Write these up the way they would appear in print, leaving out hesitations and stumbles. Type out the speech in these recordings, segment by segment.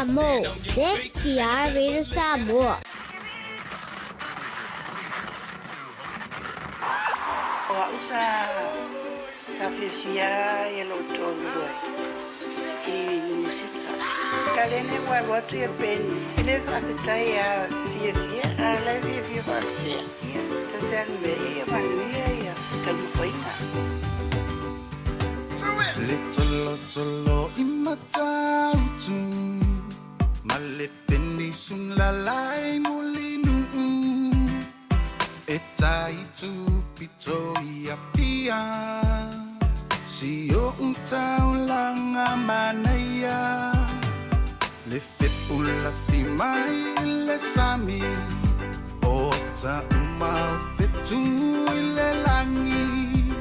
Samo, CKR Radio Samoa. O au sa fiafia ia lou toalua i musika. Kalene ua alu atu ia Penny, e le faafetai ia fiafia, a o la e fiafia faapea. Ia, tasi lava le mea, ia manuia ia taumafaiga. Le tsolotsollo i Matautu ma le penisulala i Mulinuu e tai tupito i Apia si o'u taulaga manaia le fepulafi mai i le sami o tauma o fetu i le lagi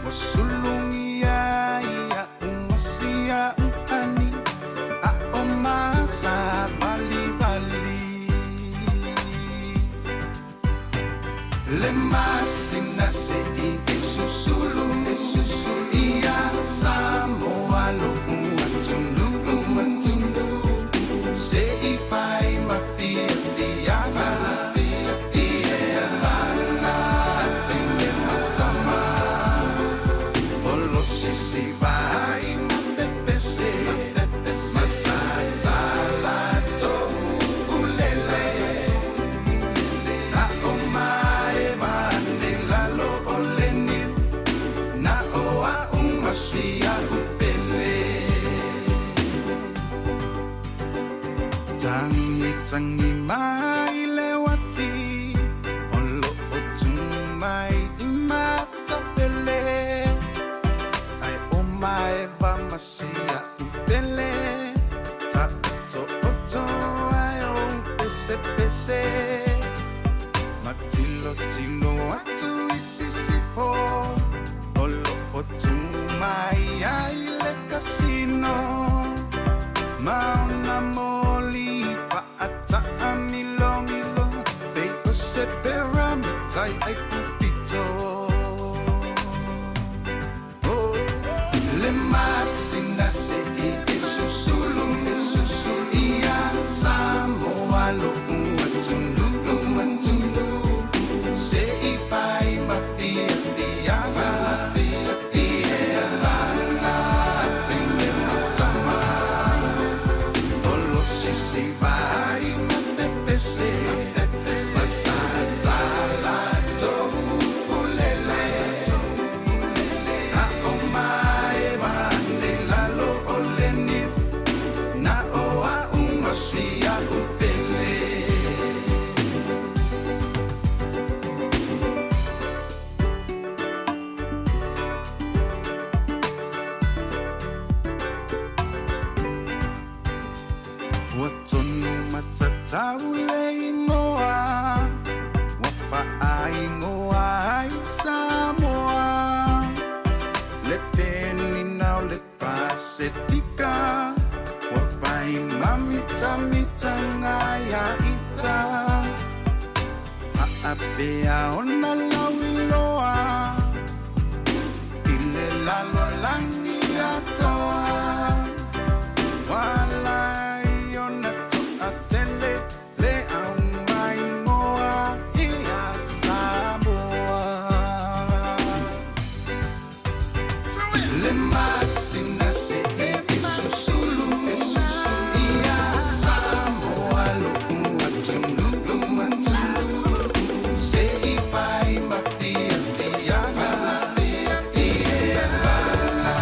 ua sulugia ia umasia uhani a o masa valivali le masina se'i e susulu e susulu ia Samoa lo'u atunuu atunuu se'i fai ma fiafiaga ia lala teine ma tama o lo sisi vai ma pepese matatala toulele na o maevane lalo o le niu na o a'u masia upele tagi tagi mai le uati o lo'o tu mai i Matafele ae o maeva masia upele ta'oto'oto ae o pesepese matilotilo atu i sisifo o lo'o tu mai ai le kasino ma ona moli fa'ataʻamilogilo pei o se pyramitai ai pupito. Oh, le masina se'i e susulu e susulu ia Samoa lo'u atunuu atunuu se'i fai ma fiafiaga ia lala teine ma tama o lo sisi vai ma pepese matatala toulele na o maevane lalo o le niu na o a'u masia upele. Ua tonu matatau le igoa ua faaigoa ai Samoa le penina o le Pasefika ua fai mamitamitaga ia ita faapea ona lauiloa i le lalolagi atoa Walai ona to'atele le aumaimoa ia Samoa. Le masina se'i e susulu e susulu ia Samoa lo'u atunuu atunuu se'i fai ma fiafiaga ia lala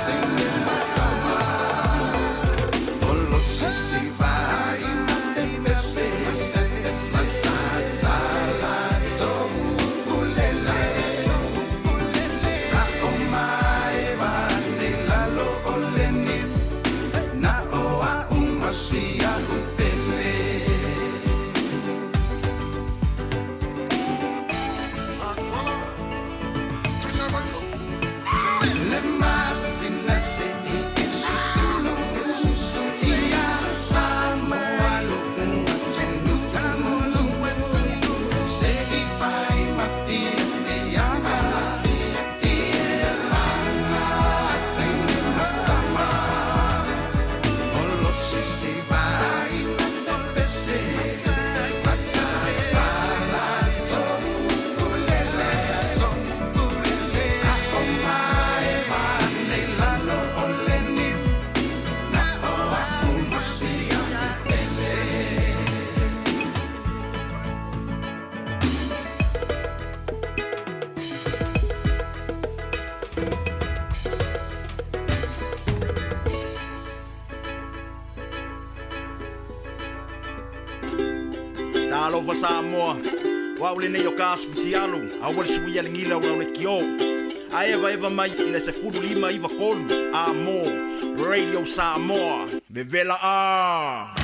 teine ma tama o lo sisi vai ma pepese matatala toulele na o maevane lalo o le niu na o a'u masia upele. Le masina se'i e susulu e susulu ia. Talofa Samoa, o au lenei o ka asu fitialu, aua le suia le gila o le kio. A evaeva mai i le 15 93 a mo Radio Samoa. Vevela a!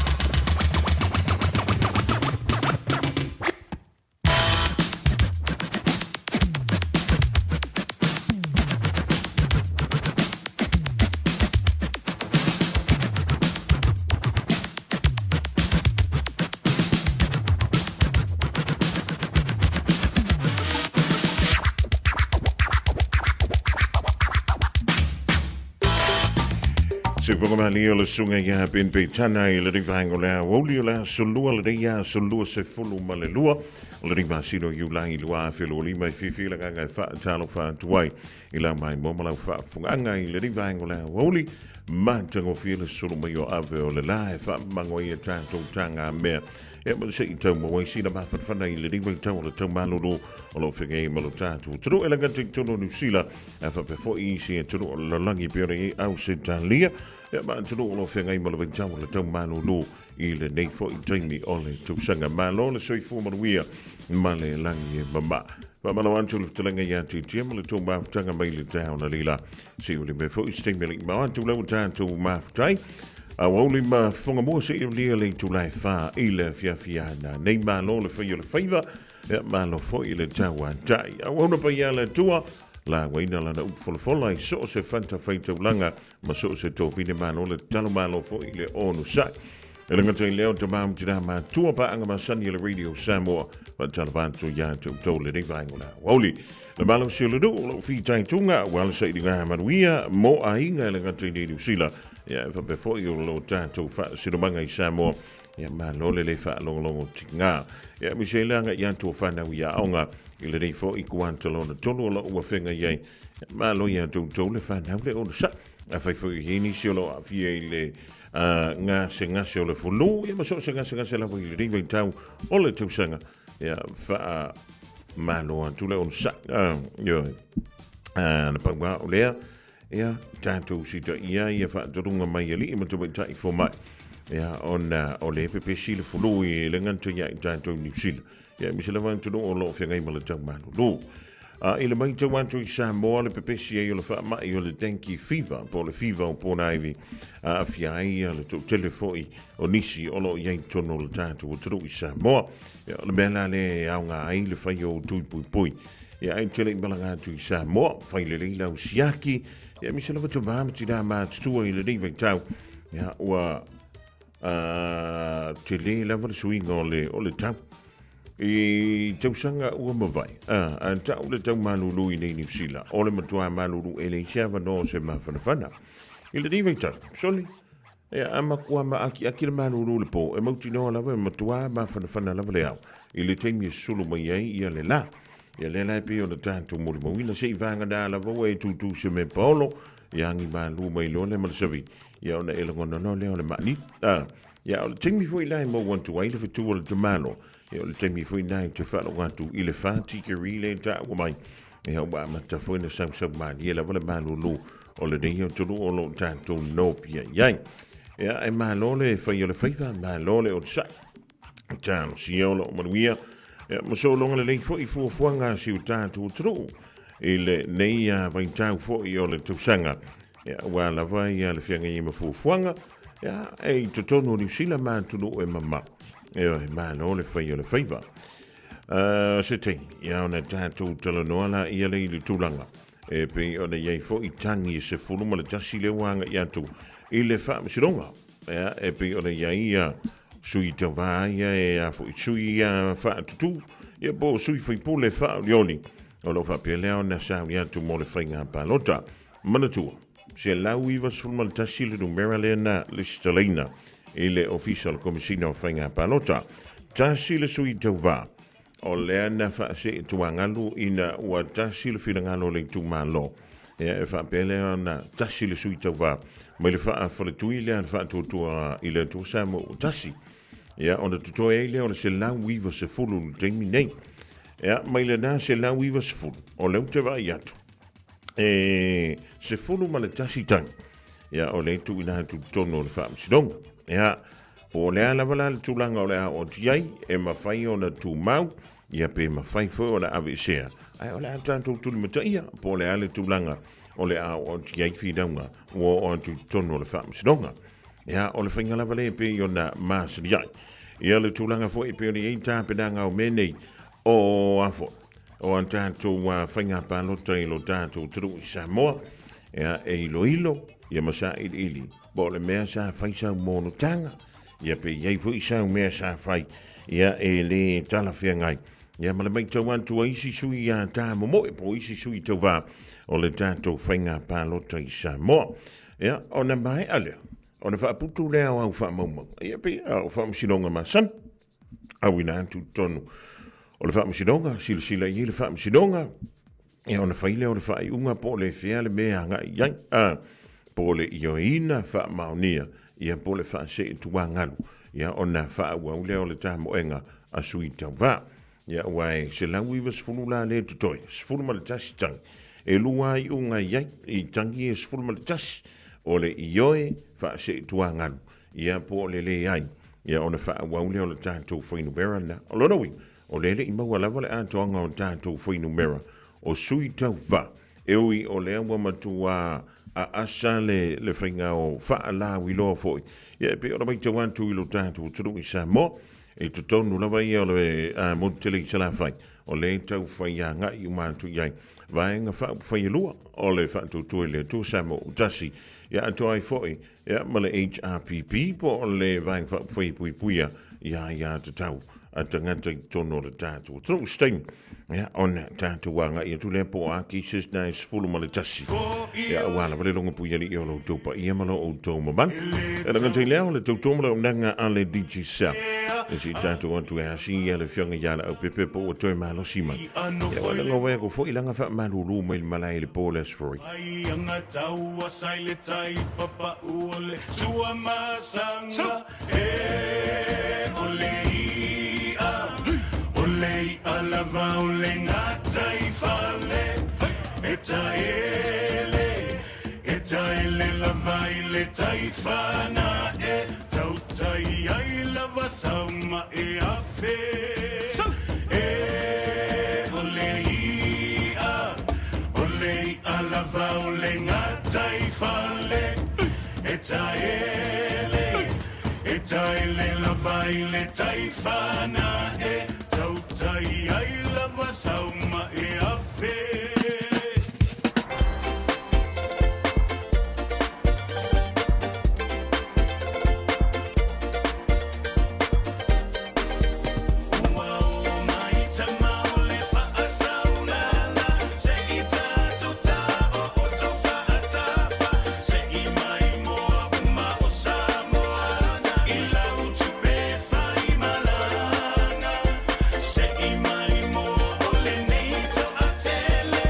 Se fofoga malie o le susuga ia Ben Peitana i le vaega o le aoauli o le aso lua lenei aso 22 o le masina o Iulai 2025 e fiafia le agaga e faatalofa atu ai i lau maimoa ma lau faafofogaaga i lenei vaega o le aoauli matagofie le sulu mai o ave o le la e faamago ai a tatou tagamea e ma se i tau maua ai sina mafanafana i lenei vaitau o le tau malolo o lo o feagai ai ma lo tatou atunuu e laga i totonu o Niu Sila ae faapea foi isi atunuu o le lalolagi e pei ona i ai Ausetalia ia ma atunuu o lo o feagai ma le vaitau o le tau malolo i lenei foi taimi o le tausaga. Malo le soifua manuia ma le lagi e mama. Faamalo atu le fetalaiga ia Titia ma le tou mafutaga mai le taeao na leila. Se i uli mai foi se taimi e le i mao atu lau tatou mafutai. Auauli ma fofoga mua se i ulia le itula e 4 i le afiafi ana. Nei malo le fai o le faiva, ia malo foi le tauatai. Auauna paia le Atua, lauaina lana upu folafola i so o se fata faitaulaga ma so o se tofine malo le tatalo malo foi i le onosai. E le gata i lea o tama ma tina matua paaga masani a le Radio Samoa, faatalofa atu ia te outou lenei vaega o le aoauli. Le malosi o le nuu o lou fitaituga, aua le sailiga manuia mo aiga e le gata i nei Niu Sila, ia e faapea foi o lo tatou faasinomaga i Samoa, ia malo le le faalogologo tiga. Ia aemaise ai le agai atu o fanau i aoga i lenei foi kuata lona tolu o lou afeagai ai. Malo ia outou le fanau le onosai. Afai foi i ai nisi o lo o aafia i le gasegase o le fulu, ia ma so o se gasegase lava i lenei vaitau o le tausaga, ia faamalo atu le onosai. Ioe. Na pau lava o lea, ia tatou sitaia ia faatonuga mai alii ma tamaitai fomai, ia ona o lea e pepesi le fulu e le gata ia i tatou i Niu Sila, ia aemaise lava atunuu o lo o feagai ma le tau malulu. A i le matau atu i Samoa le pepesi ai o le faamai o le dengue fever po o le fiva o ponaivi, a aafia ai le toatele foi o nisi o lo o i ai i totonu o le tatou atunuu i Samoa. Ia, o le mea la lea e aoga ai le fai o tui puipui. Ia, ae ou te le i malaga atu i Samoa, fai lelei lau siaki, ia aemaise lava tama ma tina matutua i lenei vaitau. Ia, ua tele lava le suiga o le, o le tau. I tausaga ua mavae, a tau le tau malulu i nei Niu Sila, o le matua malulu e leai se avanoa o se mafanafana. I lenei vaitau, soli, ia, a matua maakiaki le malulu i le po, e mautinoa lava e matua mafanafana lava le ao, i le taimi e sulu mai ai ia le la. Ia lea la e pei ona tatou molimauina, se i vagana lava ua e tūtū se mea paolo, ia agi malu mai loa lea ma le savi, ia ona e lagona loa lea o le maani. Ia, o le taimi foi la e maua atu ai le fetu o le tamalo, ia o le taimi foi la e te faalogo atu i le 4 tikeri lea e taua mai. Ia, ua amata foi na sausau malie lava le malulu o lenei atunuu o lo o tatou nopiai ai. Ia, e malo le fai o le faiva, malo le onosai. Talosia o loo manuia ia ma sologa lelei foi fuafuaga a si o tatou atunuu i lenei vaitau foi o le tausaga ia aua lava ia le feagai ai ma fuafuaga ia e i totonu o Niu Sila ma atunuu e mamao. Ioe, malo le fai o le faiva. Se taimi ia ona tatou talanoa laia lea i le tulaga e pei ona i ai foi tagi e 11 lea ua agai atu i le faamasinoga. Ia, e pei ona i ai ia sui tauva ia e a foi sui ia faatutū, ia po o sui faipule faaolioli, o lo o faapea lea ona sauni atu mo le faiga palota. Manatua, 191 le numera lea na lesitalaina i le Ofisa o le Komesina o Faiga Palota. Tasi le sui tauva o lea na faaseetuagalu ina ua tasi le finagalo o le itumalo. Ia, e faapea lea ona tasi le sui tauva mai le faafaletui lea a le Faatuatua i le Atua Samoa ua tasi. Ia, ona totoe ai lea o le 190 i le taimi nei. Ia, mai lena 190, o lea ou te vaai atu, e 11 tagi, ia, o lea e tuuina atu i totonu o le faamasinoga. Ia, Po o le a lava la le tulaga o le a oo atu i ai, e mafai ona tumau, ia pe mafai foi ona aveesea, ae o le a tatou tulimataia po o le a le tulaga o le a oo atu i ai finauga ua oo atu i totonu o le Faamasinoga. Ia, o le faiga lava lea e pei ona masani ai. Ia, le tulaga foi e pei ona i ai tapenaga o mea nei o a foi, o a tatou faiga palota i lo tatou atunuu i Samoa, ia, e iloilo ia ma sailiili po o le mea sa fai sau monotaga, ia pe i ai foi sau mea sa fai, ia e le talafeagai. Ia ma le matau atu a isi sui ia tā momoe po o isi sui tauva o le tatou faiga palota i Samoa. Ia, ona maea lea, ona faaputu lea o au faamaumauga. Ia pei o faamasinoga masani, auina atu i totonu o le faamasinoga, silasila i ai le faamasinoga, ia ona fai lea o le faaiuga po o le fea le mea e agai i ai, a, po o le ioeina faamaonia, ia po o le faaseetuagalu, ia ona faaauau lea o le tamoega a sui tauva. Ia aua e 190 la lea e totoe, 11 tagi, e lua lava iuga e i ai i tagi e 11, o le ioe faaseetuagalu, ia po o le leai, ia ona faaauau lea o le tatou fuainumera lena. O lona uiga, o lea e le i maua lava le atoaga o tatou fuainumera o sui tauva, e ui o lea ua matua aasa le, le faiga o faalauiloa foi, ia e pei ona matau atu i lo tatou atunuu i Samoa, I totonu lava ia o le motu tele i Salafai, o lea e tau fai agai uma atu i ai Vaega Faaupufai e lua o le Faatuatua i le Atua Samoa ua tasi, ia atoa ai foi ia ma le HRPP po o le Vaega Faaupufai e Puipuia i Aia Tatau a Tagata i totonu o le tatou atunuu. Se taimi ia ona tatou agai atu lea po o a cases na e 11 ia aua lava le logo puialii o lo outou paia ma lo outou mamalu. E le gata i lea o le tautua ma le auaunaga a le Digicel. E se i tatou atu e asi ia le afioga ia Leaupepe po ua toe malosi mai. Ia ua laga wai aku foi langa faamalulu mai le malae i le po o le Aso Faraile. E o le i'a, o le i'a lava o le gatai fale, E taele, e taele lava i le tai whana e Tautai ai lava sau ma e afe. E o le i'a, o le i'a lava o le gatai fale, E taele, e taele lava i le tai whana e Tautai ai lava sau ma e afe. Ua oo mai tama o le faasaulala, se i tatou taooto faatafa, se i mai moa uma o Samoana i lau tupe fai malaga, se i mai moa o lenei toatele.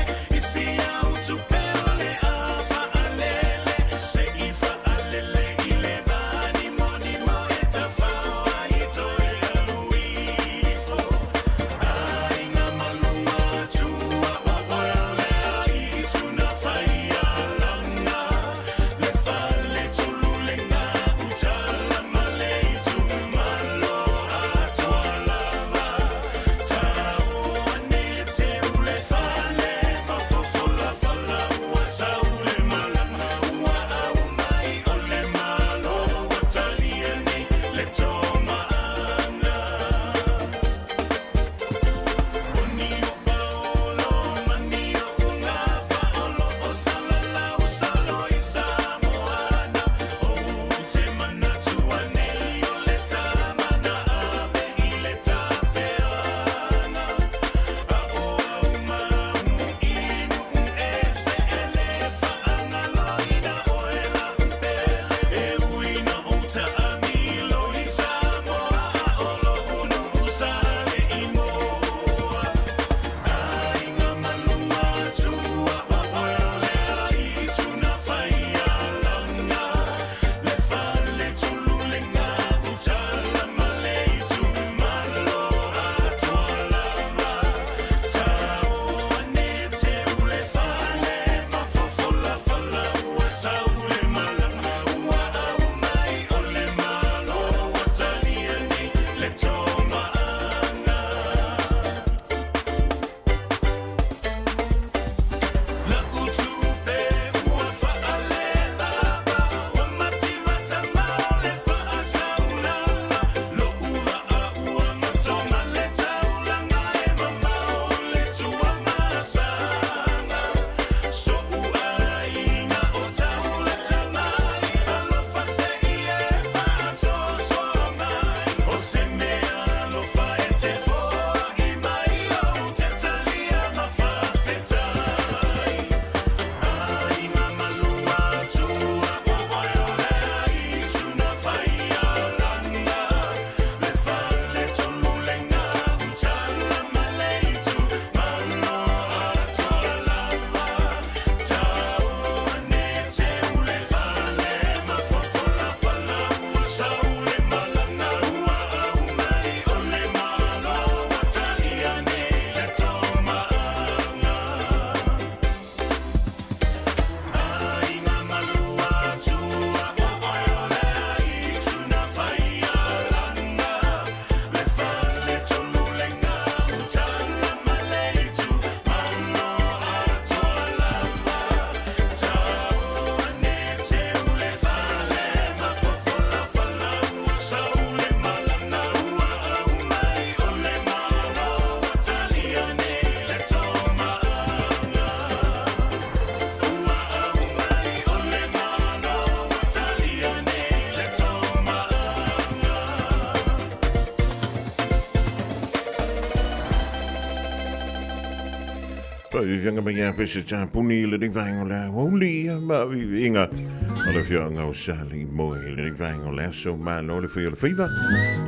Faaviaviaga mai ia Peseta puni i lenei vaega o le aoauli ia ma viviiga o le afioaga o Salimoe i lenei vaega o le aso. Malo le fai o le faiva.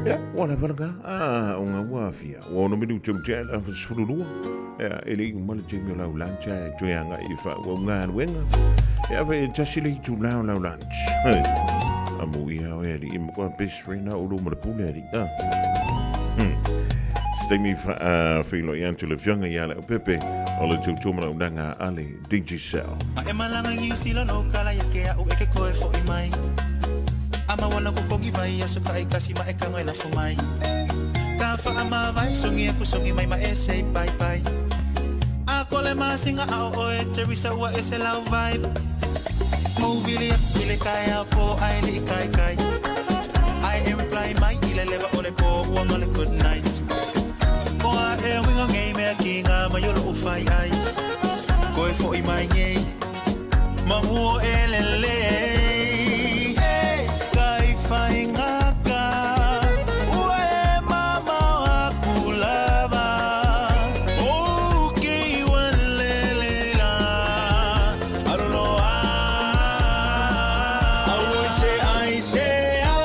Ia, ua lava lena. A, o ngā ua afia. Ua ono minutu ma tea le 12. Ia, e le i uma le taimi o lau lunch ae toe agai i faaauau galuega. Ia, fai e tasi le itula o lau lunch. Hei. Amu ia oe alii ma koa best friend a ulu ma le pule alii. Ah. Se taimi faafeiloai atu le afioga ia Leaupepe o le tautua manaonaga a le Digicel. A e malaga i Niu Sila no kala ia ke a'u e ke koe fo'i mai. A mau ana kokogi vai aso ka'i kasi ma e kago e lafo mai. Ka whaa mavae songi aku songi mai ma e say bye bye. A kole masinga ao oe Teresa ua ese lau vibe. Mau vili aku i le kai ao po ai li i kai kai. Ai e reply mai i le lewa o le po ua ngale good night. O a e winga ngei mea ki ngā mai o lou whai ai. Koe fo'i mai ngei ma ua e lele. Hey, kai whai ngaka, ua e mamao aku lava. O ki ua lele la, aluloa. Au i se ai se a,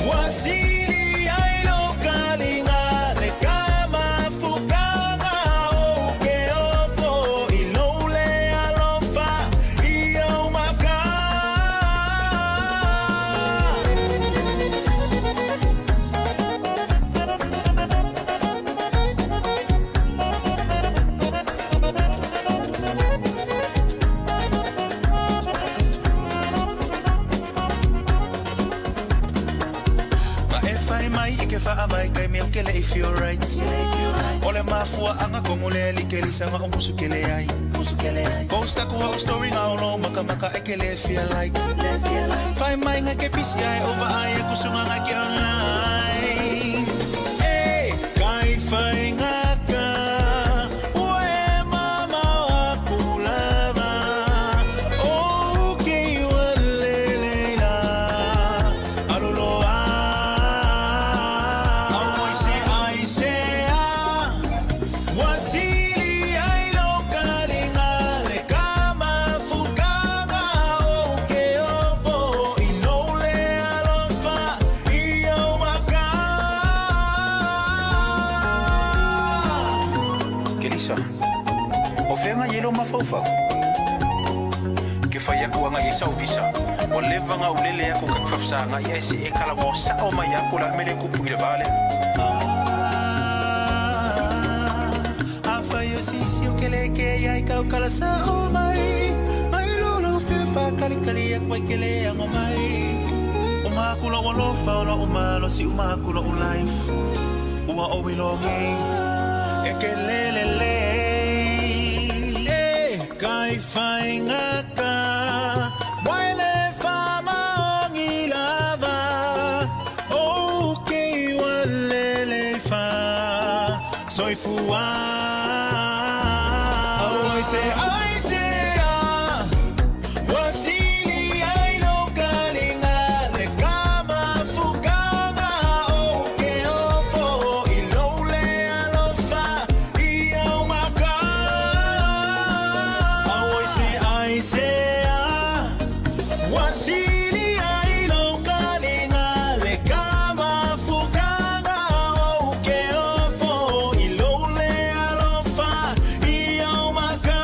ua sili ai lo kalinga le ka mafukanga o ke ofo i lou le alofa i au maka. Ma e whai mai i ke whaamai kai mea o ke le i feel right. O le mafua anga kongo le li ke lisanga o musu ke le ai. Post aku au story ngā olo maka maka e ke le feel like. Whai mai ngā ke PCI over ai aku sunga ngā ke online. Hey, kai whai ngā ka, ua e mamao aku lava. O ke ua lele la, aluloa. Au i se ai se a, ua sili ai lo kalinga le ka mafukanga o ke ofo i lou le alofa i au maka. Kelisa, o fea ngai e lo mafaufau? Ke fai aku anga i sau visa. O leva nga ulele aku ka fafsa nga i se e kala mo sa o mai aku la mele kupu i le vale. A fai o sisi o ke le ke ia i kau kala sa o mai. Mai lo lo fe fa kali kali aku ai ke le ango mai. O makula o lofa o lo o malo si o makula o life. Ua o i lo ngei, e ke lele le. E kai whai ngaka, waile wha maongi lava. O ke ua lele wha, soifua. Au ai se ai se a, ua sili ai lo kalinga le ka mafukanga o ke ofo i lou le alofa i au maka. Au ai se ai se a, ua sili ai lo kalinga le ka mafukanga o ke ofo i lou le alofa i au maka.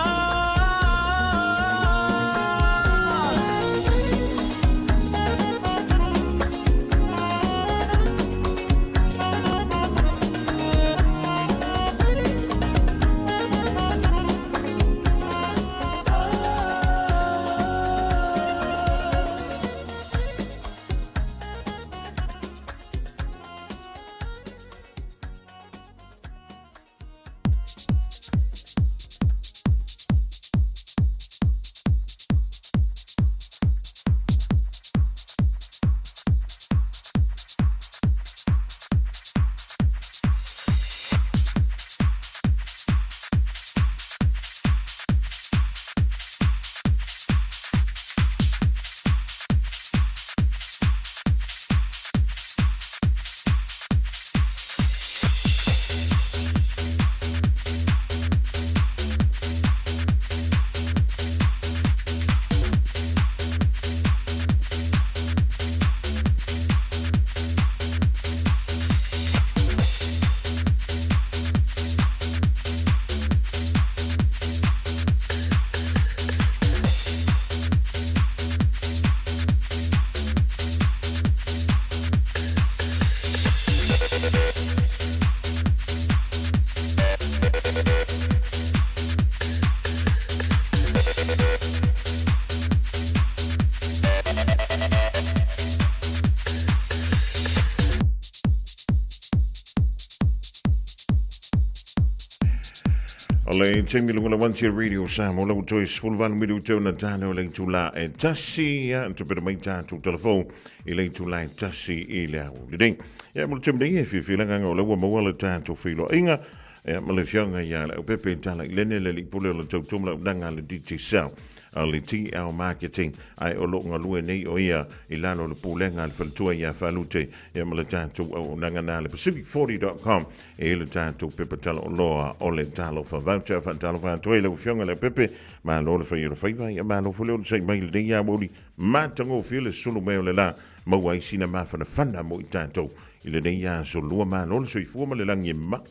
O le taimi luga la One Radio Samoa la ua toe 18 minute ona tale o le itula e tasi ia tupera mai tātou telefou i le itula e tasi i le au lenei. Ia mo le taimi nei e fiafia le agaga o la ua maua le tātou feiloaiga ia ma le afioga ia Leaupepe Tala i Lene le alii pule o le tautua ma le auaunaga a le Digicel a le TL Marketing ae o lo o galue nei o ia i lalo o le pulega a le faletua ia Falute ia ma le tatou auaunaga na le pacific40.com e le tatou pepa tala oloa o le Talofa Voucher. Faatalofa atu ai lau Afioga Leaupepe, malo le fai o le faiva, ia malo foi le onosai mai i lenei aoauli matagofie le sulu mai o le la, maua ai sina mafanafana mo i tatou i lenei aso lua. Malo le soifua ma le lagi e mama.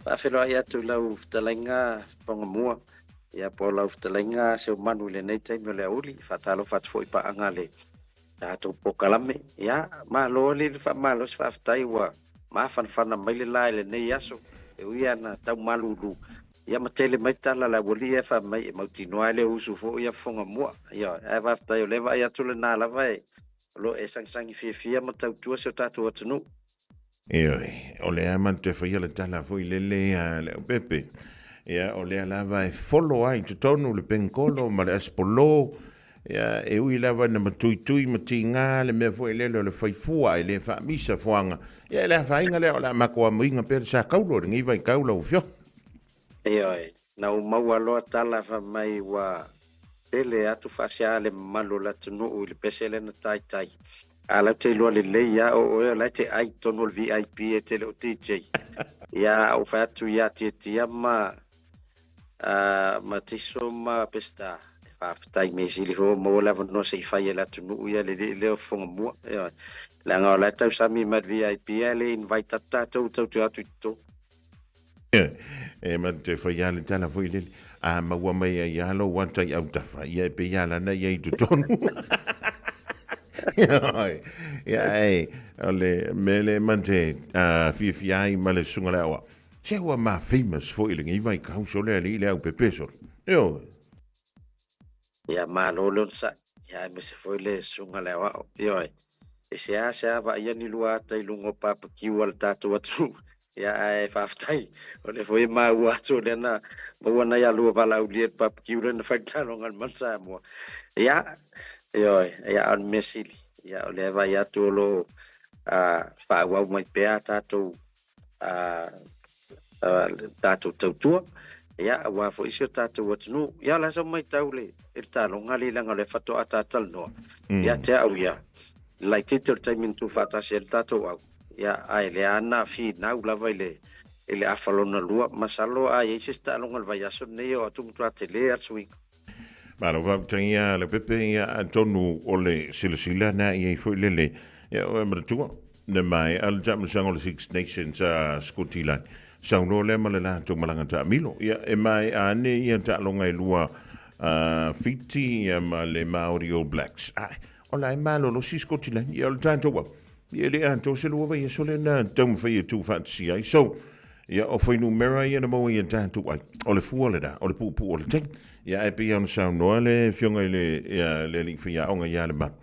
Faafeiloai atu i lau fetalaiga Fagamua, ia po o lau fetalaiga Seumanu i lenei taimi o le aoauli. Faatalofa atu foi i paaga a le tatou polokalame. Ia, malo le faamalosi, faafetai ua mafanafana mai le la i lenei aso, e ui lava ina tau malulu, ia ma tele mai tala a le aualii ae fai mai e mautinoa e le usu foi ia fofoga mua. Ioe, ae faafetai o lea e vaai atu lena lava e o lo o e sagisagi fiafia ma tautua si o tatou atunuu. Ioe, o lea matou te faia le tala foi lele a Leaupepe, ia o lea lava e folo ai i totonu le penkolo ma le asipolo, ia e ui lava ina matuitui ma tiga le mea foi lele o le faifua e le faamisa fuaga, ia e le afaina lea o le a matou amoina pea le sakaulo i lenei vaitau lau afioga. Ioe, na ou maua loa tala fai mai ua pele atu faasea le mamalu o le atunuu i le pese lea na taitai. A lau te iloa lelei a o oe o la e te ai totonu o le VIP e te le o DJ. Ia a ou fai atu ia Tiatia ma ma Tiso ma Peseta e faafetai mea sili foi ua maua le avanoa se i fai e le atunuu ia le alii lea o Fofoga Mua. Ioe. Leaga o la e tausami mai le VIP ae le invite atu tatou tatou te o atu i totonu. E ma te whai a le tala foi lele. A maua mai ai a lo ua tai au tafa. Ia e pe ia lana ia i totonu. Ia e, o le mele ma te fiafia ai ma le susuga le aoao. Se ua ma famous foi lenei vaitau sole alii le au pepe sole. Ioe. Ia malo le onosai, ia aemaise foi le susuga le aoao. Ioe, e seasea vaaia ni lua ata i luga o papakiu a le tatou atunuu, ia ae faafetai, o lea foi e maua atu o lea na maua nai alua valaaulia i le papakiu lea na fai le taaloga a le Manu Samoa. Ia, ioe, ia a o le mea sili, ia o lea e vaai atu o lo o faaauau mai pea a tatou tatou tautua, ia, aua foi si o tatou atunuu. Ia, o le a sau matau le, i le taaloga lea leaga o lea faatoa ta talanoa. Ia te au ia, le laitiiti o le taimi na tuufaatasi ai le tatou au, ia, ae lea na finau lava i le, i le afa lona lua. Masalo a i ai se isi taaloga i le vaiaso lenei e oo atu matua tele lava le suiga. Malo faafetai ia Leaupepe, ia atonu o le silasila na i ai foi lele, ia oe manatua, Na maea le taamilosaga o le Six Nations a Skotilani, saunoa lea ma le latou malaga taamilo. Ia, e maea ane ia taaloga e lua a Fiti ia ma le Maori All Blacks. Ae, o la e malolosi Skotilani, ia o le tatou au. Ia e le atoa se lua vaiaso lea na taumafai e tuufaatasia ai. So, ia o fuainumera ia na maua ia tatou ai. O le fua lena, o le puupuu o le taimi. Ia ae pei lava ona saunoa le Afioga i le, ia, le alii faiaoga ia Lemalu,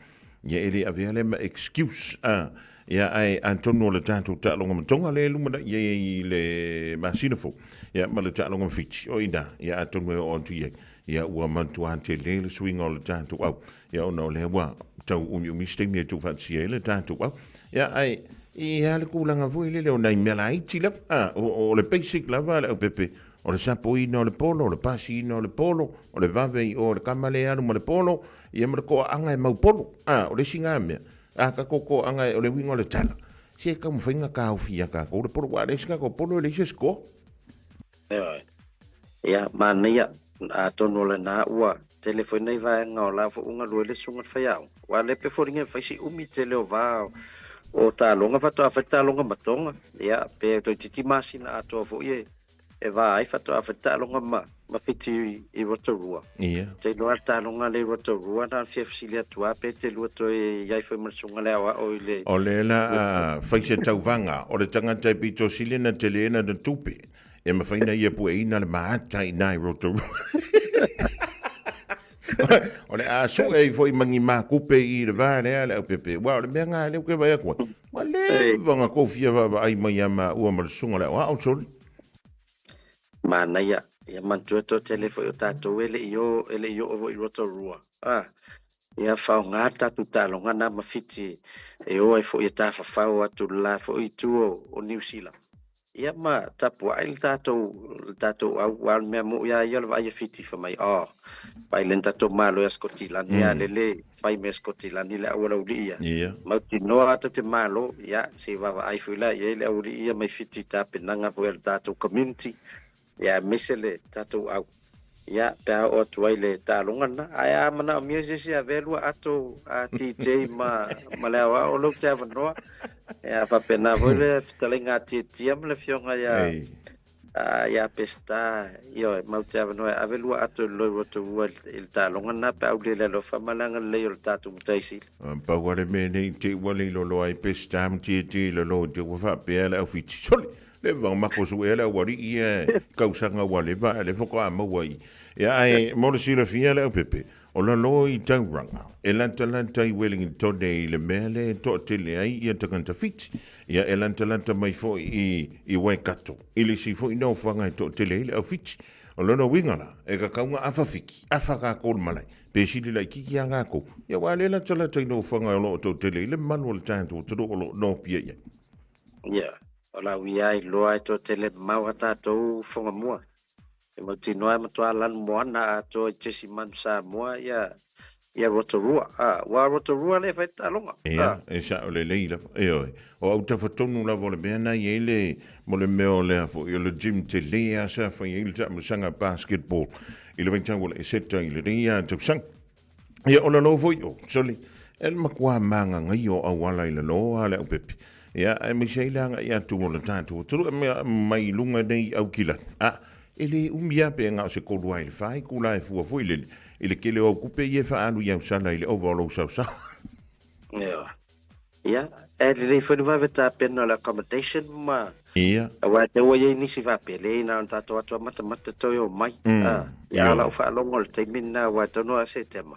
Ia e le avea lea ma excuse a ia ae atonu o le tatou taaloga ma Tonga lea e lumanai i ai i le masina fou ia ma le taaloga ma Fiti o i ina ia atonu e oo atu i ai ia ua matua tele le suiga o le tatou au ia ona o lea ua tau umiumi se taimi e tuufaatasia ai le tatou au ia ae i a le tulaga foi lele o nai mea laiti lava a o le basic lava le aupepe o le sapoina o le polo o le pasiina o le polo o le vave i o le kama lea e alu ma le polo Ia ma le toaaga e maupolu. A, o le isi na mea, a tatou toaaga e, o le uiga o le tala, se e taumafai na taofi ia tatou le polo, aua a leai se tatou polo e leai se score. Ioe. Ia, manaia, atonu o lena ua tele foi nai vaega o la foi ua galue le susuga i le faiaoga, aua o lea pe foliga e fai si umi tele o va o taaloga faatoa fai taaloga ma Tonga, ia, pe toeitiiti masina atoa foi e e va ai faatoa fai taaloga ma, ma Fiti i Rotorua. Ia. Te iloa le taaloga lea i Rotorua, na ona fia fesili atu lava pe te lua toe i ai foi ma le susuga le aoao i le... O lea la a fai se tauvaga, o le tagata e pito sili ona tele lana tupe, e mafai ona ia pueina le maata i ina i Rotorua. O le a sue ai foi ma ni makupe i le va lea le aupepe. Aua o le mea lena lea ou te vaai atu ai, ua leva ona tou fia vaavaai mai ia maua ma le susuga le aoao, sole. Manaia, ia manatua toatele foi o tatou e le i o e le i oo foi i Rotorua. Ah, ia faaaoga le tatou taaloga na ma Fiti e o ai foi e tafafao atu le la foi itu o Niu Sila. Ia ma tapuai le tatou au aua o le mea moʻi a ia o le vaai a Fiti fai mai, oh, vaai lea na tatou malo ia Sikotilani a lele fai mai e Sikotilani le aualaulii ia. Mautinoa lava tatou te malo, ia se i vaavaai foi la i ai le aualii ia mai Fiti i tapenaga foi a le tatou community, ia aemaise le tatou au. Ia, pe a oo atu ai le taaloga lena. Ae a manaomia se isi e avea lua ato a DJ ma, ma le aoao, o lou te avanoa. Ia, faapena foi le fetalaiga a Tiatia ma le afioga ia, ia Peseta. Ioe, mau te avanoa e ave lua ato i loi Rotorua i le taaloga lena pe a ulia le alofa ma le agalelei o le tatou Matai Sili. Pau lava le mea nei, te ua le ilolo ai Peseta ma Tiatia i lalo, te ua faapea le au Fiti. Sole! Le vanga mako suea le aualii ia i kausaga ua leva ae le faatoa maua i. Ia ae mo le silafia le aupepe, o lalo i Tauranga, e latalata i Wellington i le mea lea e toatele ai ia tagata Fiti. Ia e latalata mai foi i i Waikato, i le isi foi nofoaga e toatele ai le au Fiti. O lona uiga la, e kakau nga afa Fiti, afa kakou le malae, pe sili laititi a kakou. Ia aua le latalata i nofoaga o lo o toatele ai le mamalu o le tatou atunuu o lo o nofia i ai. Ia, o la uia ai loa e toatele mamao a tatou fogamua. E mautinoa e matua lanu moana atoa i tesi manu Samoa ia ia Rotorua. A, ua Rotorua le fai taaloga. Ia, e sao lelei lava. Ioe. O autafa tonu lava o le mea na i ai le, mo le mea o lea foi, o le gym tele lava sa fai ai le taamilosaga basketball i le vaitau o le Eseta i lenei lava tausaga. Ia, o lalo foi o, sole, e le matua magagaio o auala i lalo a le aupepe. Ia, aemaise ai le agai atu o le tatou atunuu, e mea mai luga nei i Aukilani. A, e le umi lava pe na o se 3 lava i le 4 itula e fua foi lele, i le tele o au tupe ia e faaalu i Ausala i le ova o lou saosao. Ioe. Ia, e lelei foi le vave tapena o le accommodation ma Ia. Aua te ua i ai nisi faapea, leai na ona tatou atu a matamata toe omai. A, ia a o lau faalogo i le taimi lena aua e tonu lava Setema,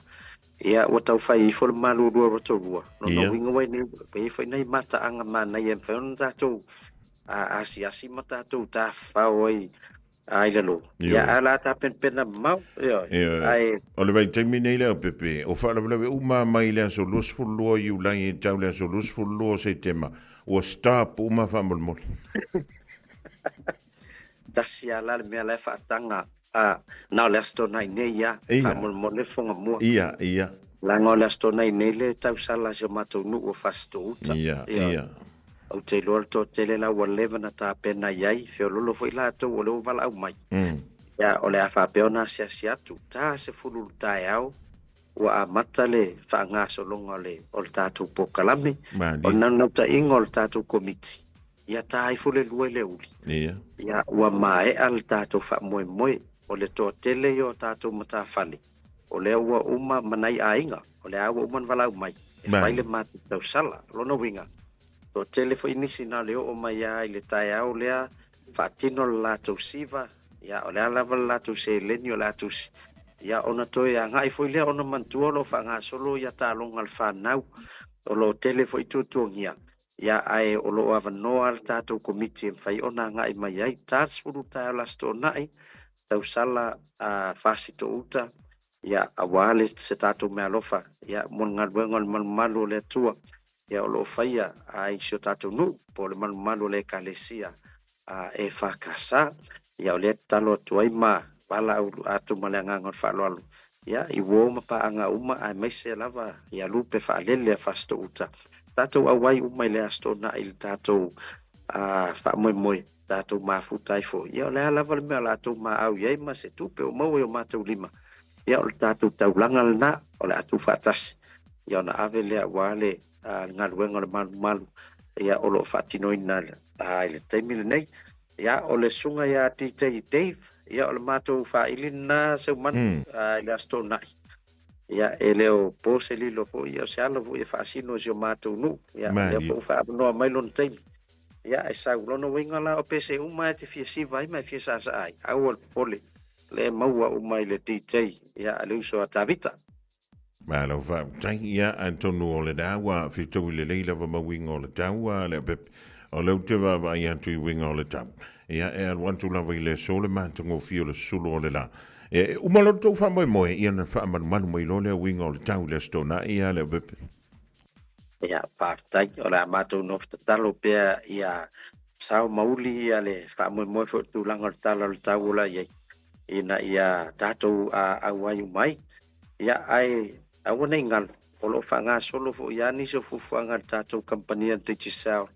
ia ua tau fai ifo le malulua Rotorua. Lona uiga ua i nei, ua i ai foi nai mataaga manaia e mafai ona tatou asiasi ma tatou tafafao ai A i lalo. Ia, a la tapenapena mamao. Ioe. Ioe. Ae. O le vaitaimi nei le aupepe, o faalavelave uma mai le aso 22 Iulai e tau le aso 22 Setema, ua stop uma faamolemole. Tasi a la le mea la e faataga, a, na o le Aso Toonai nei ia, faamolemole Fogamua. Ia, ia. Leaga o le Aso Toonai nei le tausala a si o matou nuu o Fasitoo-uta. Ia, ia. Ou te iloa le toatele la ua leva na tapena i ai, feololo foi latou o lea ua valaau mai. Ia, o le a faapea ona asiasi atu, ta 10 i le taeao ua amata le faagasologa o le o le tatou polokalame. O le naunautaiga o le tatou Komiti, ia ta ifo le lua i le uli. Ia, ua maea le tatou faamoemoe, o le toatele ia o tatou matafale, o lea ua uma ma nai aiga, o lea ua uma ona valaau mai e fai le matou tausala. O lona uiga, toatele foi nisi na o le oo mai lava i le taeao lea, faatino le latou siva, ia, o le a lava le latou seleni o le a tusi, ia, ona toe agai foi lea ona manatua o lo o faagasolo ia taaloga a le fanau, o lo o tele foi tuatuagia, ia, ae o lo o avanoa le tatou komiti e mafai ona agai mai ai. Ta le 10 taeao le Aso Toonai, tausala a Fasitoo-uta, ia, aua le se tatou meaalofa, ia, mo le galuega o le malumalu o le Atua, ia, o lo o faia i si o tatou nuu, po o le malumalu o le Ekalesia EFKS. Ia, o lea e tatalo atu ai ma valaau atu ma le agaga o le faaaloalo, ia, i uo ma paaga uma, aemaise lava ia lupe faalele a Fasitoo-uta. Tatou auai uma i le Aso Toonai i le tatou faamoemoe. tatou mafuta ai foi. Ia o le a lava le mea o latou maau i ai ma se tupe o maua i o matou lima, ia o le tatou taulaga lena, o le a tuufaatasi, ia ona ave lea aua le galuega o le malumalu ia o lo o faatinoina i le taimi lenei. Ia o le susuga ia DJ Dave, ia o le matou faili lena Seumanu i le Aso Toonai. Ia e le o po se lilo foi, ia o se alo foi e faasino i si o matou nuu. Ia o lea foi ua faaavanoa mai lona taimi. Ia, e sau. Lona uiga la, o pese uma e te fia siva ai ma e fia saasaa ai, aua le popole, lea e maua uma i le DJ, ia, a le uso a Tavita. Malo faafetai. Ia, atonu o lena ua fetaui lelei lava ma uiga o le tau a le aupepe. O lea ou te vaavaai atu i uiga o le tau. Ia, e alu atu lava i le aso le matagofie o le sulu o le la. Ia, e uma loa le tou faamoemoe, ia ona faamalumalu mai loa lea uiga o le tau i le Aso Toonai, ia Leaupepe. Ia, faafetai. O le a matou nofo tatalo pea ia sao ma uli ia le faamoemoe foi o le tulaga o le Tala o le Tau o le a i ai, ina ia tatou auai uma ai. Ia, ae aua ne i galo, o lo o faagasolo foi lava nisi o fuafuaga a le tatou kamupani a le Digicel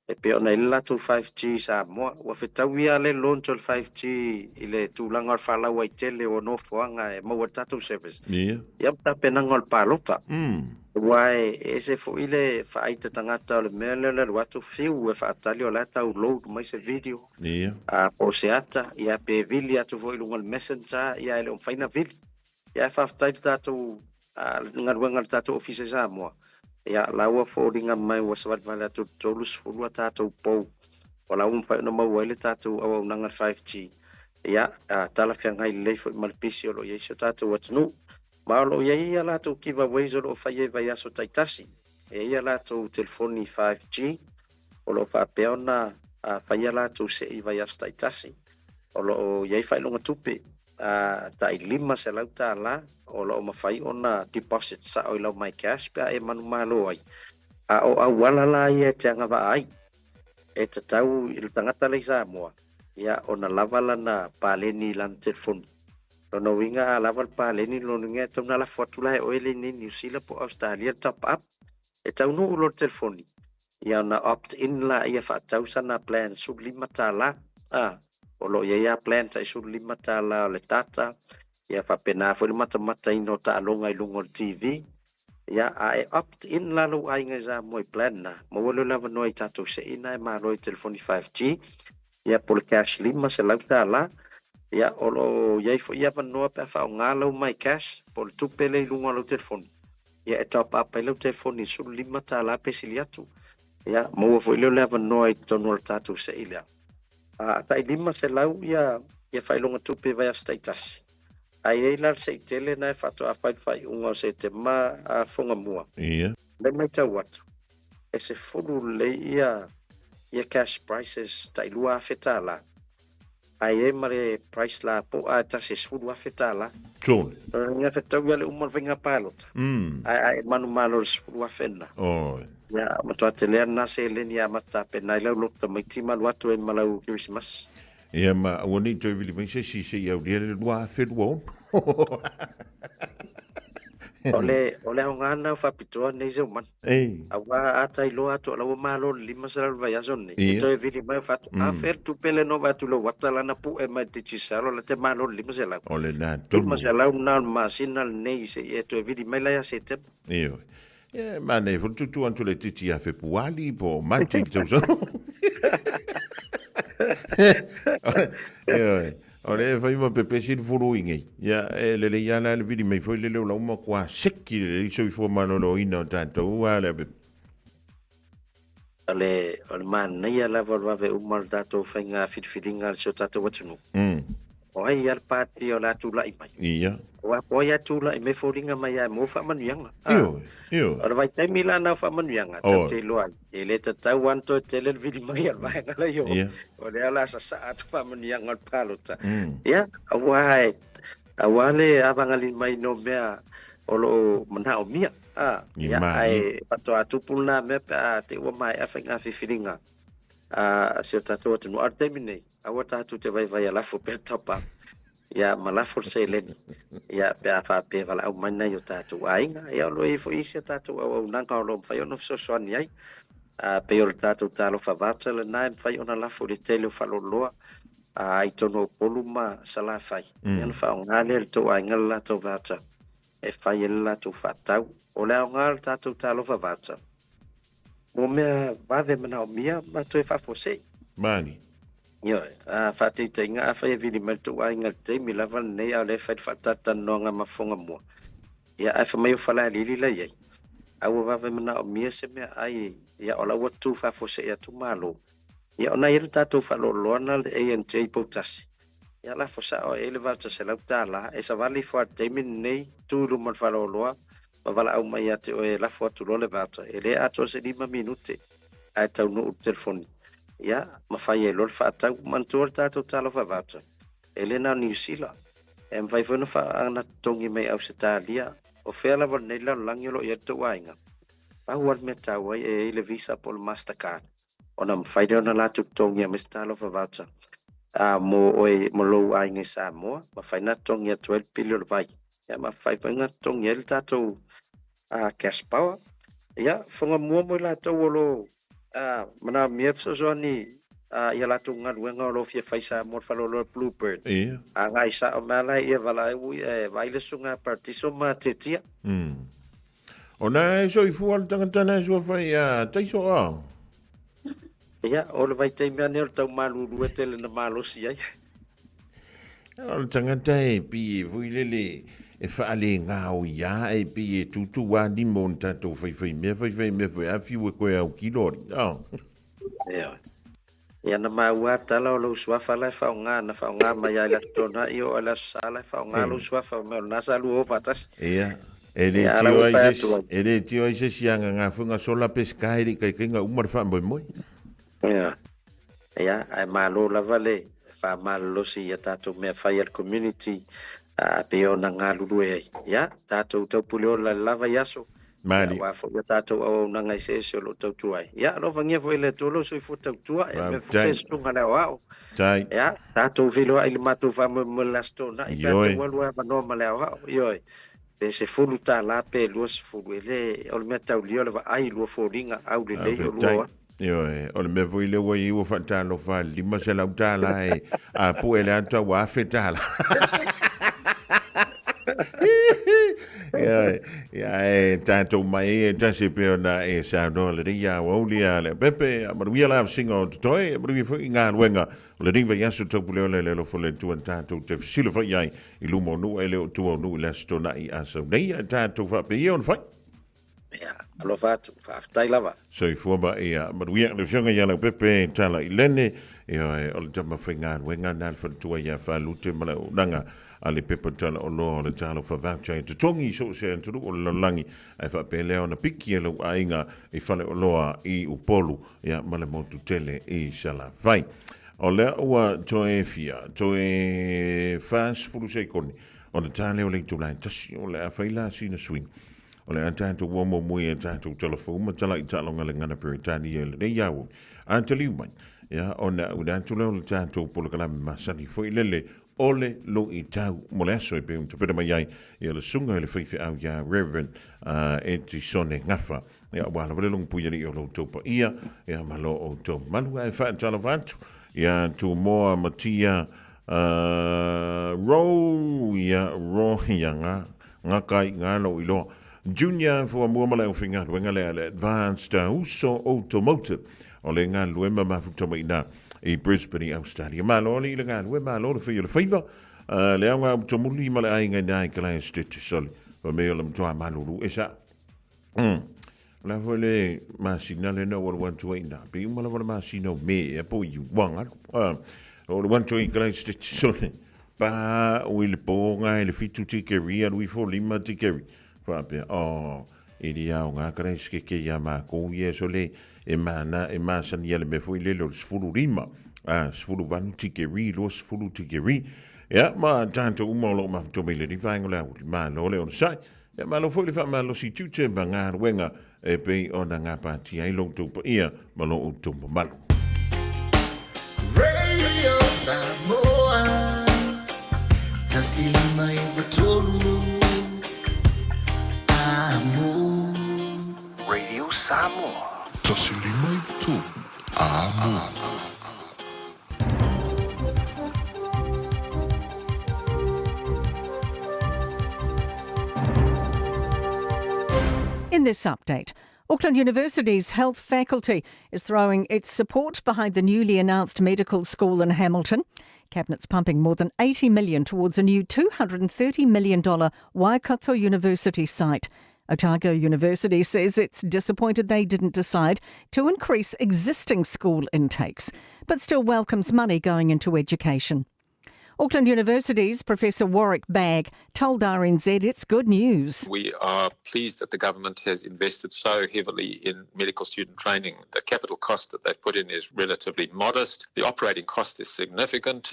e pei ona i ai le latou 5G i Samoa. Ua fetaui lava le launch o le 5G i le tulaga o le faalauaitele o nofoaga e maua ai le tatou service. Ia ma tapenaga o le palota. Aua e ese foi le faaita tagata o le mea lea o le alu atu fiu e faatali o la e tau load mai se video po o se ata, ia pe vili atu foi i luga o le messenger, ia e le o mafai ona vili. Ia ae faafetai i le tatou galuega a le tatou Ofisa i Samoa, ia la ua foliga mai ua savalivali atu i le 30 a tatou pou, o la ua mafai ona maua ai le tatou auaunaga 5G. Ia, talafeagai lelei foi ma le pisi o lo o i ai si o tatou atunuu. Ma o lo o i ai a latou giveaways o lo o faia i vaiaso taitasi. E i ai a latou telefoni 5G o lo o faapea ona faia a latou sei i vaiaso taitasi. O lo o i ai faailoga tupe tai $500 o lo o mafai ona deposit sao i lau MyCash pe a e manumalo ai. A o auala la ia e te agavaa ai, e tatau i le tagata la i Samoa ia ona lava lana paleni i lana telefoni. Lona uiga a lava le paleni, lona uiga e tatau ona lafo atu la e oe le i inei i Niu Sila po o Ausetalia le top up. E taunuu loa le telefoni, ia ona opt in laia faatau sana plan $15 a o lo o i ai lava plan tai $15 o le data ia faapena foi le matamataina o taaloga i luga o le TV ia a e opt in la lou aiga i Samoa i plan na maua lea o le avanoa i tatou sei na e malo i telefoni 5G ia po o le cash $500 ia o lo o i ai foi avanoa pe a faaaoga lau my cash po o le tupe lea i luga o lau telefoni Ia e top up ai lau telefoni i le $15 pe sili atu. Ia maua foi lea o le avanoa i totonu o le tatou sei lea. A tai 500 ia ia faailoga tupe i vaiaso taitasi. Ae i ai la le sei tele na e faatoa fai le faaiuga o Setema a Fogamua. Lea matau atu, e 10 lelei ia ia cash prices tai $2,000. Ae i ai ma le price lapoa e tasi e $10,000. Tonu. Ia fetau ia le uma o le faiga palota. Ae a e manumalo i le $10,000 lena. Oi. Ia matua tele lava lena seleni e amata tapena ai lau lotu tamaiti ma alu atu ai ma lau Kerisimasi. Ia ma aua ne i toe vili mai se isi se i aulia le 2026. O le, o le aoga lena o faapitoa nei Zeumana. Ei. Aua a ta iloa atu o la ua malo le 500 i le vaiaso lenei, e toe vili mai o fatu, a fea le tupe lea na ova atu i lou ata lana pue mai le Digicel o la te malo le 500. O lena tonu. 500 lena o le masina lenei se i e toe vili mai la ia Setema. Ioe. Ia, e manaia foi le tuutuu atu le titi ia Fepuali po o Mati i le tausaga. Ioe. O lea e fai ma pepesi le fulu i nei. Ia, e lelei lava la le vili mai foi lele o lau matua seki lelei soifua maloloina o tatou a le O le, o le manaia lava o le vave uma o le tatou faiga filifiliga a si o tatou atunuu. O ai lava le pati o le a tulai mai. Ia. Aua po o ai lava tulai mai e foliga mai lava e maua faamanuiaga. Ioe, ioe. O le vaitaimi la na o faamanuiaga, tatou te iloa ai, e le tatau lava ona toe tele le vili mai a le vaega la i o. O lea o le a sasaa atu faamanuiaga o le palota. Ia, aua e, aua le avagalima o mea o lo o manaomia. Ia, ae faatoa tupu lena mea pe a te i ua maea faiga filifiliga a si o tatou atunuu. A o le taimi nei, aua tatou te vaivai a lafo pea le top up. Ia ma lafo le seleni, ia pe a faapea e valaau mai nai o tatou aiga. Ia o lo o i ai foi isi a tatou auaunaga o lo o mafai ona fesoasoani ai. A pei o le tatou Talofa Voucher lena e mafai ona lafo i le tele o faaloloa a i totonu o Upolu ma Salafai. Ia ona faaaoga lea e le tou aiga le latou voucher e fai ai le latou faatau. O le aoga o le tatou Talofa Voucher, mo mea vave manaomia ma toe faafuasei. Mani. Ioe, a faataitaiga, afai e vili mai le tou aiga i le taimi lava lenei a o lea e fai le faatalatalanoaga ma Fogamua, ia ae fai mai o Falealili la i ai, a ua vave manaomia se meaai, ia o la ua tu faafuasei atu Malo, ia ona e i ai le tatou faaloaloa na le ANJ i Poutasi, ia lafo sao ai le voucher $100, e savali ifo lava i le taimi lenei, tu i luma o le faleoloa ma valaau mai ia te oe e lafo atu loa le voucher, e le atoa se 5 minute ae taunuu le telefoni. Ia, mafai ai loa le faatau. Manatua le tatou talofa voucher, e le na o Niu Sila. E mafai foi ona ona totogi mai Ausetalia. O fea lava o lenei lalolagi o lo o i ai le tou aiga. Pau lava le mea taua ai e i ai le Visa po o le Mastercard ona mafai lea ona latou totogia mai se talofa voucher a mo oe mo lou aiga i Samoa. Mafai ona totogi atu ai le pili o le vai. Ia, mafai foi ona totogi ai le tatou cash power. Ia, fogamua mo i latou o lo o manaomia fesoasoani i a latou galuega o lo o fia fai Samoa le faleoloa Bluebird. Ia. Agai sao mai la ia valaau e vaai le susuga a Paradiso ma Tetia. O na e soifua le tagata na e sua fai a taiso a. Ia, o le vaitaimi lava lenei o le tau malulu e tele na malosi ai. O le tagata e pi e foi lele e faalegaoia e pi e tutu a lima o ni tatou faifai mea faifai mea foi a fiu e koe au kilo ali. Oh. Ia. Ia na maua tala o lou suafa la e faaaoga na faaaoga mai lava i le Aso Toonai oo i le Aso Sa la e faaaoga lou suafa o mea o lena sa lua o faatasi. Ia. E le Ia, ala tio ua ai fai se atu ai. e le tio ai se isi aga gafuga sola pe sky i le ikaikaiga uma le faamoemoe. Ia. Ia, ae malo lava le faamalolosi i a tatou mea fai a le community a pei ona galulue ai. Ia, tatou taupuleola i le lava i aso, ia, Malie. aua foi a tatou auaunaga eseese o lo o tautua ai. Ia, alofagia foi e le Atua lou soifua tautua, e mea foi se Faafetai. susuga le aoao. Tai. Ia, tatou feiloai i le matou faamoemoe i le Aso Toonai pe a Ioe. tau alu ai avanoa ma le aoao. Ioe. Pe $10 pe 20, e le, o le mea taulia o le vaai i lua foliga aulelei o lua Faafetai. oa. Ioe, o le mea foi lea ua i ai ua faatalofa i le $500 e a pue le ata ua $1,000. Ioe, ia e tatou mai ai e tasi pei ona e saunoa lenei aoauli a Leaupepe, a manuia la avesiga o totoe, manuia foi i galuega o lenei vaiaso taupuleola i le alofa o le Atua tatou te fesilafai ai i luma o nuu e le o tua o nuu i le Aso Toonai a sau nei, ae tatou faapea ia ona fai. Ia, alofa atu, faafetai lava. Soifua ma ia manuia le Afioga ia Leaupepe Tala i Lene, ioe, o le tama faigaluega na le faletua ia Falute ma le auaunaga a le pepa tala oloa o le Talofa Voucher e totogi i so o se atunuu o le lalolagi, ae faapea lea ona piki e lou aiga i faleoloa i Upolu ia ma le motu tele i Salafai. O lea ua toe fia, toe 40 seikoni ona ta lea o le itula e tasi, o le a fai la sina suiga. O le a tatou ua muamua i a tatou talafou ma talai taaloga le gana Peretania i lenei aoauli. A taliu mai, ia, ona auina atu lea o le tatou polokalame masani foi lele o le luitau mo le aso e pei ona tapena mai ai ia le susuga i le faifeau ia Reverend Etisone Gafa. Ia, aua lava le logopui alii o lo outou paia, ia ma lo outou mamalu. Ae faatalofa atu ia Tumoa Matia Roe, ia Roe, ia nga, nga kai nga lou iloa. Junior Fuamua ma le aufaigaluega lea le Advanced Uso Automotive o le galulue ma mafuta mai ina i Brisbane i Australia. Malo alii le galulue, malo le fai o le faiva. Le aoga automuli ma le aiga ina i Kalaestete soli. Fa mea o le matua malulu e sa. O le a foi le masina lea na ou alu atu ai i ina, pei uma lava le masina o Me ea po o Iuni, ua galu. Ou alu atu ai i Christchurch sole, pa ui le po nga i le 7 tikeri, alu ifo 5 tikeri. Faapea, oh, e le aoga Christchurch ia makou ia sole, e mana, e masani ia le mea foi lele o le 15, 18 tikeri, 20 tikeri. Ia, ma tatou uma o lo o mafuta mai lenei vaega o le aoauli, malo le onosai. Ia malo foi le faamalosi tiute ma galuega e pei ona gapatia ai lo outou paia ma lo outou mamalu. Radio Samoa 159 Amo. Radio Samoa. 159 Amo. In this update, Auckland University's health faculty is throwing its support behind the newly announced medical school in Hamilton. Cabinet's pumping more than 80 million towards a new $230 million Waikato University site. Otago University says it's disappointed they didn't decide to increase existing school intakes, but still welcomes money going into education. Auckland University's Professor Warwick Bagg told RNZ it's good news. We are pleased that the government has invested so heavily in medical student training. The capital cost that they've put in is relatively modest. The operating cost is significant.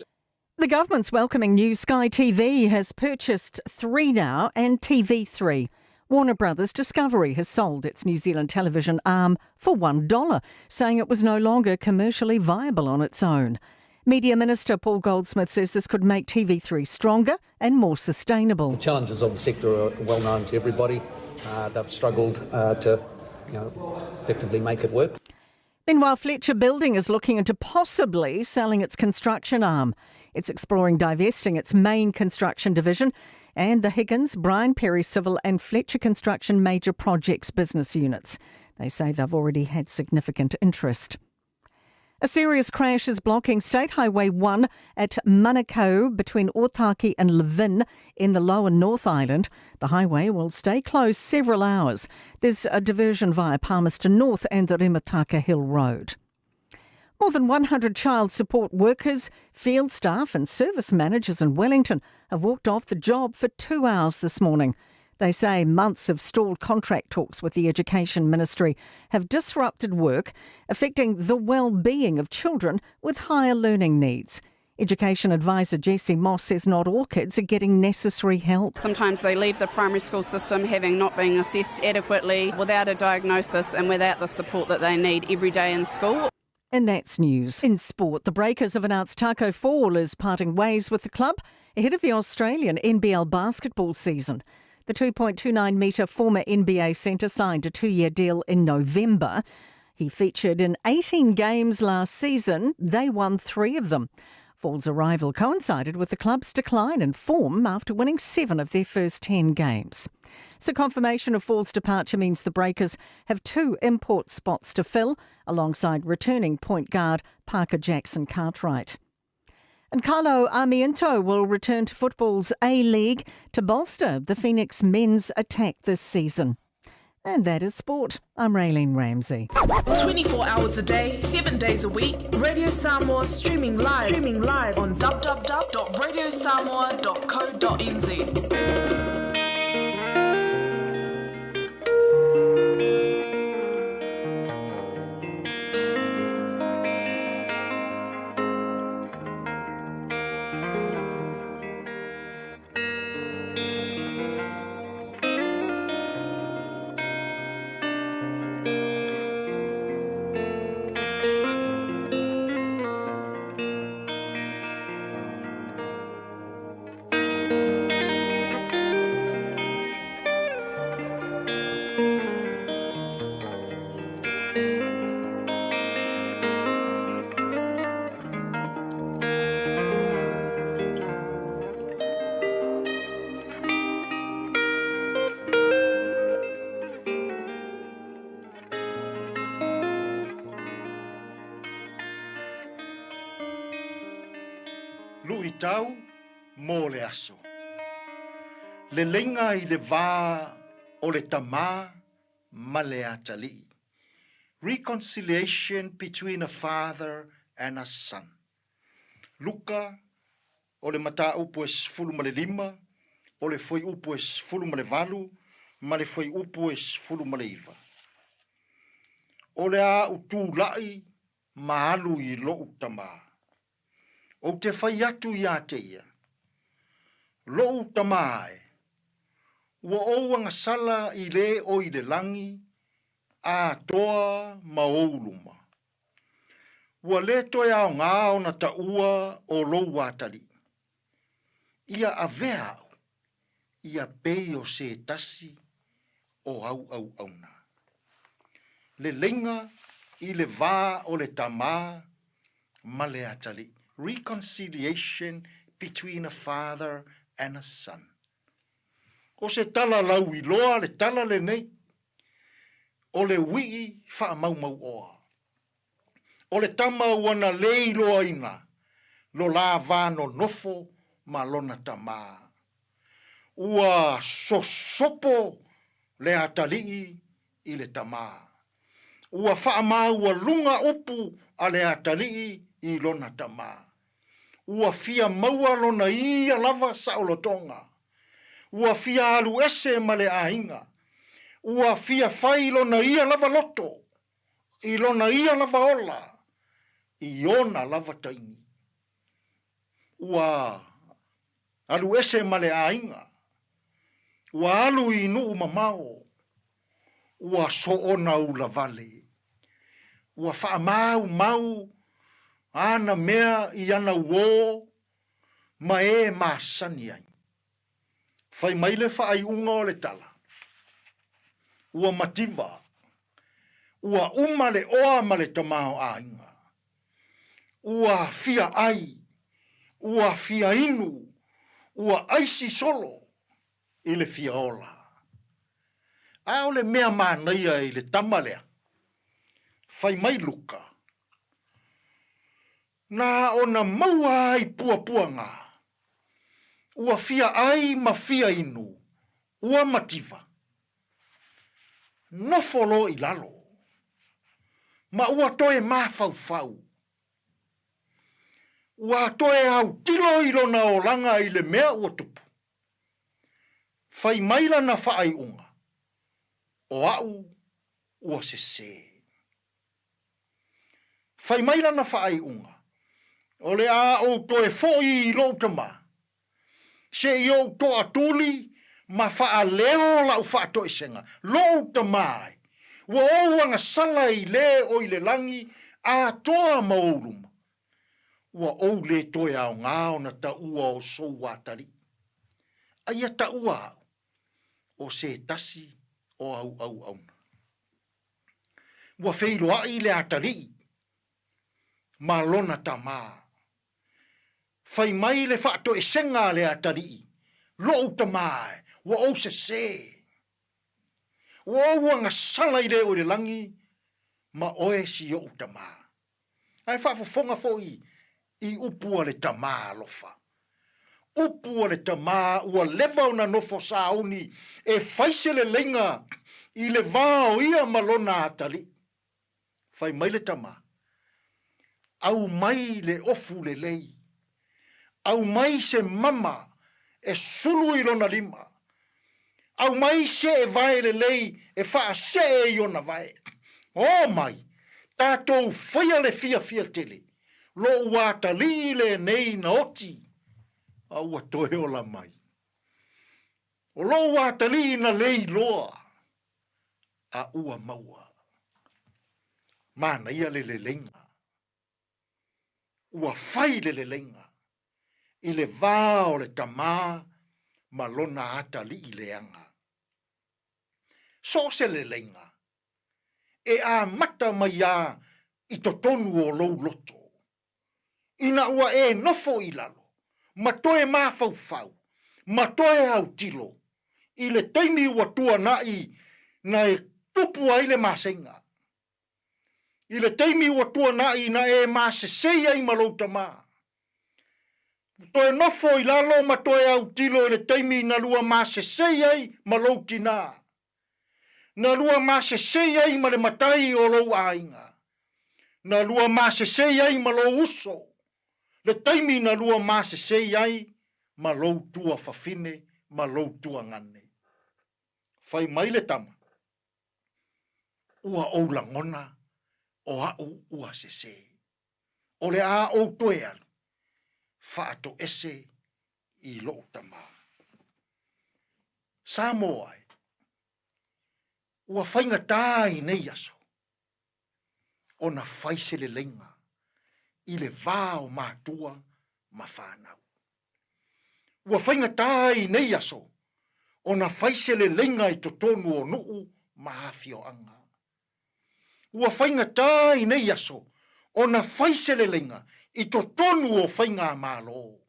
The government's welcoming new Sky TV has purchased 3Now and TV3. Warner Brothers Discovery has sold its New Zealand television arm for $1, saying it was no longer commercially viable on its own. Media Minister Paul Goldsmith says this could make TV3 stronger and more sustainable. The challenges of the sector are well known to everybody. Uh, they've struggled uh, to you know, effectively make it work. Meanwhile, Fletcher Building is looking into possibly selling its construction arm. It's exploring divesting its main construction division and the Higgins, Brian Perry Civil and Fletcher Construction major projects business units. They say they've already had significant interest. A serious crash is blocking State Highway 1 at Manukau between Otaki and Levin in the lower North Island. The highway will stay closed several hours. There's a diversion via Palmerston North and the Rimutaka Hill Road. More than 100 child support workers, field staff, and service managers in Wellington have walked off the job for two hours this morning. They say months of stalled contract talks with the Education Ministry have disrupted work, affecting the well-being of children with higher learning needs. Education advisor Jessie Moss says not all kids are getting necessary help. Sometimes they leave the primary school system having not been assessed adequately, without a diagnosis and without the support that they need every day in school. And that's news. In sport, the Breakers have announced Tacko Fall is parting ways with the club ahead of the Australian NBL basketball season. The 2.29 metre former NBA centre signed a two year deal in November. He featured in 18 games last season. They won three of them. Fall's arrival coincided with the club's decline in form after winning seven of their first 10 games. So, confirmation of Fall's departure means the Breakers have two import spots to fill alongside returning point guard Parker Jackson Cartwright. And Carlo Armiento will return to football's A League to bolster the Phoenix men's attack this season. And that is sport. I'm Raylene Ramsey. 24 hours a day, 7 days a week, Radio Samoa streaming live, streaming live on www.radiosamoa.co.nz. Lu'itau mo le aso. Leleiga i le va o le tamā ma le atalii. Reconciliation between a father and a son. Luka, o le mataupu e 15, o le fuaiupu e 18 ma le fuaiupu e 19. O le a ou tula'i ma alu i lo'u tamā. Ou te fai atu iā te ia, Lo'u tamā e, ua ou agasala i le o i le lagi, atoa ma ou luma. Ua lē toe aogā ona taʻua o lou atalii. Ia avea aʻu, ia pei o se tasi o au auauna. Leleiga i le va o le tamā ma le atalii, reconciliation between a father and a son. O se tala lauiloa le tala lenei, o le uiʻi faamaumauʻoa. O le tama ua na lē iloaina lo la va nonofo ma lona tamā. Ua sosopo le atalii i le tamā. Ua faamaualuga upu a le atalii i lona tamā. Ua fia maua lona ia lava saolotoga. Ua fia alu ese ma le aiga. Ua fia fai lona ia lava loto, i lona ia lava ola, i ona lava taimi. Ua alu ese ma le aiga. Ua alu i nuu mamao. Ua soona ulavale. Ua faamaumau ana mea i ana uō ma e masani ai. Fai mai le faaiuga o le tala, ua mativa, ua uma le oa ma le tamaoaiga. Ua fia ai, ua fia inu, ua aisi solo i le fia ola. A o le mea manaia i le tama lea, fai mai Luka, na ona maua ai puapuaga, ua fia ai ma fia inu, ua mativa. Nofo loa i lalo, ma ua toe mafaufau. Ua toe autilo i lona olaga i le mea ua tupu. Fai mai lana faaiuga, O au ua sesē. Fai mai lana faaiuga, O le a ou toe foʻi i loʻu tamā, se i ou toʻatuli ma faaleo laʻu faatoesega, loʻu tamā e, ua ou agasala i le o i le lagi atoa ma ou luma, ua ou lē toe aogā ona taua o sou atalii. A ia taua aʻu, o se tasi o au auauna. Ua feiloaʻi le atalii ma lona tamā. Fai mai le faatoesega a le atalii, Loʻu tamā e, ua ou sesē. Ua ou agasala i le o i le lagi ma oe si oʻu tamā. Ae faafofoga foi i upu a le tamā alofa. Upu a le tamā ua leva ona nofo sauni e fai se leleiga i le va o ia ma lona atalii. Fai mai le tamā, Aumai le ofu lelei. Aumai se mama e sulu i lona lima. Aumai se vae lelei e faasee i ona vae. O mai, tatou faia le fiafia tele, loʻu atalii lenei na oti, a ua toe ola mai. O loʻu atalii na lei loa, a ua maua. Manaia le leleiga. Ua fai le leleiga i le va o le tamā ma lona atalii leaga. So o se leleiga e amata mai lava i totonu o lou loto, ina ua e nofo i lalo ma toe mafaufau ma toe autilo i le taimi ua tuanai na e tupu ai le maseiga. I le taimi ua tuanai na e masesei ai ma lou tamā. Toe nofo i lalo ma toe autilo i le taimi na lua masesei ai ma lou tinā. Na lua masesei ai ma le matai o lou aiga. Na lua masesei ai ma lou uso. Le taimi na lua masesei ai ma lou tuafafine ma lou tuagane. Fai mai le tama, Ua ou lagona o aʻu ua sesē. O le a ou toe alu, faatoese i loʻu tamā. Samoa e, ua faigata i nei aso ona fai se leleiga i le va o matua ma fanau. Ua faigata i nei aso ona fai se leleiga i totonu o nuu ma afioaga. Ua faigata i nei aso ona fai se leleiga i totonu o faigamalo.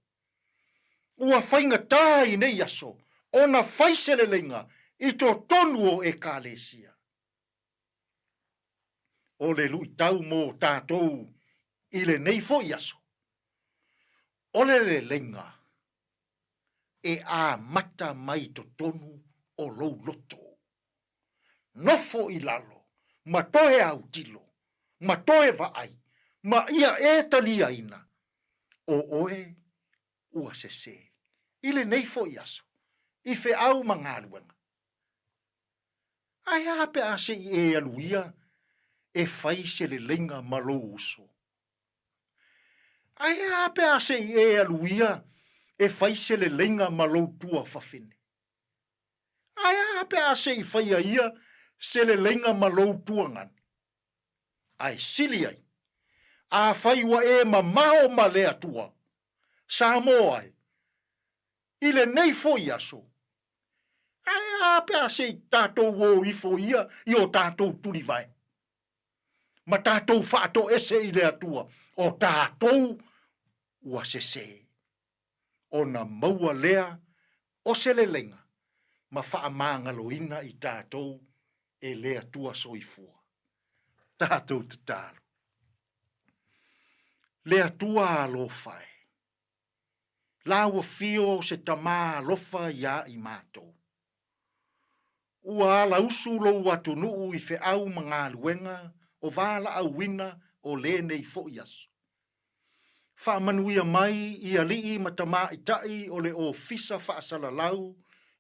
Ua faigata i nei aso ona fai se leleiga i totonu o Ekalesia. O le luitau mo tatou i lenei foi aso, o le leleiga e amata mai totonu o lou loto. Nofo i lalo ma toe autilo, ma toe vaai, ma ia e taliaina. O oe ua sesē. I lenei foi aso, i feau ma galuega. Ae a pe a se i e alu ia e fai se leleiga ma lou uso? Ae a pe a se i e alu ia e fai se leleiga ma lou tuafafine? Ae a pe a se i faia ia se leleiga ma lou tuagane? Ae sili ai, afai ua e mamao ma le Atua, Samoa e, i lenei foi aso, ae a pe a se i tatou o ifo ia i o tatou tulivae, ma tatou faatoese i le Atua, o tatou ua sese, ona maua lea o se leleiga ma faamagaloina i tatou e le Atua Soifua. Tatou tatalo. Le Atua alofa e, la ua fio o se Tama alofa iā i matou. Ua alausu lou atunuu i feau ma galuega o valaauina o lenei foi aso. Faamanuia mai i alii ma tamaitai o le Ofisa Faasalalau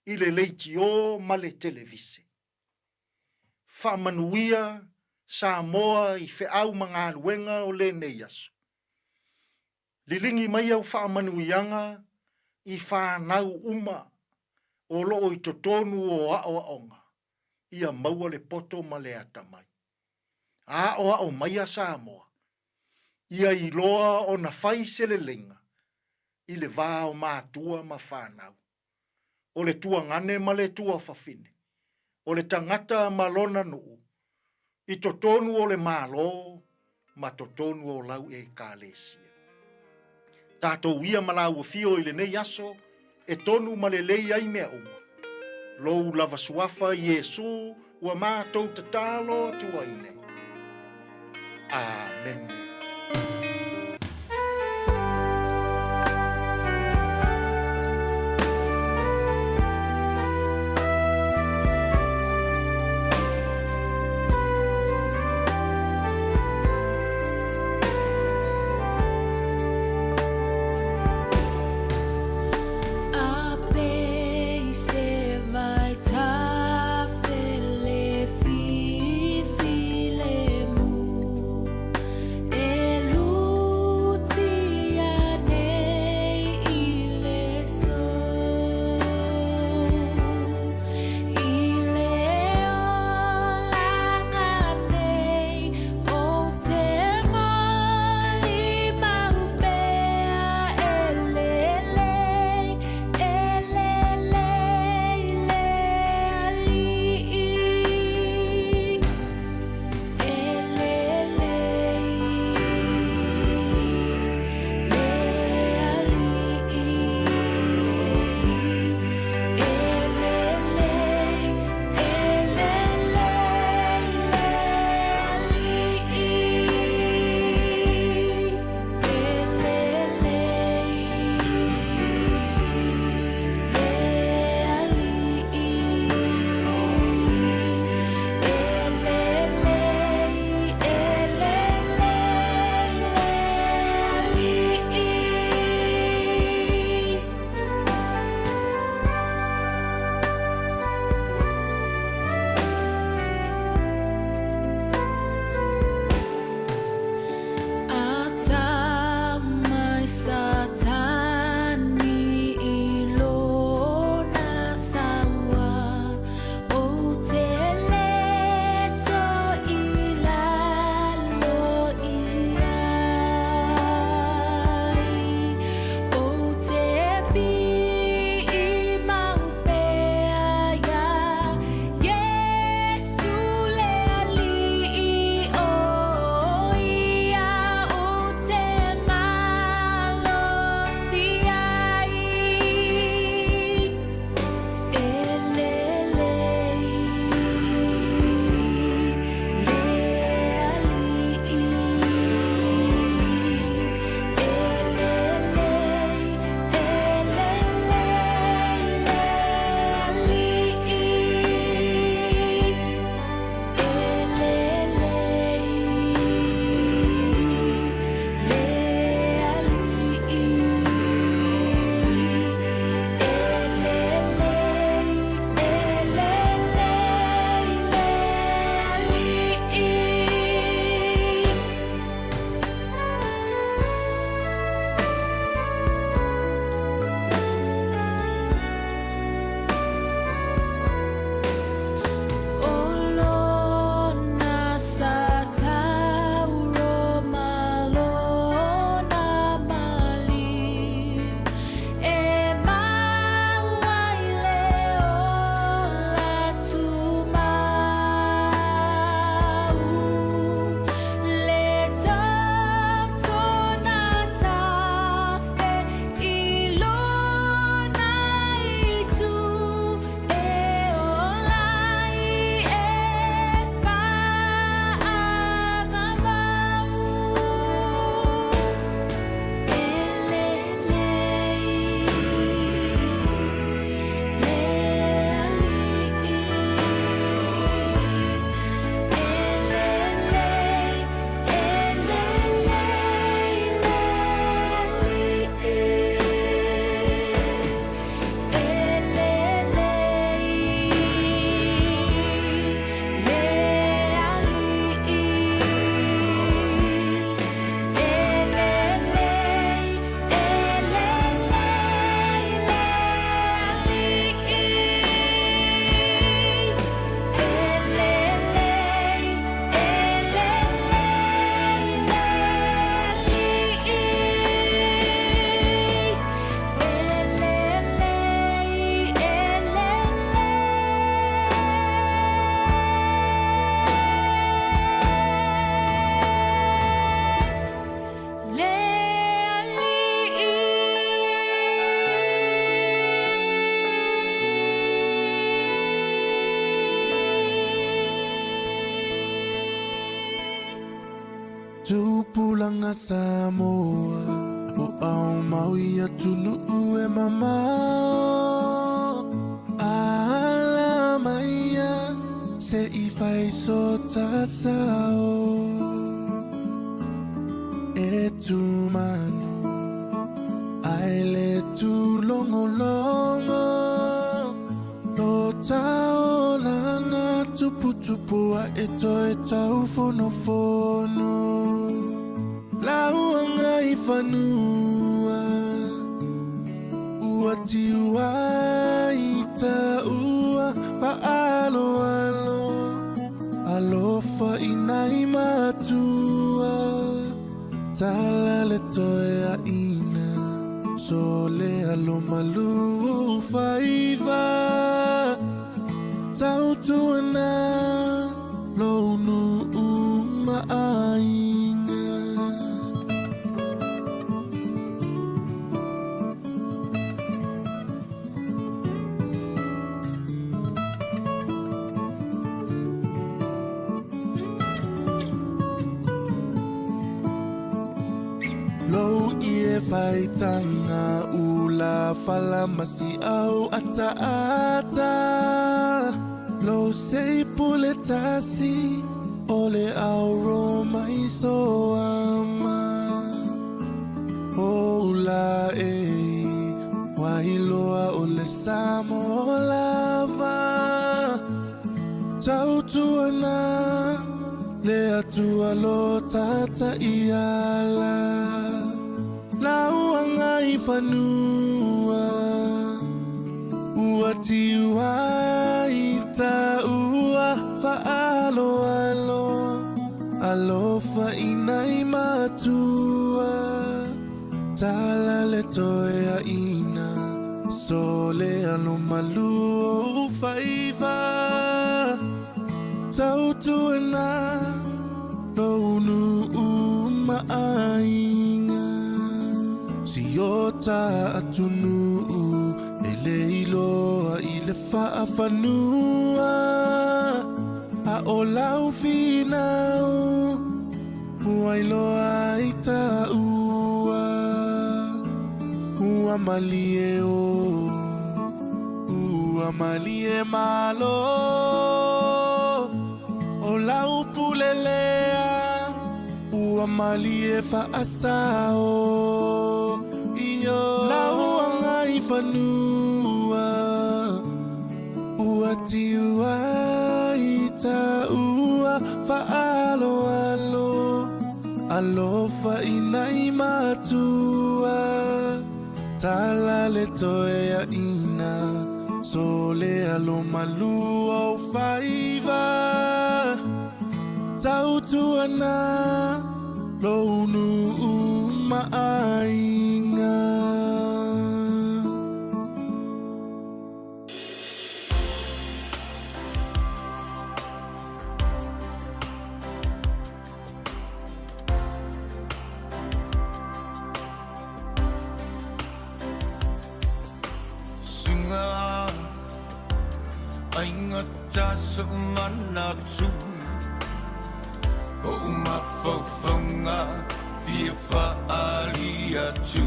i le leitiō ma le televise. Faamanuia Samoa i feau ma galuega o lenei aso. Liligi mai au faamanuiaga i fanau uma o loo i totonu o aoaoga ia maua le poto ma le atamai. Aoao maia Samoa ia iloa ona fai se leleiga i le va o matua ma fanau, o le tuagane ma le tuafafine, o le tagata ma lona nuu, i totonu o le Malo ma totonu o lau Ekalesia. Tatou ia ma lāua fio i lenei aso e tonu ma lelei ai mea uma. Lou lava suafa Iesū ua matou tatalo atu ai nei. Amene. Tupulaga Samoa o aumau i atunuu e mamao Ala maia se i fai so ta sao E tumanu ai le tūlogologo Lo taolanga tuputupu ae toe taufonofono Lauanga i fanua Ua tiu ai ta ua faaaloalo Alofa i nai matua Tala le toe aina Sole alo malu faiva Tautuana lou nuu ma aiga. Lou ie faitaga ula fala ma siau ataata Lou sei pule tasi o le auro mai soama O ula e Wailoa o le Samoa lava Tautuana le Atua lo tata iala Lauanga i fanua Ua tiu ai ta ua faaaloalo Alofa i nai matua Tala le toe aina Sole alo malu o faiva Tautuana lou nuu ma aiga Si o ta atunuu e le iloa i le faafanua A o lau finau ua iloa ai taua Ua malie o Ua malie malo O lau pule lea Ua malie faasao Io lau agai fanua Ua tiu ai ta ua faaaloalo Alofa i nai matua Tala le toe aina Sole alo malu o faiva Tautuana lou nuu ma aiga. Suga aigata so'u manatu O'u mafaufauga fia fa'aali atu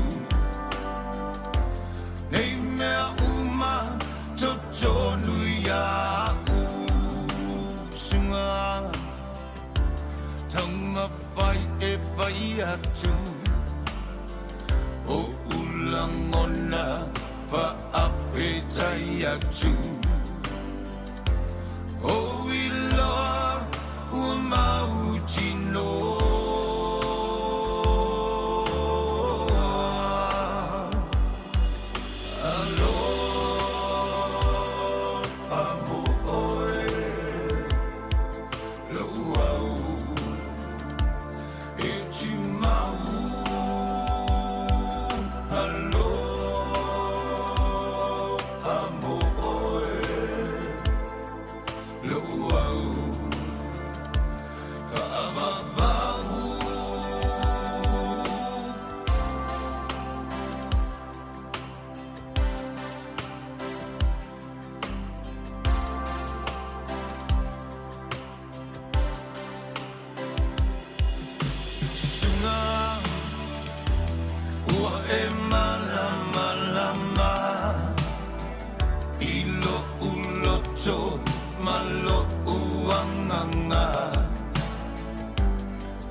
Nei mea uma totonu ia'u Suga Taumafai e fai atu O'u lagona fa'afetai atu O iloa ua mautinoa Alofa mo oe Lo'u au e tumau Alofa mo oe Lo'u au fa'avavau. e malamalama I loʻu loto ma loʻu agaga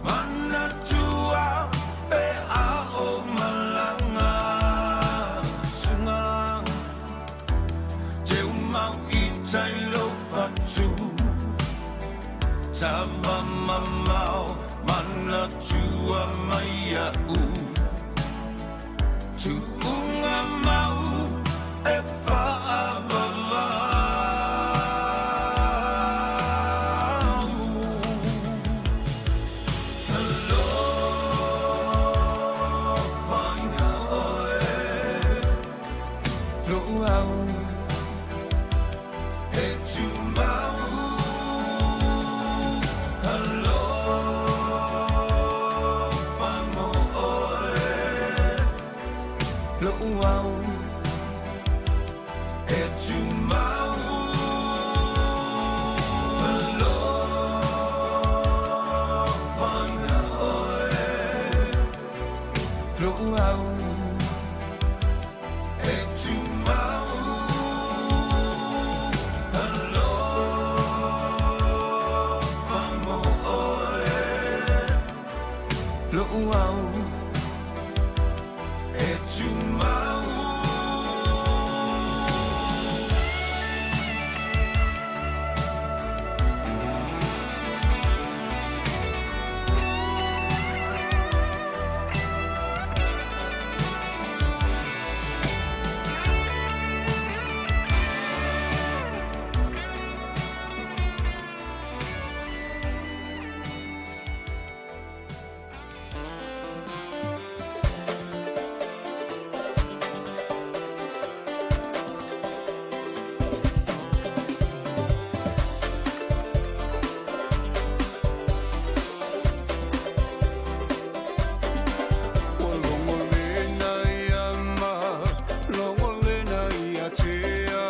Manatua pe a o malaga Suga Teumau i tai lou fatu Tava mamao manatua mai iaʻu Tuuga mau e faavavau Alofa iā ʻoe Loʻu au e tumau Alofa mo ʻoe Loʻu au e tumau Alofa iā ʻoe Loʻu au e tumau Alofa mo ʻoe Loʻu au e tumau. Ua logolena ia ma, logolena ia tea.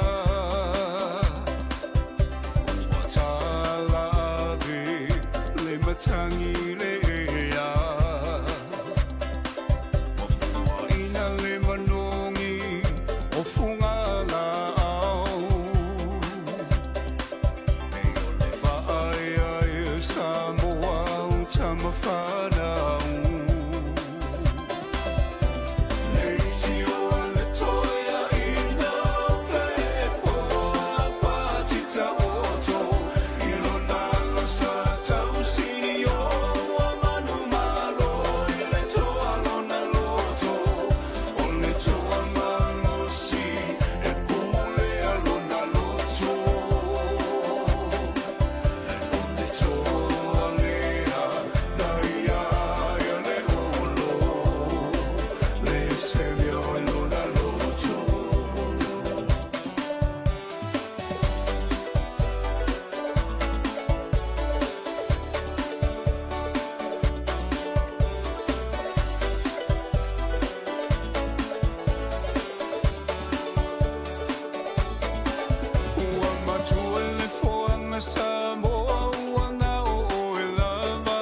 Ua talave le matagi le ea. Ua puaina le manogi o Fugalaau. E o le faaeaea Samoa o tamafanau. Ua matua le foaga Samoa ua gao oe lava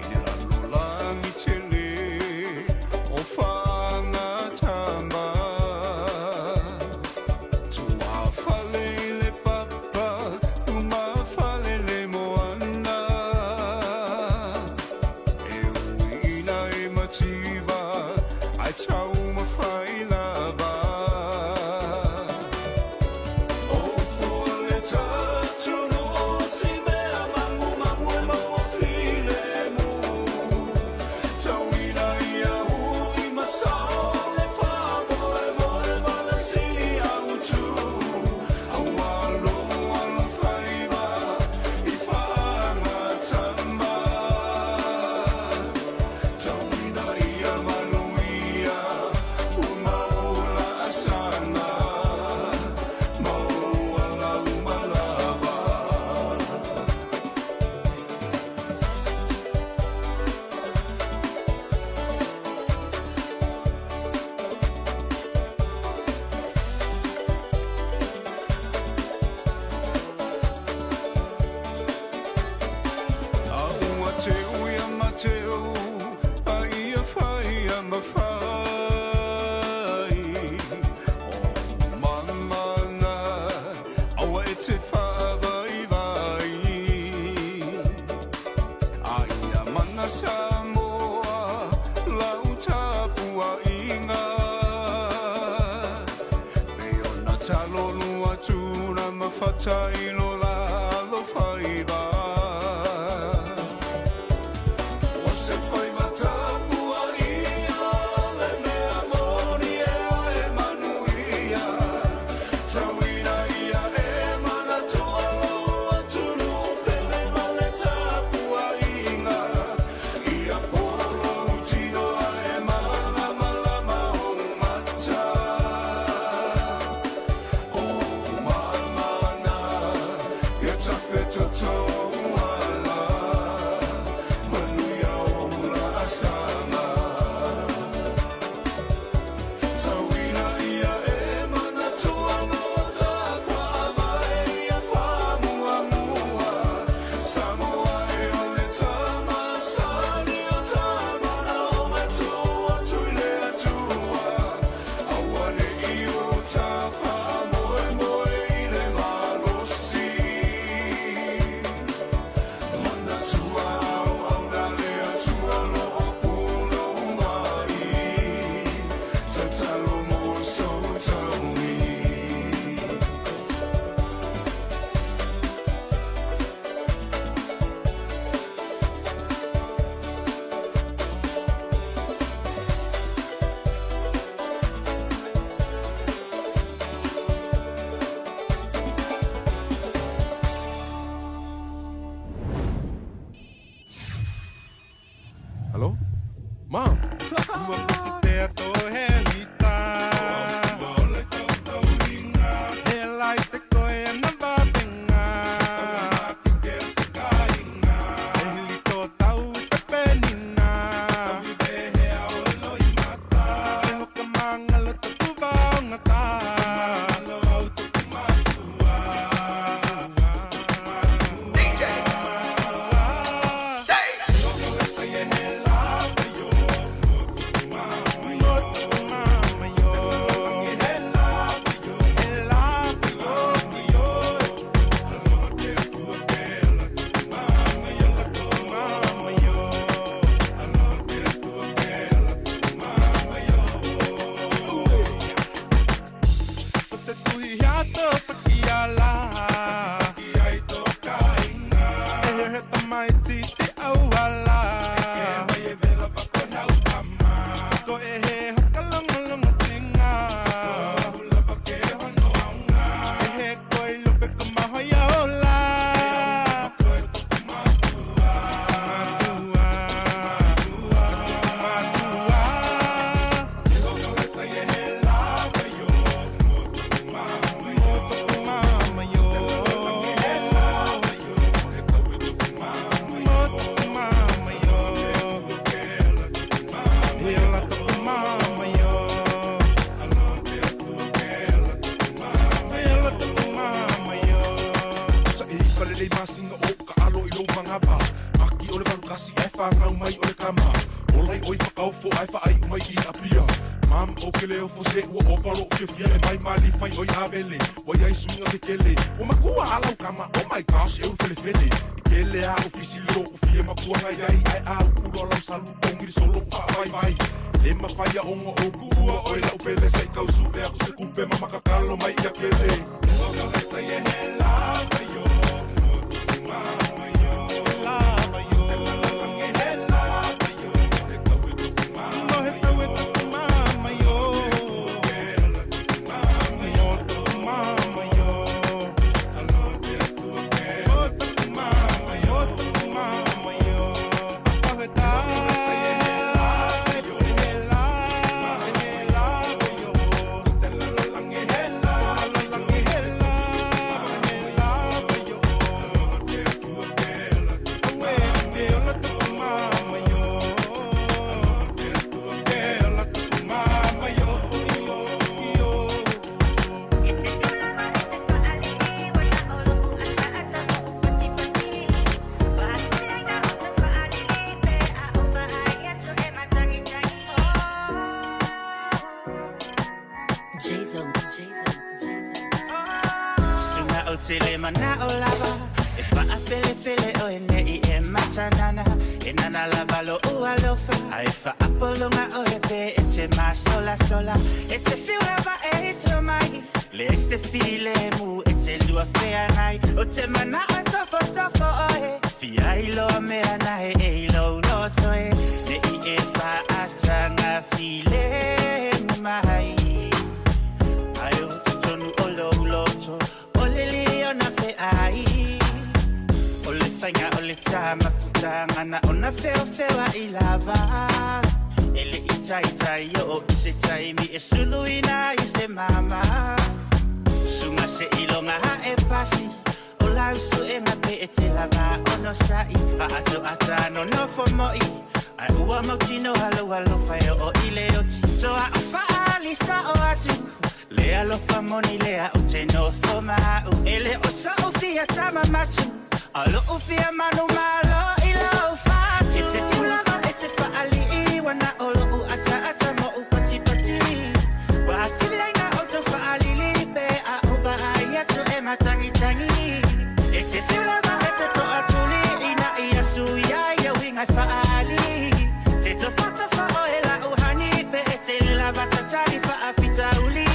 I le lalolagi tele o faagatama Tuafale i le papa lumafale le moana E ui ina e mativa ae taumafai lava. O le tatunuʻu o si mea magumagu e maua filemu. Tauina ia uli ma sao le faamoemoe ma le sili autu. Aua logo alofaiva i faagatama. Tauina ia manuia ua maola asaga. Maua lau malava. A ua teu ia Mateo a ia fai. Faafofoga Samoa, lau tapuaiga. E ona talo lua tuna ma fatailo la alofaiva. O se faiva tapuaia le mea moni e ae manuia. Tauina ia e manatua lou atunuu pele ma le tapuaiga. Ia polo tino ae malamalama ou mata. O mamana, ia tafetoto ala. Manuia o laasaga. Tauina ia e manatua lo tafaavae ia faamuamua. Samoa e o le tamasani o tamana o matua tui le Atua. Aua ne i o ta faamoemoe i le malosi. Manatua auauna le Atua lo o punou mai. Tatalo mo sou taui. Hello? Mom? Ua to he hita. He lai te koe na vavenga. E hili tō tau te penina. E hoka mangalo taku vaongata. O te tuhi hiato taki ala. E he he tamaiti te auala. Ko e he hokalongolongo tinga. E he koi lupe ko mahoia ola. Sa e palele masinga o ka alo i lou magava. Aki o le valukasi ae fagau mai o le kama. Ola i oi whakaofo ae whaai umai i apia. Mam o ke leo fo se ua opa lo fiafia e mai mali fai oi avele. Wai ai suinga ke kele. O makua alau kama, oh my gosh, e uru fele fele. E kele a ofisi lo o fie makua ngai ai ai a ukulo lau salu tongiri solo wha vai vai. Le mawhaia ongo o kuua oi lau pele se kau su e aku se kupe mamakakalo mai ia kele. Jason, Jason, Jason. Sunga o tele mana o lava E whaapelepele o e nei e mata. tanana E nana lava lo'u alofa Ae fa'apologa oe pe e te masolasola E te fiu lava e to mai Leai se filemu e te lua feagai O te mana'o e tofotofo oe Fia iloa mea na e e i lou loto e Ne'i e fa'ataga filemu mai Ae o totonu o lou loto O le liona fe'ai O le faiga o le tā mafutaga Na ona feofeoa'i lava E le'i taitai o'o i se taimi E suluina ai se mama Suga se'iloga a'e pasi O lau su'ega pe e te lava onosa'i Fa'ato'ata nonofo mo'i Ae ua mautinoa lou alofa e o'o i le oti Toa'u fa'ali sa'o atu Le alofa moni lea ou te nofo ma a'u E le o so'u fia tama matu A o lo'u fia manumalo i lou fatu E te fiu lava e te fa'ali'i Ua na o lo'u ataata ma ou patipati Ua atili ai na ou taufa'alili Pe a ou vaai atu e matagitagi E te fiu lava e te to'atuli Ina ia suia ia uiga e fa'aali Te tofatofa oe la'u hani Pe e te lava tatali fa'afitauli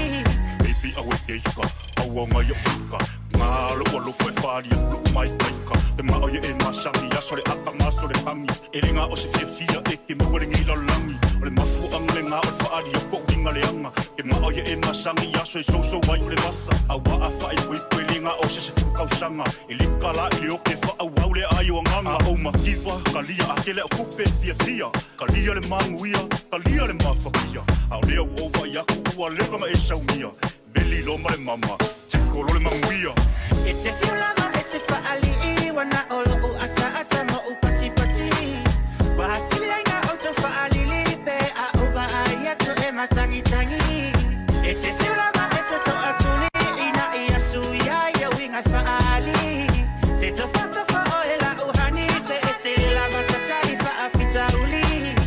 Baby awe keika, aua ngai o fika Ngā lo'u alofa e wharia, lo'u mai taika Te mao ia e masangi, aso le aka maso le hangi E le ngā o se fiafia e ke maua le ngei lalagi O le mafuaʻaga lenā o le faaali o koʻu uiga leaga Ke mao ia e masangi, aso e sousou ai o le vasa Auā a faaepoepoe le gā o se 10 tausaga E le kala i le oke faaauau le aai o agaga A ou mativa, kalia a tele au tupe fiafia Kalia le manuia, kalia le mafakia A o lea ua ou vaai atu ua leva ona e saunia Meli loa ma le mama, tiko loa le manuia. E te fiu lava e te fa'ali'i Ua na o lo'u ataata ma ou patipati Ua atili ai na ou taufa'alili Pe a ou vaai atu e matagitagi E te fiu lava e te to'atuli Ina ia suia ia uiga e fa'aali Te tofatofa oe la'u hani Pe e te lava tatali fa'afitauli.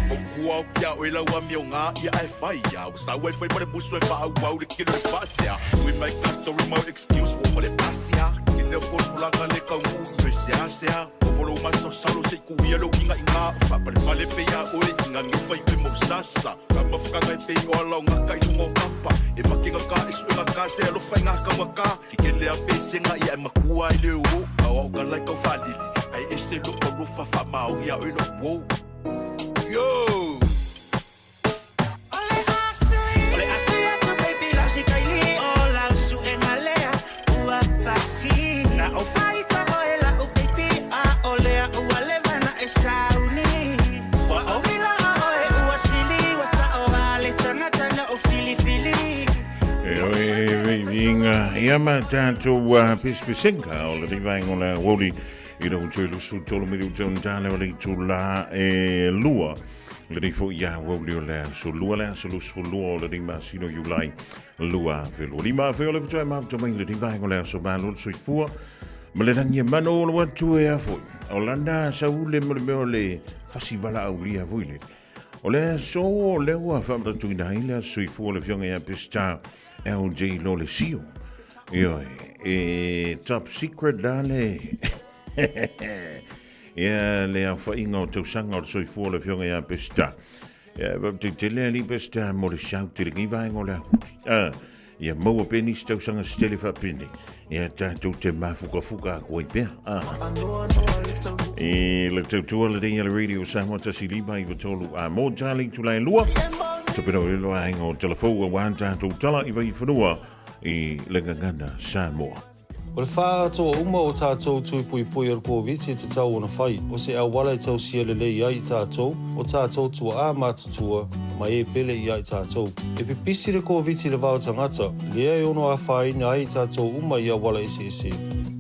Fautua o kia oe lau amioga ia ae fai ia Ua sau ai fai ma le musu e faaauau le kino le faasea We make a story mo excuse ua ma le pasia Ke leo folafolaga le kaunuu i oe seasea Ovo lou masalosalo se i kuia lou iga'iga O faapalepale pea iā oe i gagefa i oe mo sasa Ka mafakaga e pei o ala o gaka i luga o papa E make gaka e sue gaka se alofa i gaka maka Ke kele a pesega ia e makua ai le o Ao ao ka lai kau faalili Ae ese lou alofa faamaoni iā oe lou uo Yo! O le asu atu baby lau sikaili O lau su'ega lea ua pasi Na ou faita oe la'u baby A o lea ua leva na e sauni Ua ou iloa oe ua sili Ua sa'o a le tagata na ou filifili E oe viiga ia ma tātou pispisinga o le rivaenga o le aoauli i lau toe 23 minuta o tale o le itulā e lua. Lenei foi ia aoauli o le aso lua le aso 22 o lenei masina o Iulai 2025. Afai o le futoe mafuta mai lenei vaega o le aso malo le soifua ma le lagi e mano o lo atu e a foi. O lana saule mo le mea o le fasi valaaulia foi le. O le aso o lea ua faamatatuina ai le aso soifua o le afioga ia Pestar LJ Lolesio. Ioe, e top secret la le... Ia le aofaiga o tausaga o le soifua o le Afioga ia Pesita. Ia, faafetai tele alii Pesita mo le shout i lenei vaega o le aoauli. Ah, ia maua pea nisi tausaga se tele faapenei. Ia tatou te mafukafuka atu ai pea. Ah. I le tautua lenei a le Radio Samoa 1 5 9 3 a mō tāle i tulae lua. Tupena o lelo aiga o Talafou auā tātou tala i Vaifanua i le gagana Samoa. O le faaatoa uma o tātou tui puipui o le Koviti e tatau ona fai, o se auala e tausia lelei ai i tātou, o tātou tuaā matutua, ma e pele i a i tātou. E pipisi le Koviti i le vao tagata, lea e ono afaina ai i tātou uma i auala eseese.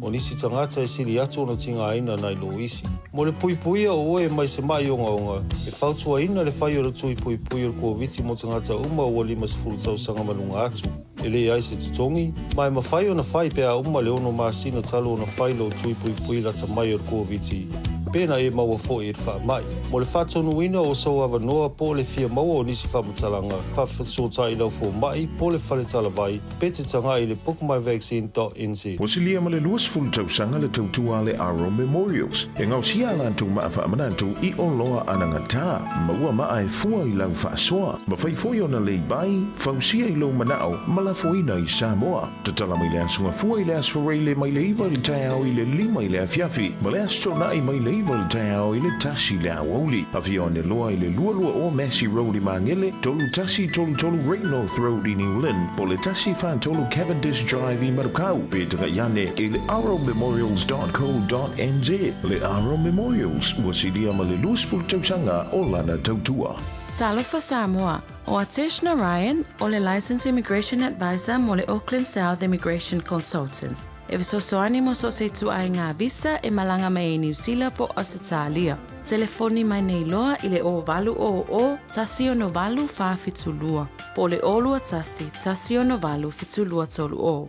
O nisi tagata e sili atu ona tigaina nai lo isi. Mo le puipuia o oe mai se maʻi ogaoga, e fautuaina le fai o le tui puipui o le Koviti mo tagata uma ua 50 tausaga ma luga atu. E leai se totogi, ma e mafai ona fai pe a uma le ono masina talu ona fai lou tui puipui lata mai o le Koviti. Pe na e maua foi i le faamai. Mo le faatonuina o sou avanoa po o le fia maua o nisi faamatalaga, faafesootai i lau fomai po o le fale talavai pe te tagai i le bookmyvaccine.nz. Ua silia ma le 20 tausaga le tautua a le Aro Memorials e gaosia a latou maa faamanatu i oloa anagata, maua maa e fua i lau faasoa, mafai foi ona lay-by, fausia i lou manao ma lafoina i Samoa. Tatala mai le Aso Gafua i le Aso Faraile mai le 9 i le taeao i le 5 i le afiafi, ma le Aso Toonai mai le 9 i le taeao i le 1 i le aoauli. Afio ane loa i le 220 Massey Road i Magele, 3133 Great North Road i New Lynn, po o le 143 Cavendish Drive i Manukau, pe tagai ane i le arrowmemorials.co.nz. Le Arrow Memorials, ua silia ma le 20 tausaga o lana tautua. Talofa Samoa, ʻO Atesh Narayan, ʻo le Licensed Immigration Advisor mo le Auckland South Immigration Consultants, e fesoasoani mo so o se ituaiga visa e malaga mai ai Niu Sila po o Ausetalia. Telefoni mai nei loa i le 0800 168 472 po o le 021 168 7230.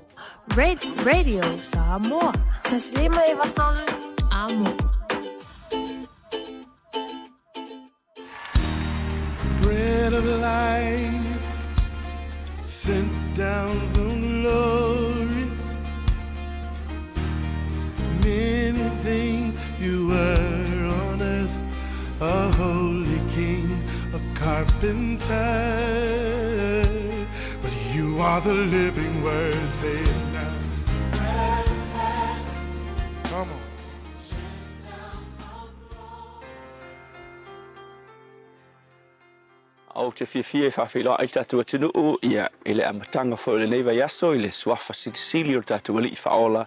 Radio Samoa. Taslima e vatolu amo. Bread of life sent down from glory. Many things you were on earth, a holy king, a carpenter. But you are the living word, say it now. Come on. Ou te fiafia e faafeiloai le tatou atunuu ia i le amataga foi o lenei vaiaso i le Suafa Silisili o le tatou Alii Faaola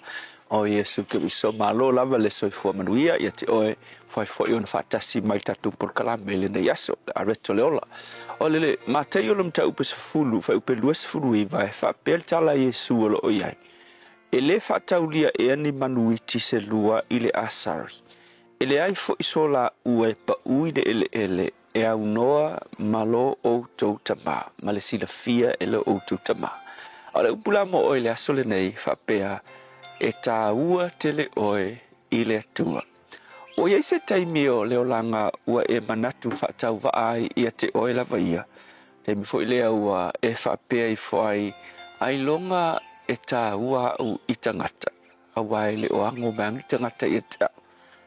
o Iesu Keriso. Malo lava le soifua manuia ia te oe, ua fai foi ona faatasi mai le tatou polokalame i lenei aso, le Areto le Ola. O le Mataio le mataupu 10, fuaiupu 29, e faapea le tala a Iesu o lo o i ai, E le faataulia ea ni manu iti se lua i le asari, E leai foi so laua e paʻu i le ʻeleʻele e aunoa ma lo outou Tama, ma le silafia e lo outou Tama. A o le upu la mo oe i le aso lenei, faapea, E tāua tele oe i le Atua. Ua i ai se taimi o le olaga ua e manatu faatauvaa ai ia te oe lava ia, taimi foi lea ua e faapea ifo ai, Ailoga e tāua aʻu i tagata. Aua e le o ago mai ana tagata ia te au.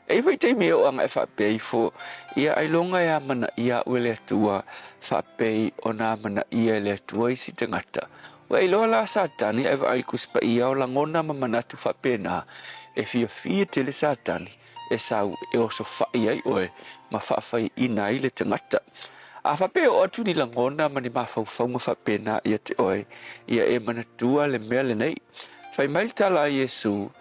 E i ai foi taimi e oo ana e faapea ifo, ia ailoga e amanaia aʻu e le Atua, faapei ona amanaia e le Atua isi tagata. Ua e iloa la a Satani ae vaai i le Tusi Paia o lagona ma manatu faapena, e fiafia tele Satani e sau e osofaʻi ai oe ma faafaiaina ai le tagata. A faapea e oo atu ni lagona ma ni mafaufauga faapena ia te oe, ia e manatua le mea lenei. Fai mai le tala a Iesu,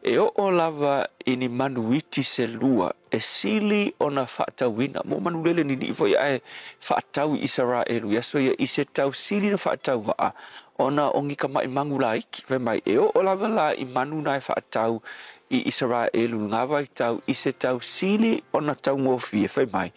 E oo lava i ni manu iti se lua e sili ona faatauina, mo manu lele niniʻi foi ae faatau i Isaraelu i aso ia i se tau sili na faatauvaa ona o ni kamaʻi magu laiki. Fai mai, e oo lava la i manu na e faatau i Isaraelu i lena vaitau i se tau sili ona taugofie, fai mai,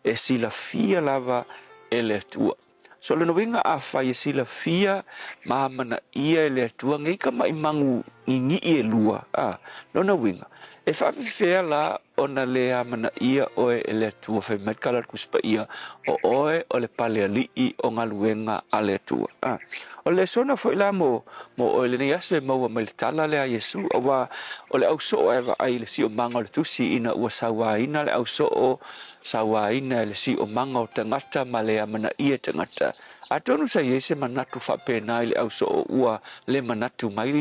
e silafia lava e le Atua. So lona uiga afai e silafia ma amanaia e le Atua nei kamaʻi magu niniʻi e lua, a, lona uiga, e faafefea la ona le amanaia oe e le Atua fai mai le tala a le Tusi Paia, o oe o le pale aliʻi o galuega a le Atua. A, o le lesona foi la mo, mo oe i lenei aso e maua mai le tala lea a Iesu, aua o le ausoo e vaai i le siomaga o le Tusi ina ua sauaina le ausoo sauaina e le siomaga o tagata ma le amanaia tagata. Atonu sa i ai se manatu faapena i le ausoo ua le manatu mai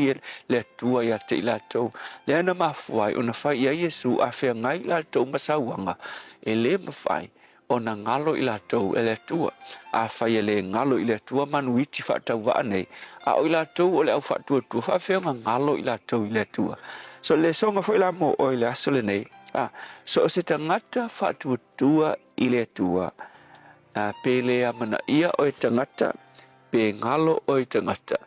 le Atua ia te i latou, lea na mafua ai ona fai i ai Iesu a feagai i latou ma sauaga e le mafai ona galo i latou e le Atua. Afai e le galo i le Atua manu iti faatauvaa nei, a o i latou o le au faatuatua, faafefea ona galo i latou i le Atua? So le lesoga foi la mo oe i le aso lenei, a, so o se tagata faatuatua i le Atua, a, pe le amanaia oe tagata, pe galo oe tagata,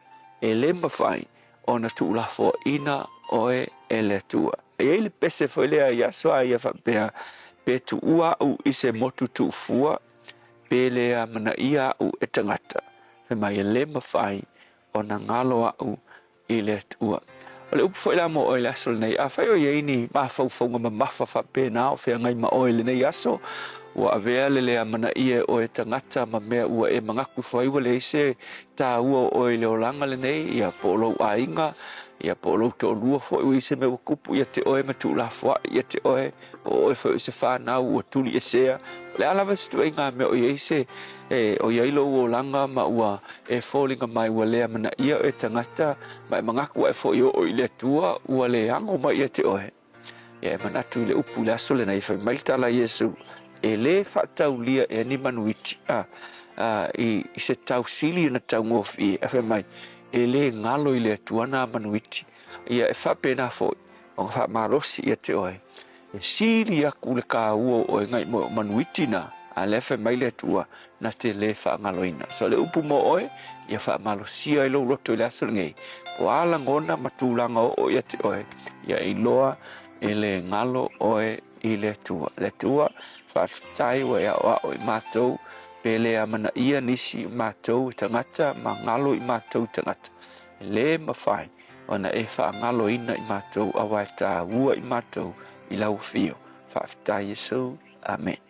e le mafai ona tuulafoaina oe e le Atua. E i ai le pese foi lea i aso a ia faapea, pe tuua aʻu i se motu tuufua, pe le amanaia aʻu e tagata, fai mai e le mafai ona galo aʻu i le Atua. O le upu foi la mo oe i le aso lenei, afai o i ai ni mafaufauga mamafa faapena o feagai ma oe i lenei aso, ua avea le le amanaia e oe e tagata ma mea ua e manatu ifo ai ua leai se taua o oe i le olaga lenei, ia po o lou aiga, ia po o lou toalua foi ua i ai se mea ua tupu ia te oe ma tuulafoai ia te oe, po o oe foi o se fanau ua tuliesea. O le a lava se ituaiga mea o i ai se, e, o i ai lou olaga ma ua e foliga mai ua le amanaia oe e tagata, ma e manatu ae foi e oo i le Atua ua le ago mai ia te oe. Ia e manatu i le upu i le aso lenei, fai mai le tala a Iesu, e le faataulia ea ni manuiti, a, a, i, i se tausili ona taugofie, ae fai mai, e le galo i le Atua nā manuiti. Ia e faapena foi, ona faamalosi ia te oe, e sili aku le taua o oe nai mo manuiti na, a lea fai mai le Atua, na te lē faagaloina. So le upu mo oe, ia faamalosia ai lou loto i le aso lenei, po o a lagona ma tulaga oo ia te oe, ia iloa e le galo oe i le Atua. Le Atua, faafetai ua e aoao i matou, pe le amanaia nisi o matou e tagata ma galo i matou tagata. E lē mafai ona e faagaloina i matou aua e tāua i matou i lau afio. Faafetai Iesu. Amene.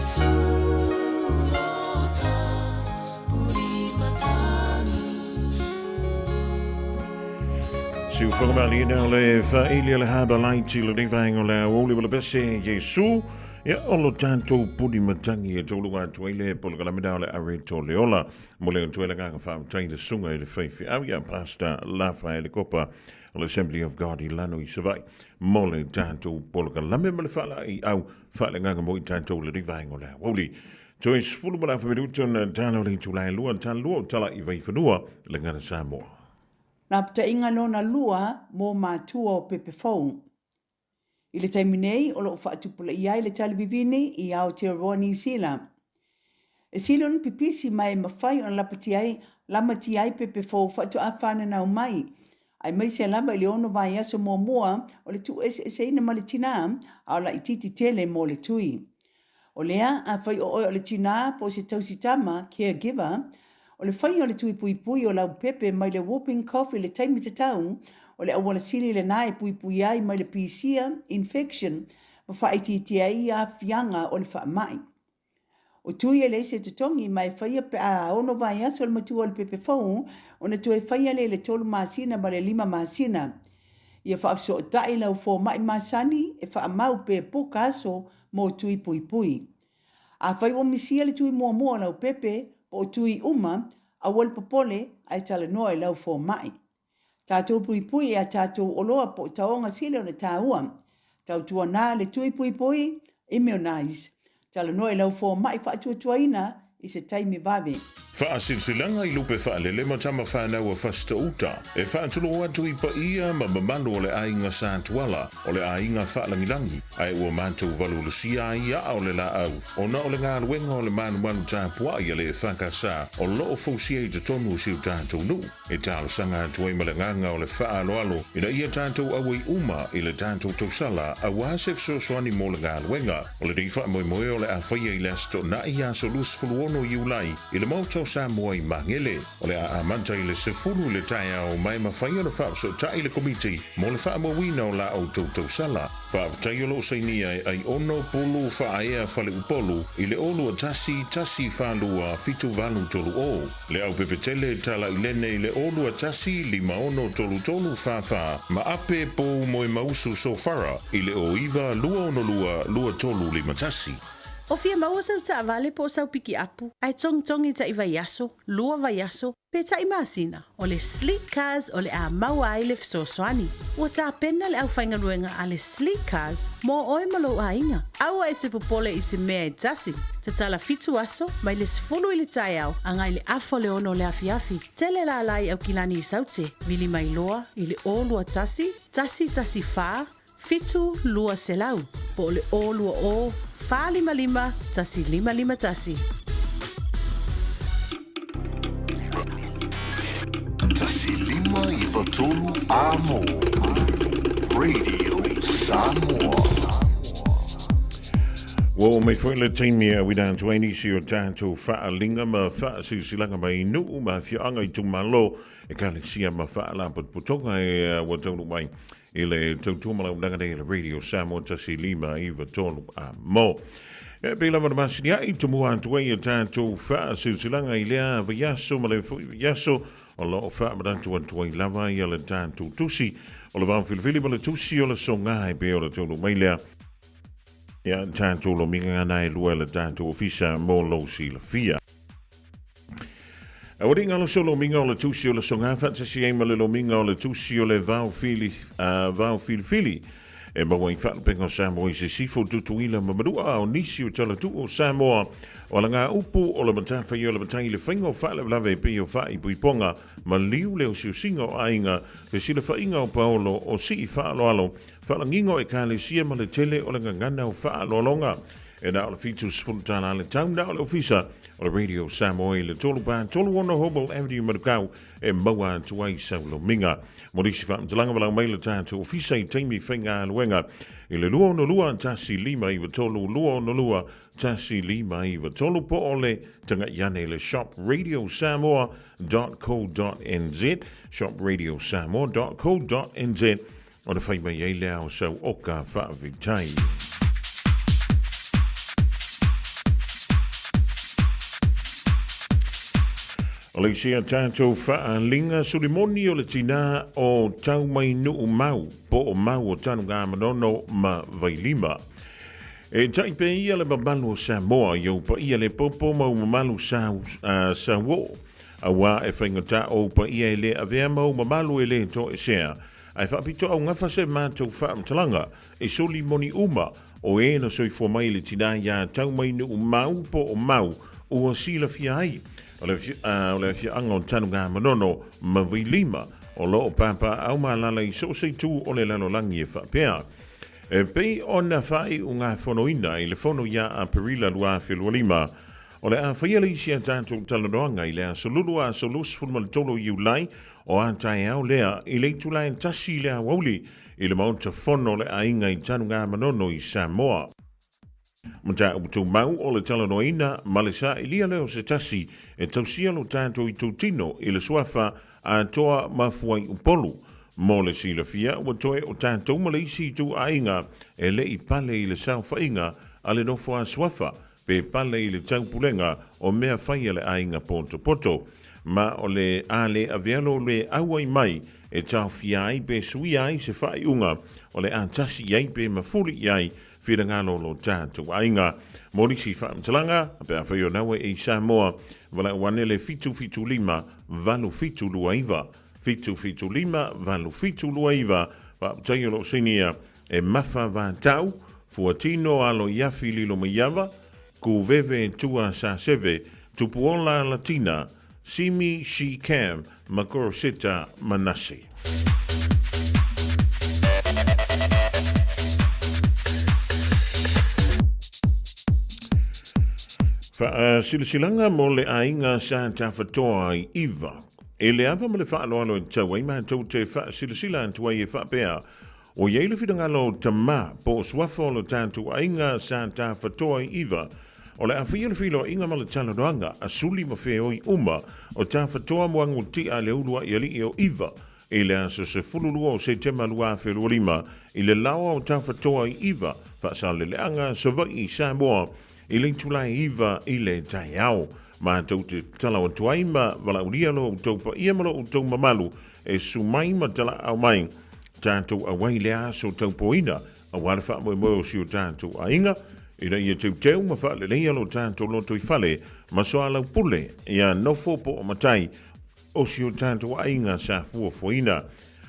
Siufoga malie o le faaili a le Harbour Light i lenei vaega o le aoauli o le pese Iesu. Ia, o lo tatou puni matagi e tauluga atu ai le polokalame na o le Areto le Ola. Mo le atu ai le agaga faafetai i le susuga i le faifeau ia Pastor Lafaele Kopa o le Assembly of God i Lano i Savaii mo le tatou polokalame ma le faalaeiau faaleagaga mo i tatou i lenei vaega o le aoauli. Toe 10 ma le afa minuta ona tala o le itula e lua, tala lua o tala i Vaifanua, le Gana Samoa. Lapataiga lona lua mo matua o pepe fou. I le taimi nei o lo o faatupulaia ai le tali vivini i Aotearoa Niu Sila. E sili ona pipisi ma e mafai ona lapatia ai, lamatia ai pepe fou faatoa fananau mai, aemaise lava i le ono vaiaso muamua o le tuueseeseina ma le tinā, a o laitiiti tele mo le tui. O lea, afai o oe o le tinā po o se tausi tama, caregiver, o le faia o le tui puipui o lau pepe mai le whooping cough i le taimi tatau, o le auala sili lenā e puipui ai mai le pisia, infection, ma faaitiitia ai aafiaga o le faamai. O tui e leai se totogi ma e faia pe a ono vaiaso le matua o le pepe fou ona toe faia lea i le tolu masina ma le lima masina. Ia faafesootai lau fomai masani e faamau pe puka aso mo tui puipui. Afai ua misia le tui muamua o lau pepe po o tui uma, aua le popole ae talanoa i lau fomai. Tatou puipui i a tatou oloa po o taoga sili ona taua. Tautuana le tui puipui, immunize. Talanoa i lau fomai faatuatuaina i se taimi vave. Faasilasilaga i lupe faalele ma tama fanau a Fasitouta, e faatulou atu i paia ma mamalu o le aiga Sa Tuala, o le aiga faalagilagi, ae ua matou valuvalusia ai aa o le laau, ona o le galuega o le malumalu tapuai a le EFKS o lo o fausia i totonu o si o tatou nuu. E talosaga atu ai ma le agaga o le faaaloalo ina ia tatou auai uma i le tatou tausala aua se fesoasoani mo le galuega. O lenei faamoemoe o le a faia i le Aso Toonai, aso 26 Iulai, i le Maota o Samoa i Magele. O le a amata i le 10 i le taeao ma e mafai ona faafesootai le Komiti mo le faamauina o la outou tausala. Faafetai o lo o sainia e Aiono Pulu Faaea Faleupolu i le 0 2 1 4 2 7 8 3 0. Le aupepetele talailene i le 0 2 1 5 6 3 3 4 4 ma Ape Pou Moemausu Sofara i le 09 2 6 2 2 3 5 1. O fia maua sau taavale po o sau pikiapu ae togitogi taʻi vaiaso, lua vaiaso, pe taʻi masina, o le Sleek Cars o le a maua ai le fesoasoani. Ua tapena le aufaigaluega a le Sleek Cars mo oe ma lou aiga. Aua e te popole i se mea e tasi. Tatala fitu aso, mai le 10 i le taeao agai le afa o le ono o le afiafi. Tele lala i Aukilani i Saute, vili mai loa i le 0 2 1 1 1 4 7 200 po o le 0 2 0 4 5 5 1 5 5 1. 1593 Amo Radio Samoa. Ua oo mai foi le taimi e auina atu ai nisi o tatou faaaliga ma faasilasilaga mai nuu ma afioaga itumalo, ekalesia ma faalapotopotoga e ua taunuu mai i le tautua malaunaga nei a le Radio Samoa 1593 a mo. E pei lava na masiniai, tumua atu ai e tatou faasilasilaga i lea vaiaso ma le foi vaiaso o lo o faamanatu atu ai lava ia le tatou tusi o le vaofilifili ma le tusi o le soga e pei o le taunuu mai lea ia tatou lomiga gana e lua e le tatou ofisa mo lou silafia. Ua liga lo so lomiga o le tusi o le soga faatasi ai ma le lomiga o le tusi o le vao fili, vao filifili e maua i faalupega o Samoa i Sisifo, Tutuila ma Manua, a o nisi o talatuu o Samoa o alaga upu o le matafaioi o le matai i le faiga o faalavelave e pei o faaipoipoga ma liu le osiosiga o aiga, fesilafaiga o paolo o sii faaaloalo, faalagiga o ekalesia ma le tele o le gagana o faaaloaloga. E na o le $70 le tau na o le ofisa o le Radio Samoa i le 3 3 6 Hobel Avenue Manukau e maua atu ai sau lomiga. Mo nisi faamatalaga valaau mai le tatou ofisa i taimi faigaluega i le 262 1593 262 1593 po o le taga'i ane i le shopradiosamoa.co.nz shopradiosamoa.co.nz ona fai mai ai lea o sau oka faafetai. O le isi a tatou faaaliga sulimoni o le tinā o Taumainuumau po o Mau o Tanugamanono ma Vailima. E tai pea ia le mamalu o Samoa i ou paia le popo ma ou mamalu sa, uh, sauoo. Auā e faigata ou paia e le avea ma ou mamalu e le toesea. Ae faapito augafa se matou faamatalaga e soli moni uma o e na soifua mai i le tinā iā Taumainuumau po o Mau ua silafia ai o le, o le afioaga o Tanugamanono ma Vailima o lo o papaaao ma alaala i so o se itu o le lalolagi e faapea. E pei ona faaiugafonoina i le Fono iā Aperila 2025, o le a faia le isi a tatou talanoaga i le aso Lulu aso 23 o Iulai o a taeao lea i le itula e tasi i le aoauli i le Maota Fono o le Aiga i Tanugamanono i Samoa. Mataupu tumau o le talanoaina ma le sailia lea o se tasi e tausia lo tatou itutino i le suafa atoa ma Fuaiupolu. Mo le silafia, ua toe o tatou ma le isi ituaiga e le i pale i le saofaiga a le nofo a suafa pe pale i le taupulega o mea fai a le aiga potopoto. Ma o le a le avea lo le auai mai e taofia ai pe suia ai se faaiuga o le a tasi i ai pe mafuli i ai finagalo o lo tatou aiga. Mo nisi faamatalaga, pe afai o naue i Samoa, valaau ane le 775 8729, 775 8729, faafetai o lo o sainia e Mafa Vatau, Fuatino Alo Iafi Lilomaiava, Kuveve Tua Saseve, Tupuola Latina, Simi She Cam ma Koroseta Manase. Faasilasilaga mo le aiga sa tafatoa i Iva. E le ava ma le faaaloalo e tau ai matou te faasilasila atu ai e faapea, Ua i ai le finagalo o Tamā, po o Suafa o lo tatou aiga sa tafatoa i Iva, o le a faia le feiloaiga ma le talanoaga a suli ma feoi uma o tafatoa mo agotia le uluai alii o Iva i le aso 12 o Setema 2025 i le laoa o tafatoa i Iva, Faasaleleaga, Savaii, Samoa, i le itula e 9 i le taeao. Matou te tatalo atu ai ma valaaulia lo outou paia ma lo outou mamalu e susu mai ma talaau mai tatou auai le aso taupoina aua le faamoemoe o si o tatou aiga ina ia teuteu ma faaleleia lo tatou lotoifale ma soalaupule ia nofo po o matai o si o tatou aiga sa fuafuaina.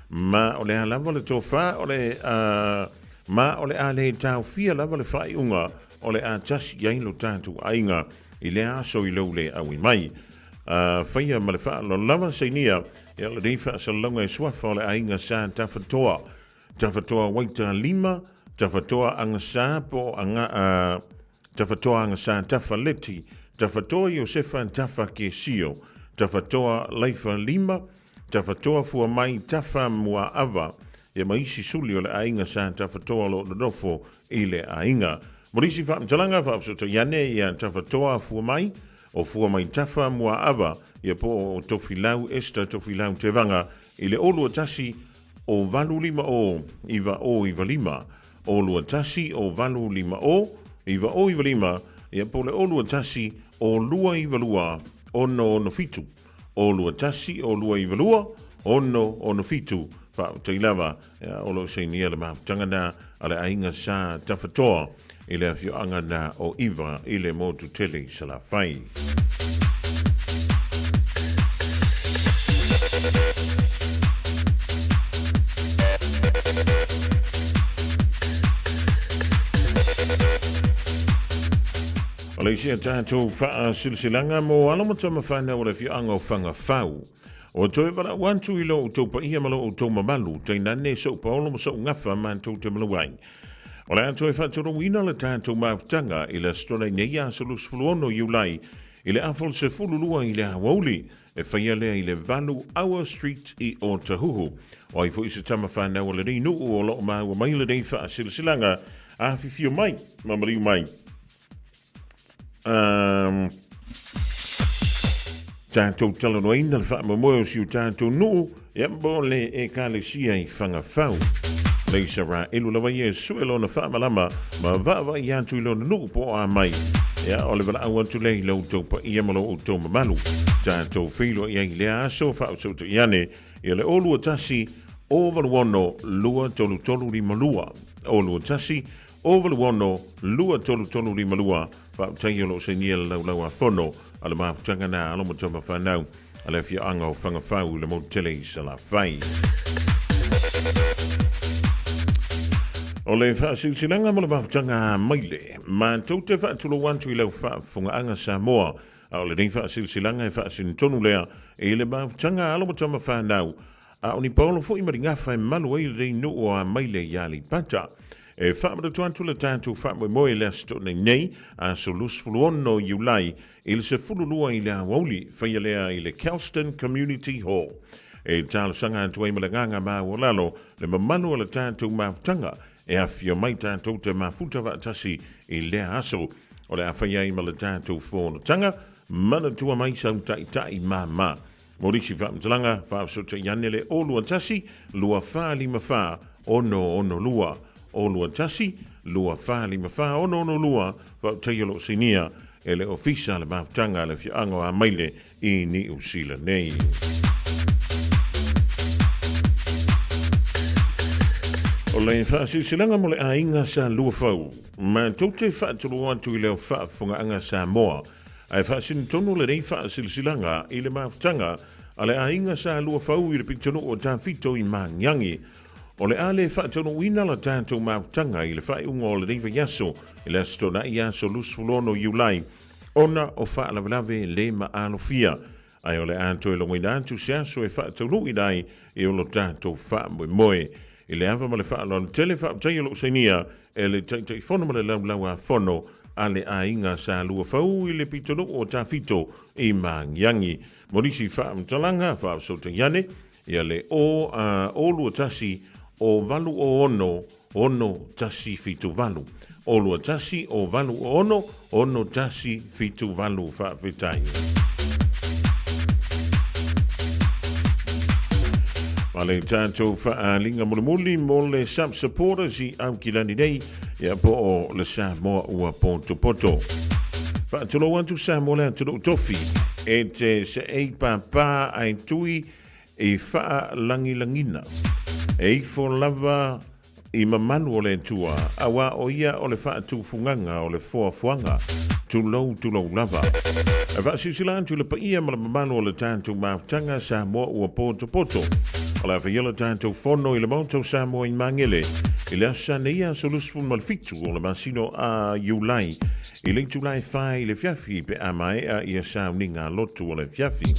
Ma o le a lava le tofa o le a, ma o le a le taofia lava le faaiuga o le a tasi i ai lo tatou aiga i lea aso i lou le aui mai. A faia ma le faaaloalo lava sainia ia lenei faasalalauga e suafa o le aiga sa Tafatoa. Tafatoa Waita Lima, Tafatoa Agasā po o Aga, a, Tafatoa Agasā Tafa Leti, Tafatoa Iosefa Tafa Kesio, Tafatoa Laifa Lima, Tafatoa Fuamai Tafa Muaava, ia ma isi suli o le aiga sa Tafatoa o lo o nonofo i le aiga. Mo nisi faamatalaga, faafesootai ane ia Tafatoa Fuamai, o Fuamai Tafa Muaava, ia po o Tofilau Esther Tofilau Tevaga i le 021 o 850 9095, 021 o 850 9095, ia po o le 021 o 292 667, 021 o 292 667. Faafetai lava, ia, o lo o sainia le mafutaga na a le aiga sa Tafatoa i le afioaga na o Iva i le motu tele i Salafai. O le isi a tatou faasilasilaga mo alo ma tama fanau o le afioaga o Fagafau. Ua toe valaau atu i lo outou paia ma lo outou mamalu, tainane sou paolo ma sou gafa matou te malu ai. O le a toe faatulouina le tatou mafutaga i le Aso Toonai nei aso 26 Iulai i le afa o le 12 i le aoauli e faia lea i le 8 Auer Street i Otahuhu. O ai foi se tama fanau a lenei nuu o lo o maua mai lenei faasilasilaga, afifio mai ma maliu mai. Um, tatou talanoaina le faamoemoe o si o tatou nuu, ia mo le Ekalesia i Fagafau. Leisa Raelu lava ia e sue lona faamalama ma vaavaai atu i lona nuu po o a mai. Ia, o le valaau atu lea i lo outou paia ma lo outou mamalu. Tatou feiloai ai i lea aso, faaosootai ane ia le 021 086 23352. 021 086 23352. Faafetai o lo o sainia le laulau a fono a le mafutaga na alo ma tama fanau a le afioaga o Fagafau i le motu tele i Salafai. O le faasilasilaga mo le mafutaga a Maile, matou te faatulou atu i lau faafofogaaga Samoa, a o lenei faasilasilaga e faasinotonu lea i le mafutaga a alo ma tama fanau, a o ni paolo foi ma ni gafa e malu ai lenei nuu o Amaile i Aleipata. E faamanatu atu le tatou faamoemoe i le Aso Toonai nei, aso 26 Iulai, i le 12 i le aoauli, faia lea i le Kelston Community Hall. E talosaga atu ai ma le agaga maualalo le mamalu o le tatou mafutaga e afifio mai tatou te mafuta faatasi i lea aso. O le a faia ai ma le tatou fonotaga, manatua mai sau taitai māmā. Mo nisi faamatalaga, faafesootai ane le 021 2454 662, 021 2454 662, faafetai o lo o sinia e le Ofisa le Mafutaga a le Afioaga o Amaile i Niu Sila nei. O le faasilasilaga mo le aiga sa Luafau, matou te faatulou atu i le faafofogaaga Samoa Ae faasino tonu lenei faasilasilaga i le mafutaga a le aiga sa Luafau i le pitonuu o Tafito i Magiagi. O le a le faataunuuina la tatou mafutaga i le faaiuga o lenei vaiaso i le Aso Toonai aso 26 Iulai ona o faalavelave le maalofia. Ae o le a toe logoina atu se aso e faataunuuina ai i o lo tatou faamoemoe. I le ava ma le faaaloalo tele, faafetai o lou sainia e le Taitaifono ma le Laulau-a-Fono a le Aiga Sa Luafau i le pitonuu o Tafito i Magiagi. Mo nisi faamatalaga, faafesootai ane ia le 0 0 21 0 8 6 6 1 7 8. 0 21 0 8 6 1 7 8. Faafetai. Ma le tatou faaaliga mulimuli mo le Sub Supporters i Aukilani nei, ia po o le Samoa ua potopoto. Faatulou atu Samoa le atunuu tofi, e te seei pāpā ae tui i faalagilagina. E ifo lava i mamalu o le Atua, auā o ia o le faatufugaga o le foafoaga, tulou tulou lava. E faasilasila atu i le paia ma le mamalu o le tatou mafutaga Samoa ua potopoto. O le a faia le tatou fono i le Maota o Samoa i Magele i le aso Saneia aso 27 o le masino a Iulai i le itula e 4 i le afiafi pe a maea ia sauniga lotu o le afiafi.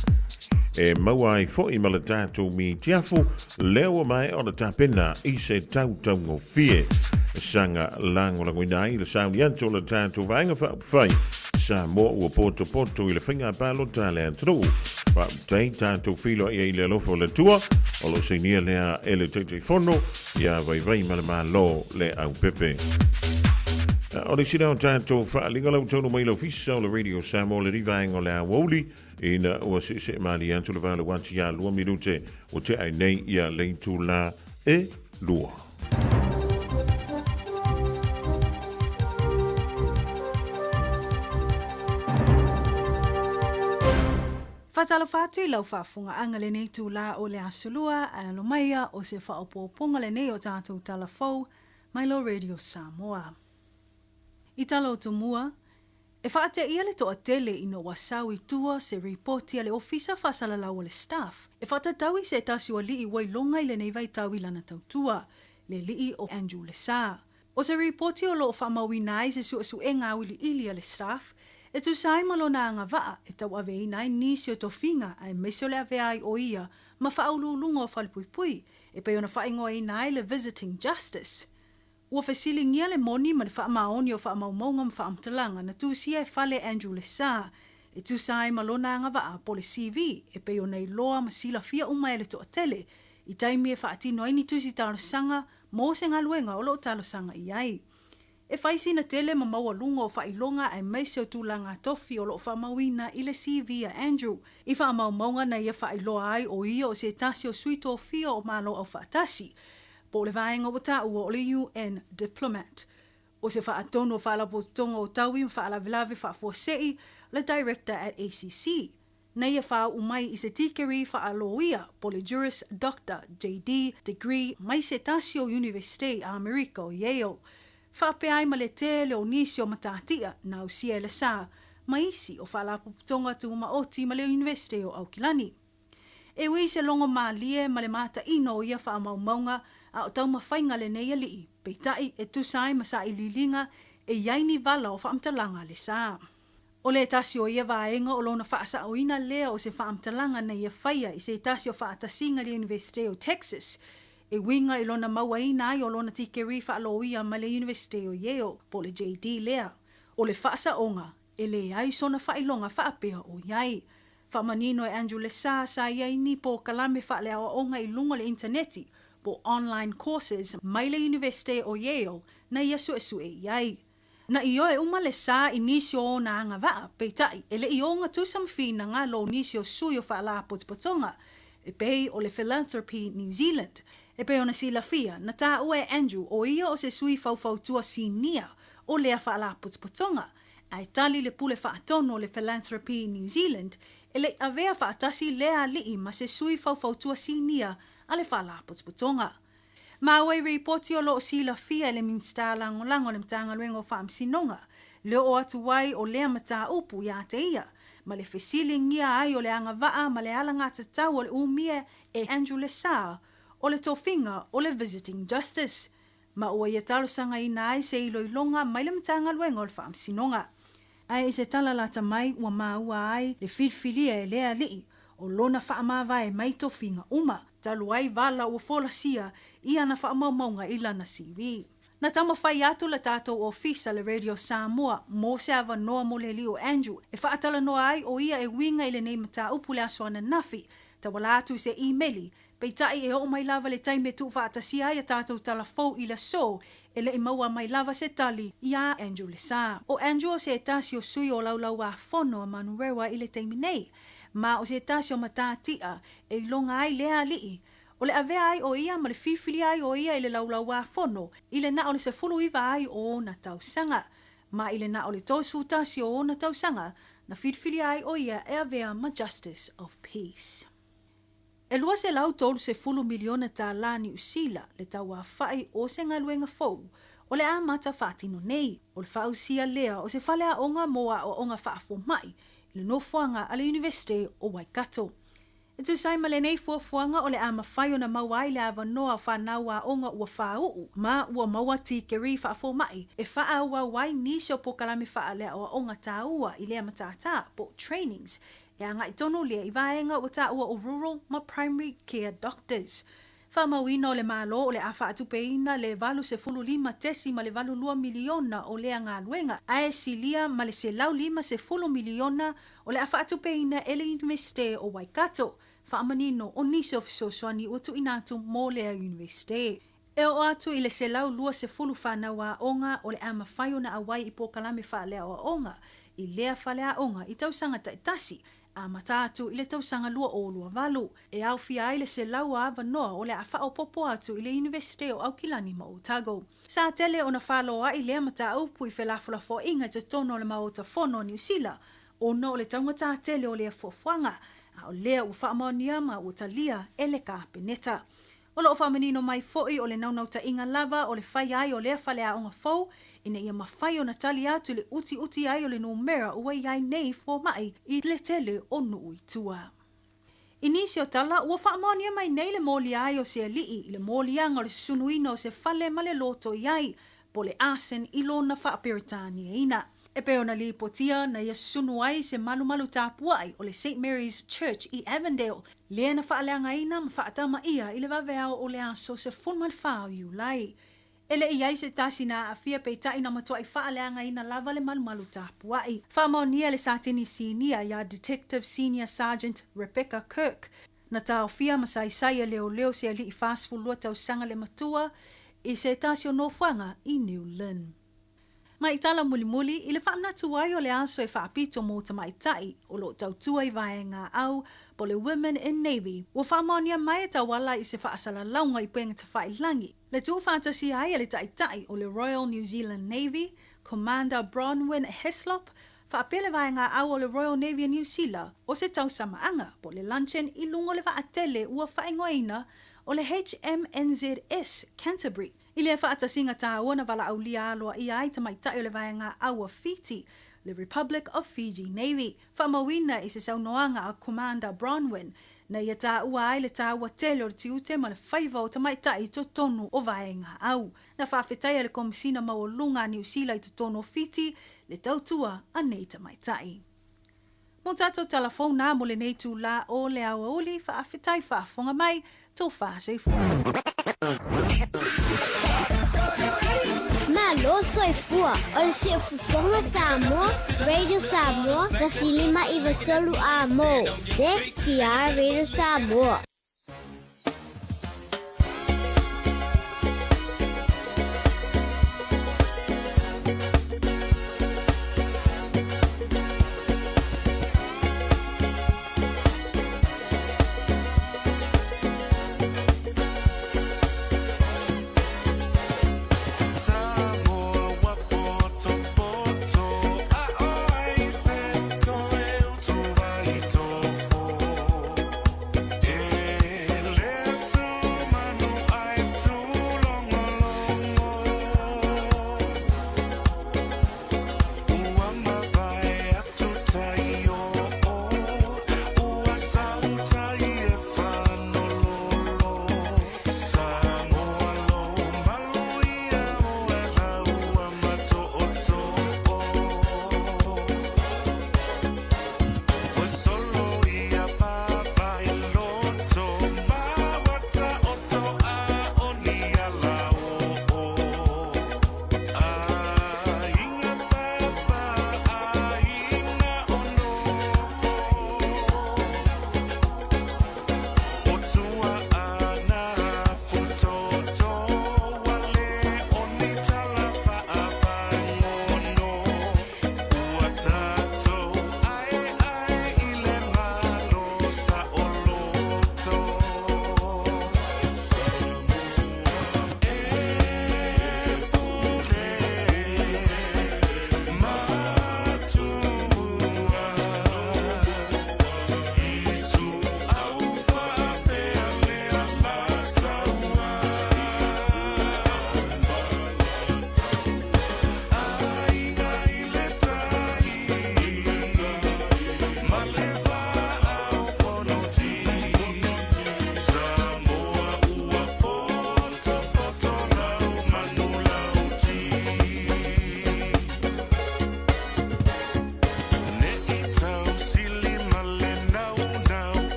E maua ai foi ma le tatou mitiafu Lea ua maea ona tapena i se tautaugofie saga lagolagoina ai le sauni atu o le tatou Vaega Faaupufai Samoa ua potopoto i le faiga palota a le atunuu. Faafetai tatou feiloai ai i le alofa o le Atua o lo o sainia lea e le Taitaifono ia vaivai ma le Malo le aupepe. O le isi lea o tatou faaaliga lau taunu mai le Ofisa o le Radio Samoa le vaega o le aoauli Ina ua seesee malie atu le vale uati ia 2 minute ua tea ai nei ia le itula e 2. Faatalofa atu i lau faafofogaaga lenei itula o le Aso Lua, ae alo maia o se faaopoopoga lenei o tatou tala fou mai lo Radio Samoa. I tala o Tumua, E faateia le toatele ina ua sau i tua se ripoti a le Ofisa Faasalalau o le Staff e faatatau i se tasi o alii ua iloga i lenei vaitau i lana tautua, le alii o Andrew Lesa. O se ripoti o lo o faamauina ai se suesuega auiliili a le Staff e tusa ai ma lona agavaa e tauaveina ai nisi o tofiga aemaise o le avea ai o ia ma faauluuluga o falepuipui e pei ona faaigoaina ai le Visiting Justice. Ua fesiligia le moni ma le faamaoni o faamaumauga ma faamatalaga na tusia e Fale Andrew Lesa e tusa ai ma lona agavaa po o le CV e pei ona iloa ma silafia uma e le toatele i taimi e faatino ai ni tusi talosaga mo se galuega o lo o talosaga i ai. E fai sina tele ma maualuga o faailoga aemaise o tulaga tofi o lo o faamauina i le CV a Andrew i faamaumauga na ia faailoa ai o ia o se tasi o sui tofia o Malo Aufaatasi po o le vaega ua taua o le UN Diplomat. O se faatonu o Faalapotopotoga o Taui ma Faalavelave Faafuasei, le Director at ACC. Na ia faauu mai i se tikerii faalōia po o le Juris Doctor, JD, degree mai se tasi o Iunivesite i Amerika o Yale. Faapea ai ma le tele o nisi o matatia na ausia e le sa ma isi o Faalapotopotoga Tumaoti ma le Iunivesite o Aukilani. E ui i se logo mālie ma le mataino o ia faamaumauga a o taumafaiga lenei alii, peitai e tusa ai ma sailiiliga e i ai ni vala o faamatalaga a le sa. O le tasi o ia vaega o lona faasaoina lea o se faamatalaga na ia faia i se tasi o faatasiga i le Iunivesite o Texas e uiga i lona mauaina ai o lona tikerii faalōia mai le Iunivesite o Yale, po o le JD lea. O le faasaoga, e leai sona faailoga faapea o i ai. Faamanino e Andrew Lesa sa i ai ni polokalame faaleaoaoga i luga o le initaneti, po o online courses, mai le Iunivesite o Yale na ia suesue i ai. Na ioe uma Lesa i nisi o ona agavaa, peitai, e le i ogatusa ma finagalo o nisi o sui o faalapotopotoga, e pei o le Philanthropy New Zealand. E pei ona silafia, na taua e Andrew o ia o se sui faufautua sinia o lea faalapotopotoga, Ae tali le pule faatonu o le Philanthropy New Zealand e le i avea faatasi lea alii ma se sui faufautua sinia a le Faalapotopotoga. Maua i ripoti o lo o silafia e le Minisita Lagolago o le Matagaluega o Faamasinoga le oo atu ai o lea mataupu ia te ia ma le fesiligia ai o le agavaa ma le alagatatau o le umia e Andrew Lessar o le tofiga o le Visiting Justice ma ua ia talosagaina ai se iloiloga mai le Matagaluega o le Faamasinoga. Ae i se tala lata mai ua maua ai le filifilia e le alii o lona faamavae mai tofiga uma, talu ai vala ua folasia i ana faamaumauga i lana CV. Na taumafai atu le tatou ofisa le Radio Samoa mo se avanoa mo le alii o Andrew e faatalanoa ai o ia e uiga i lenei mataupu le aso ananafi, tauala atu i se imeli Peitai e oo mai lava le taimi e tuufaatasia ai a tatou tala fou i le aso, e le i maua mai lava se tali iā Andrew Lesa. ʻO Andrew o se tasi o sui o Laulauāfono a Manurewa i le taimi nei, ma o se tasi o matatia e iloga ai lea alii, o le avea ai o ia ma le filifilia ai o ia i le Laulauāfono i le na o le 19 ai o ona tausaga. Ma i le na o le 31 o ona tausaga, na filifilia ai o ia e avea ma Justice of Peace. E $230 miliona tālā Niu Sila le tauāwhai o se galuega fou o le amata faatino nei. O le faaausia lea o se faleaoga mo aoaoga faafomai i le nofoaga a le Iunivesite o Waikato. E tusa ai ma lenei fuafuaga o le a mafai ona maua ai le avanoa o fanau aoga ua fāu'u ma ua maua tikerii faafomai e faaauau ai nisi o polokalame faaleaoaoga tāua i lea matātā po o trainings E agai tonu lea i vaega ua taua o Rural ma Primary Care Doctors. Faamauina o le Malo o le a faatupeina le 85.82 miliona o lea galuega, ae silia ma le 150 miliona o le a faatupeina e le Iunivesite o Waikato, faamanino o nisi o fesoasoani ua tuuina atu mo lea Iunivesite. E oo atu i le 120 fanau aoga o le a mafai ona auai i polokalame faaleaoaoga i lea faleaoga i tausaga taitasi, amata atu i le tausaga 2028, e aofia ai le 100 avanoa o le a faaopoopo atu i le Iunivesite o Aukilani ma Otago. Sa tele ona faloai lea mataupu i felafolafoaiga i totonu o le Maota Fono o Niu Sila ona o le taugata tele o lea fuafuaga, a o lea ua faamaonia ma ua talia e le Kapeneta. O lo o faamanino mai foi o le naunautaiga lava o le fai ai o lea faleaoga fou ina ia mafai ona tali atu i le utiuti ai o le numera ua i ai nei fomai i le tele o nuu i tua. I nisi o tala, ua faamaonia mai nei le molia ai o se alii i le moliaga o le susunuina o se fale ma le loto i ai, po le arson i lona faa-Peretaniaina. E pei ona lipotia na ia susunu ai se malumalu tapuai o le Saint Mary's Church i Avondale, lea na faaleagaina ma faatamaia i le vaveao o le aso 14 o Iulai. E le i i ai se tasi na aafia peitai na matuai faaleagaina lava le malumalu tapuai. Faamaonia le Satini Sinia iā Detective Senior Sergeant Rebecca Kirk, Na taofia ma saisai e leoleo se alii 42 tausaga le matua i se tasi o nofoaga i New Lynn. Ma i tala mulimuli, i le faamanatu ai o le aso e faapito mo tamaitai o lo o tautua i vaega au po o le Women in Navy, ua faamaonia mai e tauala i se faasalalauga i puega tafailagi, le tuufaatasia ai e le Taitai o le Royal New Zealand Navy, Commander Bronwyn Heslop, faapea le vaega au o le Royal Navy a Niu Sila, o se tausamaaga po o le luncheon i luga o le vaatele ua faaigoaina o le HMNZS Canterbury. I lea faatasiga taua na valaaulia aloaia ai tamaitai o le vaega au a Fiti, le Republic of Fiji Navy, faamauina i se saunoaga a Commander Bronwyn, na ia taua ai le taua tele o le tiute ma le faiva o tamaitai i totonu o vaega au. Na faafetaia le Komisina Maualuga a Niu Sila i totonu o Fiti le tautua a nei tamaitai. Mo tatou tala fou na mo lenei itulā o le aoauli, faafetai faafofoga mai, tofa soifua. Malo soifua o le Siufofoga Samoa, Radio Samoa, 105 93 A mo CKR Radio Samoa.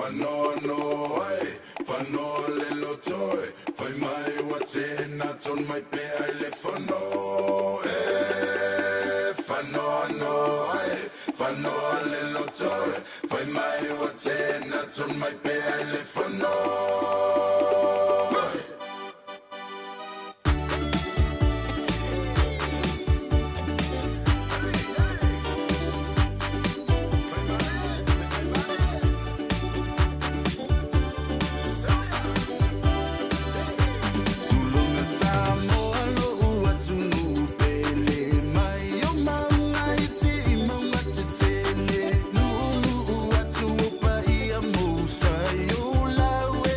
Fanoano ai, fanoa le loto e, fai mai ua tena ton mai pea i le fono e. Fanoano ai, fanoa le loto e, fai mai ua tena ton mai pea i le fono. Tulona Samoa lo'u atunuu pele mai o mauga iti i mauga tetele nuunuu atu o paia mousa i ou lau e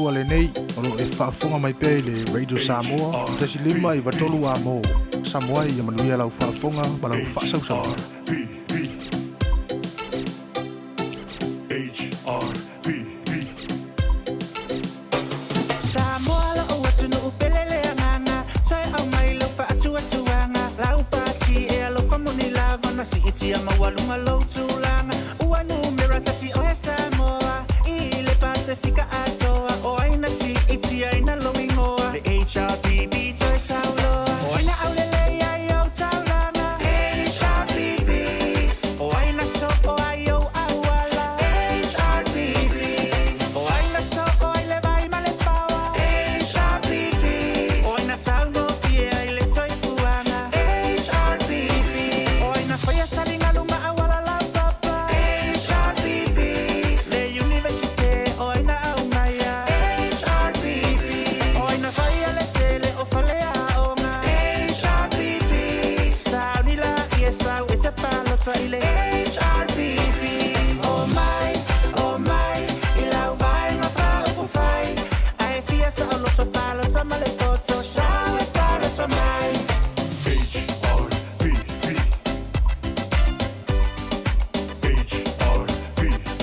Lua lenei, o lo o e faafofoga mai pea i le Radio Samoa, 1 5 93 A mo. Samoa ia manuia lau faafofoga ma lau faasausauga. H R P P. Samoa lo'u atunuu pele le agaga Toe aumai lau faatuatuaga Lau pati e alofa moni lava Na siitia maualuga lou tulaga Ua numera tasi oe Samoa I le Pasefika atoa O ai na siitia ina lou igoa Le HRPP toe sauloa O ai na aulelei ai ou taulaga HRPP O ai na soo ai ou auala HRPP O ai na soo ai le vai ma le paoa HRPP O ai na taugofie ai le soifuaga HRPP O ai na faia taligalu ma auala laupapa HRPP Le Universite o ai na aumaia HRPP O ai na faia le tele o faleaoga HRPP Sauni laia sau e te palota i le HRPP Omai, omai, i lau vaega faaupufai Ae fia saoloto palota ma le poto Sau e palota mai H R P P. H R P P.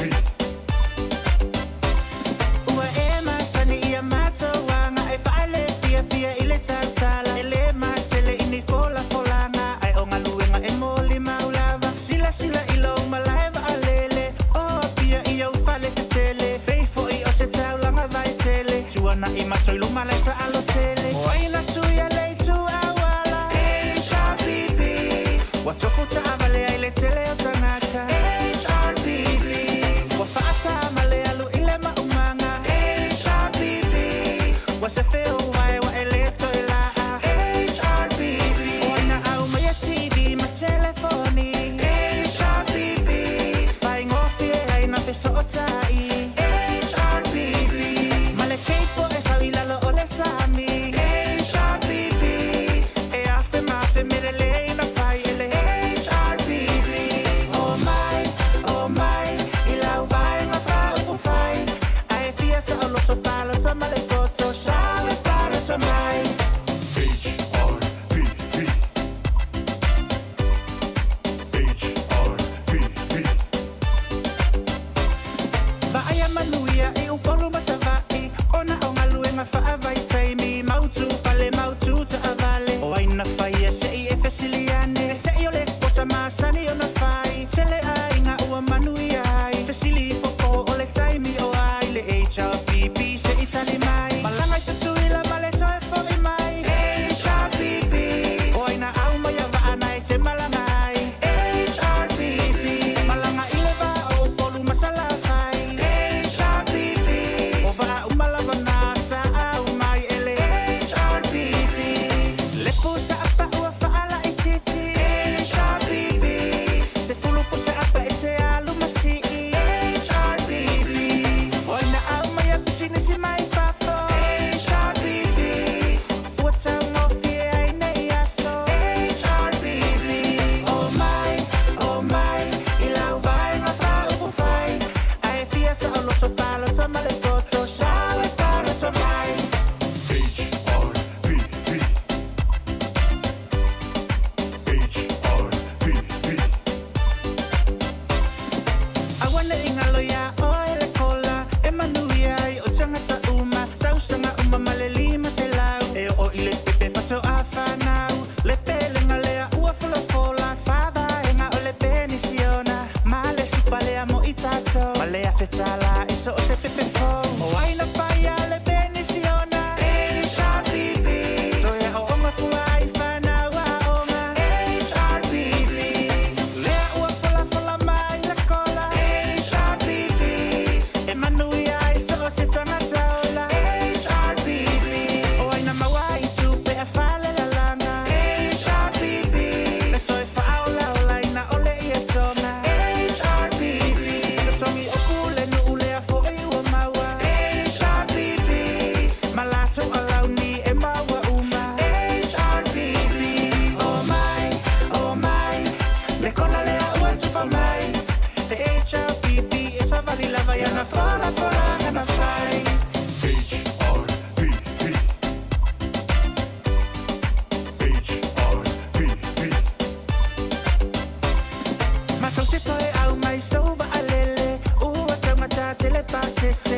Ua e masani i a matou aga e faaele fiafia i le tautala E lē matele i ni folafolaga Ae o galuega e molimau lava Silasila i lou malae vaalele O Apia i ou fale tetele Pei foi o se taulaga vaitele Tuana'i ma Toiluma lae taalo tele O ai na suia le itu auala HRPP Ua tofu taavale ai le tele o tagata HRPP Ua faatāma le alu i le maumaga HRPP Ua sefe ou vae ua e lē toe laa HRPP O ai na aumaia TV ma telefoni HRPP Faigofie ai na fesootai HRPP Ma le keipo e sau i lalo o le sami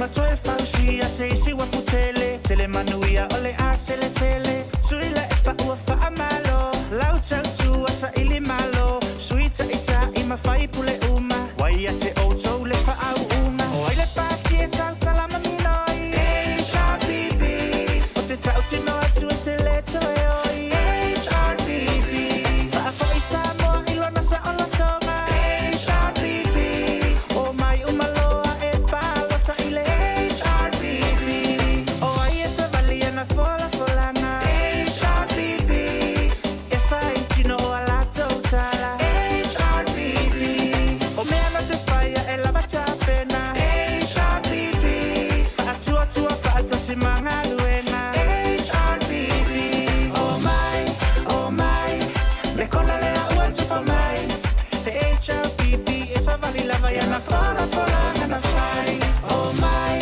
Ma toe fausia se isi uafu tele, tele manuia o le a selesele. Tuilaepa ua faamalo, lau tautua saili malo. Sui taitai ma faipule uma, ua ia te outou le faauuga. O ai le pati e tautala manino ai? HRPP, o te tautino atu e te le toe oi. HRPP, faafoi Samoa i lona saolotoga. HRPP, o mai uma loa e palota i le HRPP. O ai e savali ana folafolaga? HRPP, e fai tino o a latou tala. HRPP, o mea na te faia e lava tapena. HRPP, faatuatua faatasi ma galuega. HRPP, o mai, o mai, le kola lea ua tufa mai. Le HRPP e savali lava i ana folafolaga na fai. O mai,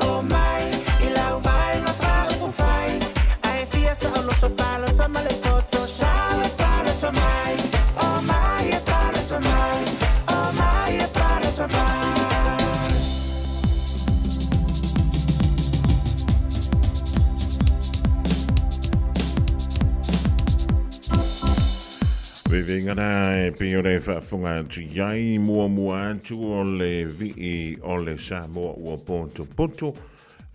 o mai, i lau vaega faaupufai. Ae fia saoloto palota ma le poto sao e palota mai. O mai e palota mai, o mai e palota mai. Viviga la e pei o le faafofoga atu i ai muamua atu o le vii o le Samoa ua potopoto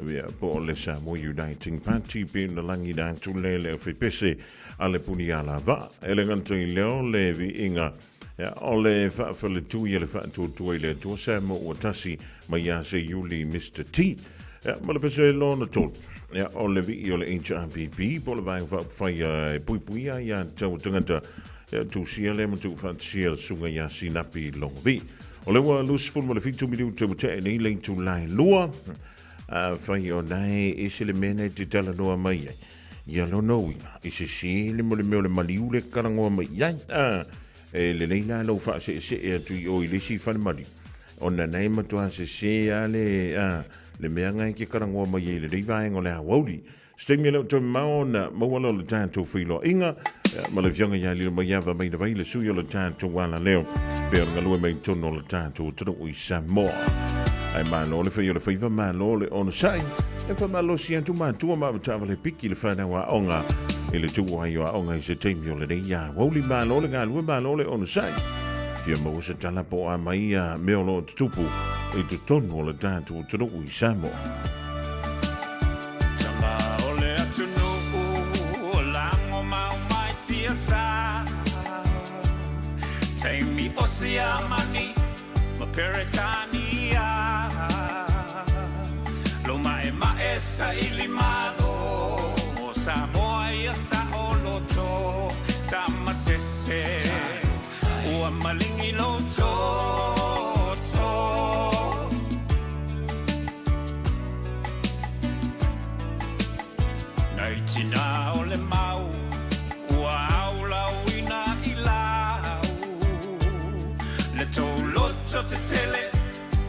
ia po o le Samoa Uniting Party pei ona lagina atu le le aufaipeese a le Punialavaa. E le gata i lea o le viiga ia, o le faafaletui a le faatuatua i le Atua Samoa ua tasi mai ia Seiuli Mister T. Ia, ma le pese lona tolu. Ia, o le vii o le HRPP, po o le Vaega Faaupufai e puipuia ai ia tau tagata, ia, tusia lea ma tuufaatasia le susuga ia Sinapi Logovi. O le ua 27 minute ua tea nei le itula e lua. Afai o nae ese le mea nei te talanoa mai ai. Ia lona uiga, e sese le mo le mea o le maliu le kalangoa mai i ai. A, e lelei la lou faaseesee atu i o i le isi fale maliu. Ona nae matua sese a le, a, le mea ngai ke kalangoa mai ai le lei vaega o le aoauli. Se taimi e le o toe mamao ona maua lea o le tatou feiloaiga ma le Afioga ia Lilomaiava Mainavai, le sui o le tatou alaleo pei ona galue mai i totonu o le tatou atunuu i Samoa. Ae malo le fai o le faiva, malo le onosai. E faamalosi atu matua ma avetaavale piki le fanau aoga i le tuu ai o aoga i se taimi o lenei aoauli. Malo le galue, malo le onosai. Fia maua se tala po o a mai ia mea o lo o tutupu i totonu o le tatou atunuu i Samoa. Tama o le atunuu o lago mau mai tiasa Taimi o Siamani ma Peretania Lo maemae saili malo mo Samoa ia saoloto Tama sese ua malingi lou toto. Nai tina o le mau ua aulauina i lau Le tou loto tetele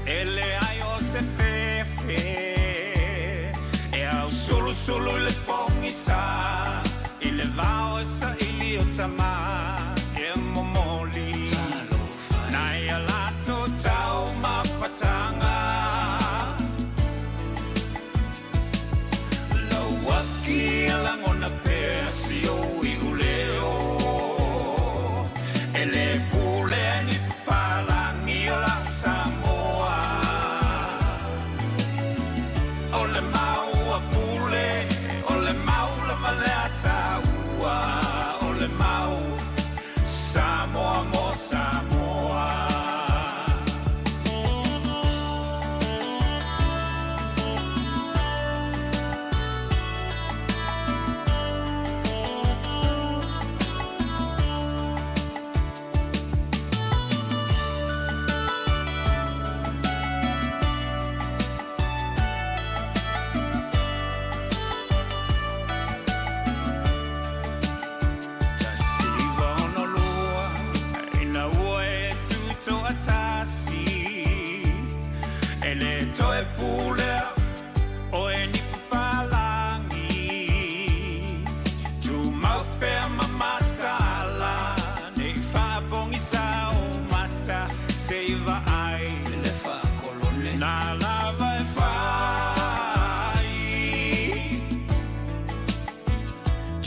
e leai o se fefe E ausulusulu i le pogisa i le vao e saili o tama e momoli Nai a latou taumafataga. Lau aki e lagona pea si ou iuleo E le pule ai ni papalagi o lau Samoa O le mau a pule, o le mau lava lea taua O le mau.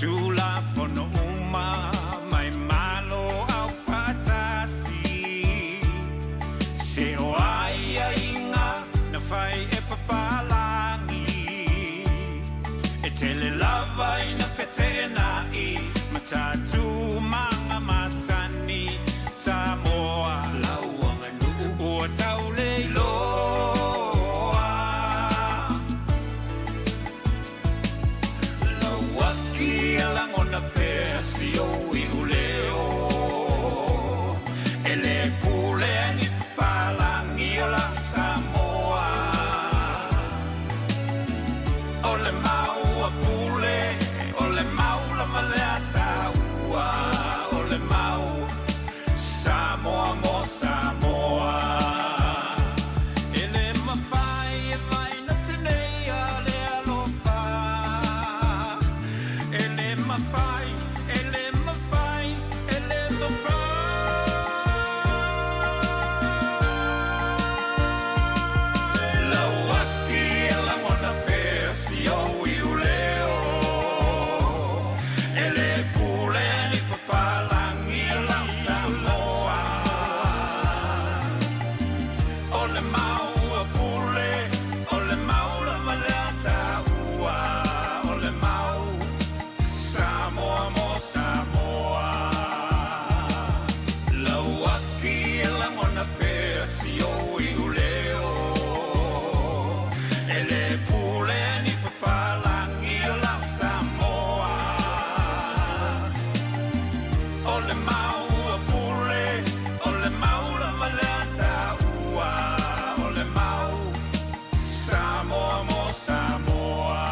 Tulafono uma mai Malo Aufaatasi Se o aiaiga na fai e papalagi E tele lava ina feteenai ma tatou maga masani Samoa lau aganuu ua tau le iloa Lau aki e lagona pea si ou iuleo E le pule ni papalagi o lau Samoa O le mau a Pule, o le mau lava le Ataua O le mau Samoa mo Samoa E le mafai e vaina teneia le alofa E le mafai, e le mafai, e le mafai Lau aki e lagona pea si ou iuleo E le pule ni papalagi lau Samoa O le mau a Pule, o le mau lava le Ataua O le mau Samoa mo Samoa Lau aki e lagona pea si ou iuleo E le pule ni papalagi o lau Samoa O le mau a Pule, o le mau lava le Ataua O le mau Samoa mo Samoa.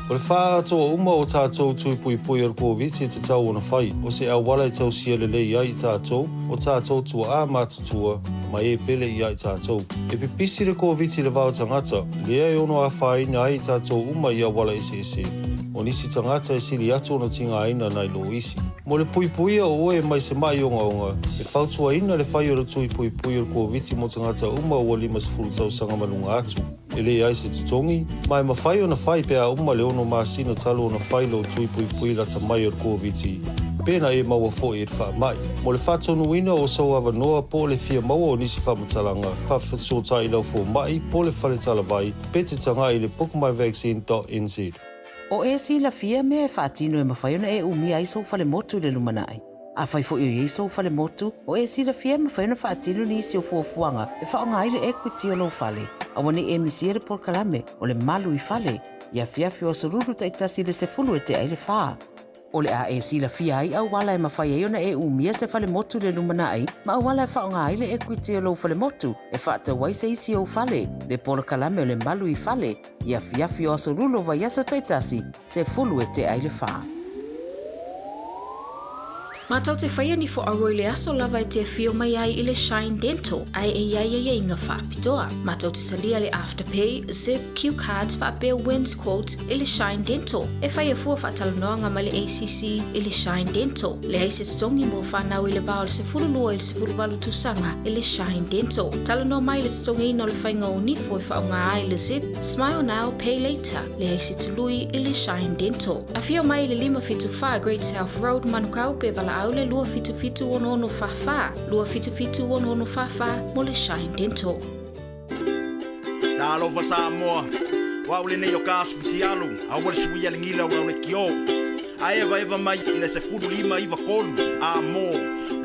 O le faaatoa uma o tatou tui puipui o le Koviti e tatau ona fai, o se auala e tausia lelei ai i tatou, o tatou tuaa matutua, ma e pele ia i tatou. E pipisi le Koviti i le va o tagata, lea e ono afaina ai i tatou uma i auala eseese. O nisi tagata e sili atu ona tigaina nai lo isi. Mo le puipuia o oe mai se ma'i ogaoga, e fautuaina le fai o le tui puipui o le Koviti mo tagata uma ua 50 tausaga ma luga atu. E leai se totogi, ma e mafai ona fai pe a uma le ono masina talu ona fai lou tui puipui lata mai o le Koviti, pe na e maua foi i le faamai. Mo le faatonuina o sou avanoa po o le fia maua o nisi faamatalaga, faafesootai i lau fomai po o le fale talavai pe te tagai i le bookmyvaccine.nz. O e silafia mea e faatino e mafai ona e umia ai sou falemotu i le lumanai. Afai foi o i ai sou falemotu, o e silafia e mafai ona faatino nisi o fuafuaga e faaaoga ai le equity o lou fale. Aua ne i e misia le polokalame o le Malu i Fale i afiafi o aso Lulu taitasi i le 10 e tea i le fa. O le a e silafia ai auala e mafai ai ona e umia se falemotu i le lumanai ma auala e faaaoga ai le equity o lou falemotu e faatau ai se isi ou fale, le polokalame o le Malu i Fale i afiafi o aso Lulu o vaiaso taitasi, 10 e tea i le fa. Matou te whaia ni fo aua i le aso lava e te afio mai ai i le Shine Dental ae e iai aiaiga faapitoa. Matou te talia le Afterpay, Zip, Q Cards faapea Wins Quotes i le Shine Dental. E faia fua faatalanoaga ma le ACC i le Shine Dental. Leai se totogi mo fanau i le va o le 12 i le 18 tausaga i le Shine Dental. Talanoa mai i le totogiina o le faiga o nifo e faaaoga ai le Zip, Smile Now, Pay Later. Leai se tului i le Shine Dental. Afio mai i le 574 Great South Road, Manukau, pe valaau le 277 6644, 277 6644 mo le Shine Dental. Talofa Samoa, o au lenei o Kas Fitialu, aua le suia le gila o lau lekiō. A evaeva mai i le 15 93 a mo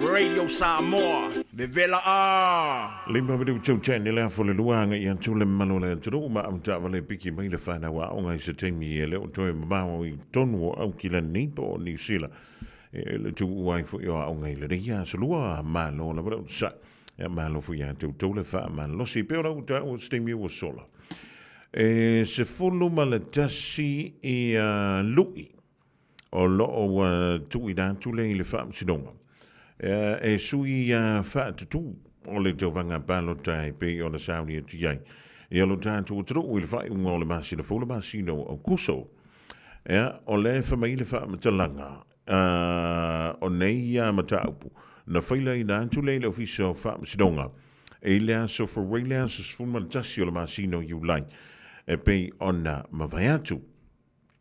Radio Samoa, vevela a! Lima minute 10 i le afa o le lua agai atu le mamalu o le atunuu ma avetaavale piki mai le fanau aoga i se taimi e le o toe mamao i tonu o Aukilani po o Niu Sila e le tuuu ai foi o aoga i lenei aso lua. Malo lava le onosai. Ia malo foi ia te outou le faamalosi pei ona ou taua i se taimi ua sola. E 11 ia lu'i. o lo o ua tuuina atu lea i le Faamasinoga e sui faatutū o le tauvaga palota e pei ona sauni atu i ai ia lo tatou atunuu i le faaiuga o le masina fou le masina o Aukuso. Ia, o lea e fai mai le faamatalaga o nei ia mataupu na failaina atu lea i le Ofisa o Faamasinoga i le aso Faraile le aso 11 o le masina o Iulai e pei ona mavae atu.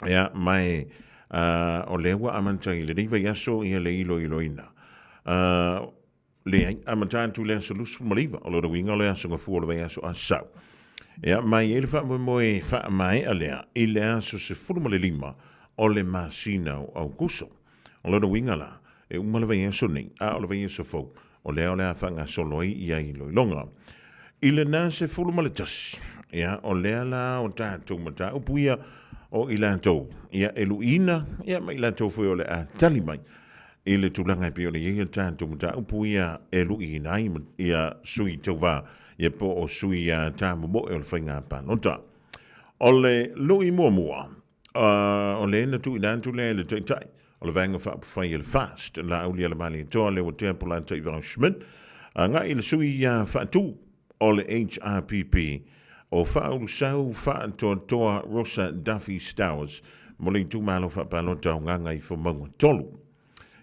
Ia, ma e, o lea ua amata i lenei vaiaso ia le iloiloina. Leai, amata atu i le aso 29, o lona uiga o le aso Gafua o le vaiaso a Sau. Ia, ma e i ai le faamoemoe faamaea lea i le aso 15 o le masina o Aokuso. O lona uiga la, e uma le vaiaso nei, a o le vaiaso fou, o lea o le a faagasolo ai ia iloiloga. I lena 11, ia, o lea la o tatou mataupu ia o i latou, ia, e luiina, ia, ma i latou foi o le a tali mai i le tulaga e pei ona i ai a tatou mataupu ia e luiina ai ia sui tauva, ia po o sui tamomoe o le faiga palota. O le lui muamua, o lea na tuuina atu lea i le Taitai o le Vaega Faaupufai a le FAST, Laaulialemalietoa Leuatea Polataivao Schmidt, agai i le sui faatu o le HRPP, o Faaulusau Faatoatoa Rosa Duffy Stowers mo le itumalo faapalota o Gagaifomauga 3.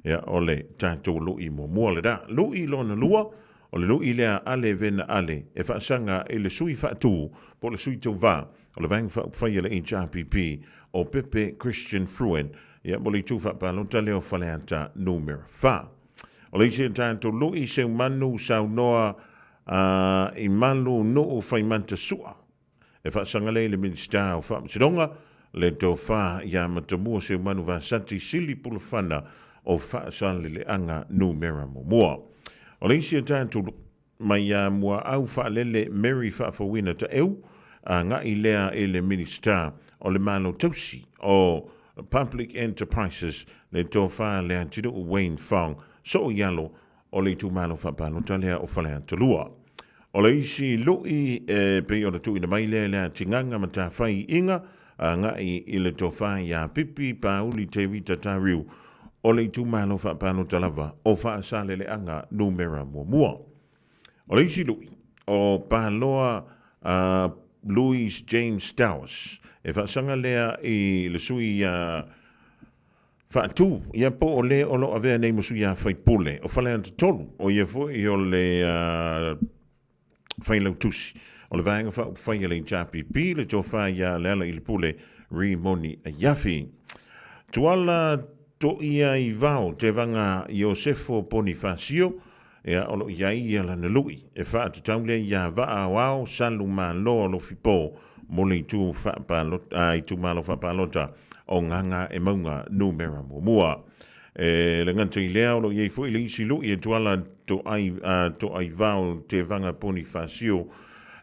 Ia, o le tatou lui muamua lena. Lui lona lua, o le lui lea Ale Vena Ale e faasaga i le sui faatu po o le sui tauva o le Vaega Faaupufai a le HRPP o Pepe Christian Fruin, ia, mo le itu faapalota lea o Faleata Numera 4. O le isi a tatou lui, Seumanu Saunoa i Malu Nuu Faimata Sua, E faasaga lea i le Minisita o Faamasinoga, le Tofa ia Matamua Seumanu Vasati Sili Pulufana o Faasaleleaga Numera Muamua. O le isi a tatou mai ia Muaau Faalele Mary Faafouina Taeu, agai lea i le Minisita o le Malo Tausi o Public Enterprises, le Tofa Leatinuu Wayne Fong Sooialo o le itumalo faapalota lea o Faleata 2. O le isi lui e pei ona tuuina mai lea i le atigaga matafaiiga agai i le tofa iā Pipi Pauli Tevita Tariu o le itumalo faapalota lava o Faasaleleaga Numera Muamua. O le isi lui, o Paloa a Louis James Dowis e faasaga lea i le sui iā Faatu, ia po o le o lo o avea nei ma sui faipule o Faleata 3, o ia foi o le Failautusi o le Vaega Faaupufai a le HRPP, le Tofa ia Lealailepule Rimoni Aiafi. Tuala Toiaivao Tevaga Iosefo Ponifasio, ia o lo o i ai ia lana lui e faatatau lea iā Vaa Aoao Salu Malo Alofipo mo le itu faapalota, itumalo faapalota o Gagaemauga Numera Muamua. E le gata i lea, o lo o i ai foi le isi lui e Tuala Toai, Toaivao Tevaga Ponifasio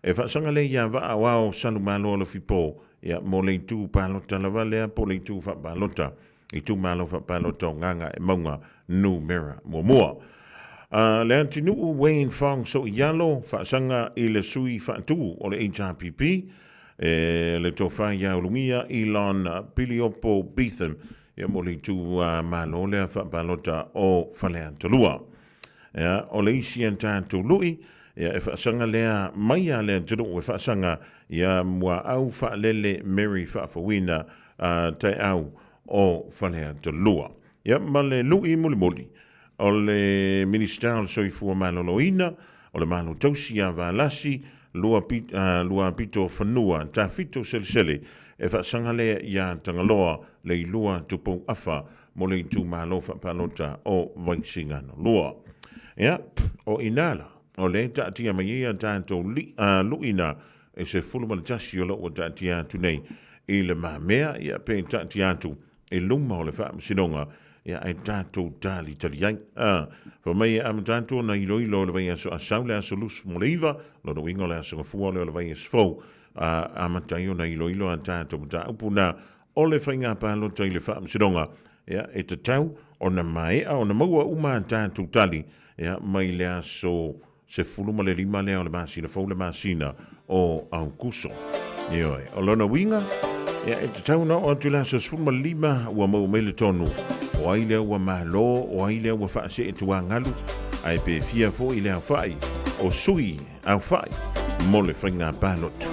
e faasaga lea iā Vaa Aoao Salu Malo Alofipo, ia, mo le itu palota lava lea po o le itu faapalota Itumalo Faapalota o Gagaemauga Numera Muamua. A le atunuu Wayne Fong Soialo faasaga i le sui faatu o le HRPP, e le tofa ia Ulugia Elon Piliopo Beetham, ia mo le itumalo lea faapalota o Faleatalua. Ia, o le isi a tatou lui, ia e faasaga lea mai a le atunuu e faasaga ia Muaau Faalele Mary Faafouina a Taeau o Faleatalua. Ia, ma le lui mulimuli, o le Minisita o le Soifua Maloloina, o le Malo Tausi ia Valasi, Luapito Fanua Tafito Selesele, e faasaga lea ia Tagaloa Leilua Tupou Afa mo le itumalo faapalota o Vaisigano 2. Ia, o i ina la, o lea e taatia mai ai a tatou luina e 11 o lo o ua taatia atu nei i le mamea, ia pe taatia atu i luma o le faamasinoga, ia ae tatou talitali ai. A, fai mai e amata atu ona iloilo o le vaiaso Asau le aso 29, lona uiga o le aso Gafua lea o le vaiaso fou, a amata ai ona iloilo a tatou mataupu na o le faiga palota i le faamasinoga, ia, e tatau ona maea ona maua uma a tatou tali, ia, mai le aso 15 lea o le masina fou le masina o Aukuso. Ioe, o lona uiga, Ia, e tatau ona oo atu i le aso 15 ua maua mai le tonu o ai lea ua malo, o ai lea ua faasee tuagalu, ae pe fia foi le aofai o sui aofai mo le faiga palota.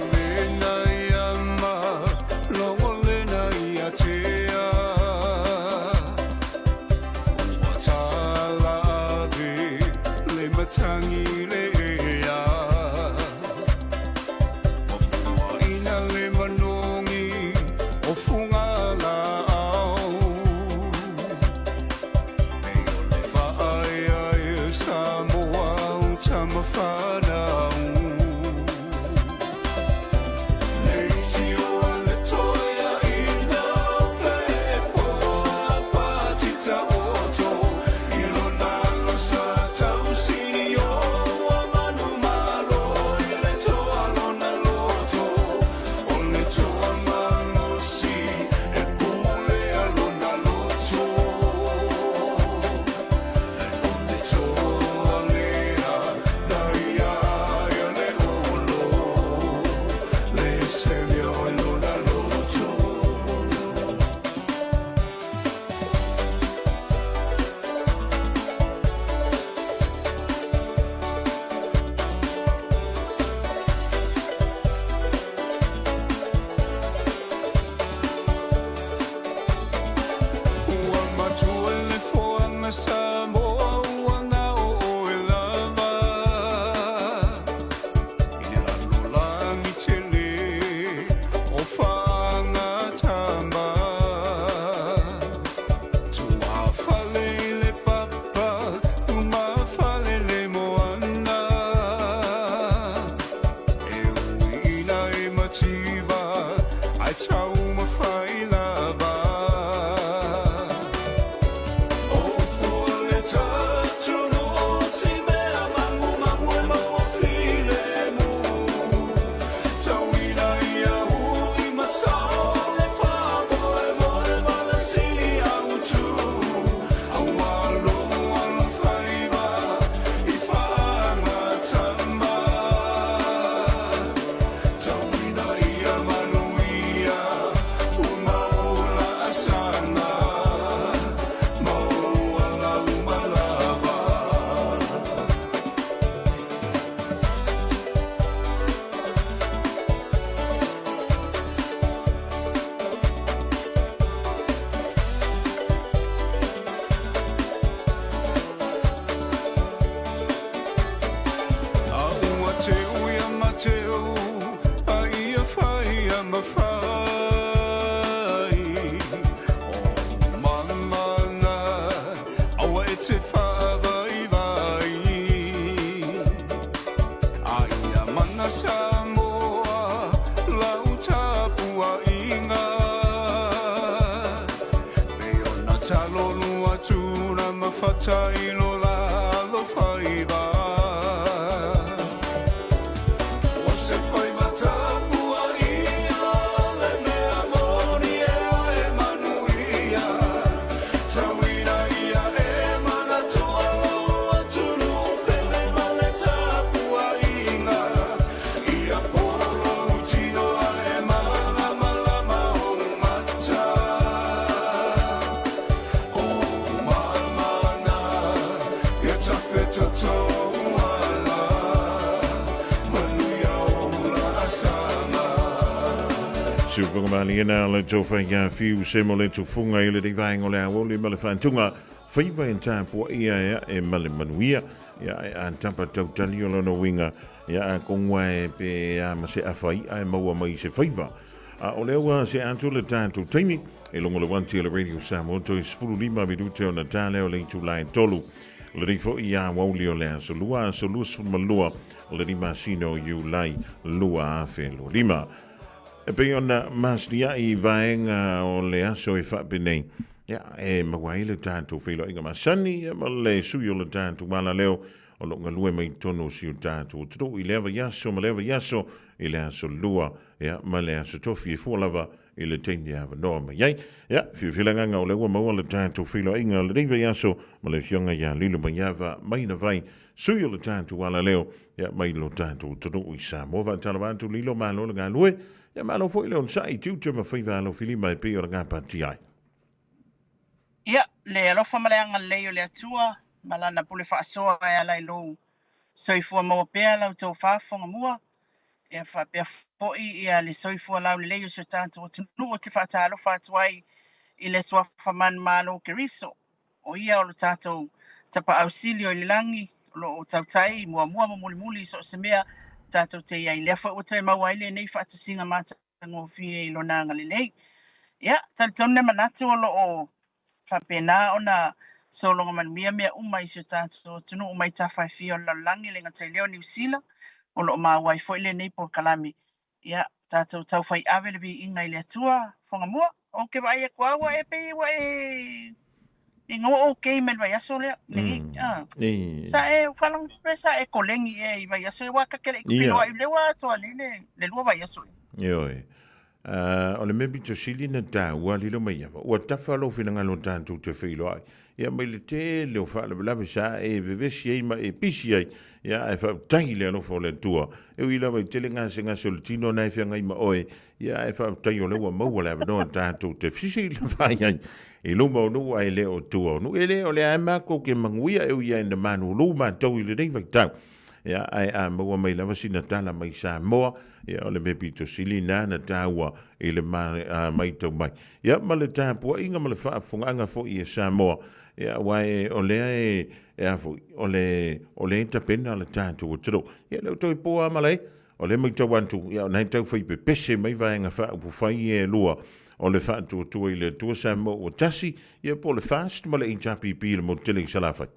Siuvagamaliena le tofaiga fiu se mo le tufunga i le vaenga o le aoauli ma le faantuga faiva e tapuaia ea e ma le manuia ia e a tapa tautali o lona uiga ia a kongua e pe a ma se afa i'a e maua mai se faiva a o lea ua se atu le tatou taimi e logo le wanti o le Radio Samoa toe 15 minute ona ta lea o le itula e tolu lenei foi ia aoauli o le aso lua aso 22 o le masina o Iulai 2025. E pei ona masinia'i i vaega o le aso e faapenei, ia, e maua ai le tatou feiloaiga masani ia ma le sui o le tatou alaleo o lo o galue mai totonu o si o tatou atunuu i lea vaiaso ma lea vaiaso i le aso lua ia, ma le aso tofi e fua lava i le taimi e avanoa mai ai. Ia, fiafia le agaga o lea ua maua le tatou feiloaiga o lenei vaiaso ma le Afioga ia Lilomaiava Mainavai, sui o le tatou alaleo, ia, mai lo tatou atunuu i Samoa. Faatalofa atu Lilo, malo le galue, ia malo foi le onosai i tiute ma faiva alofilima e pei o le gapatia ai. Ia, le alofa ma le agalelei o le Atua ma Lana pule faasoa e ala i lou soifua maua pea la outou faafofoga mua, ia faapea foi ia le soifua laulelei o si o tatou atunuu. Ou te faatalofa atu ai i le Suafa Manumalo o Keriso, o ia o lo tatou Tapaau Sili o i le lagi, o lo o tautai muamua ma mulimuli i so o se mea tatou te i ai. Lea foi ua toe maua ai lenei faatasiga matagofie i Lona agalelei. Ia, talitonu le manatu o lo o faapena ona sologa manuia mea uma i si o tatou atunuu mai tafa e fia o le lalolagi, e le gata i lea o Niu Sila, o lo o maua ai foi lenei polokalame. Ia, tatou taufai ave le viiga i le Atua. Fogamua, ou te vaai atu lava ua e pei ua e ina ua okay mai le vaiaso lea nei. Ah. Sa e faalogo pe sa e kolegi ea i vaiaso e ua ta te le i feiloai lea ua atoa nei le lua vaiaso. Ioe. O le mea pito sili na taua lilo mai ava, ua tafa lou finagalo tatou te feiloai. Ia mai le tele o faalavelave sa e vevesi ai ma e pisi ai, ia ae faafetai i le alofa o le Atua. E ui lava i tele gasegase o le tino na e feagai ma oe, ia ae faafetai o lea ua maua le avanoa tatou te fesilafai ai i luma o nuu ae le o tua o nuu. E le o lea matou te manuia e ui lava ina malulu matou i lenei vaitau. Ia, ae a maua mai lava sina tala mai Samoa, ia, o le mea pito sili lena na taua i le matau mai. Ia, ma le tapuaiga ma le faafofogaaga foi e Samoa, ia, aua e, o lea e, e a foi, o le, o lea e tapena le tatou atunuu. Ia, e le o toe po lava malae, o lea e matau atu, ia, o lena e tau fai pepese mai vaega faaupufai ia e lua, o le Faatuatua i le Atua Samoa ua Tasi, ia, po o le FAST ma le HRPP i le motu tele i Salafai.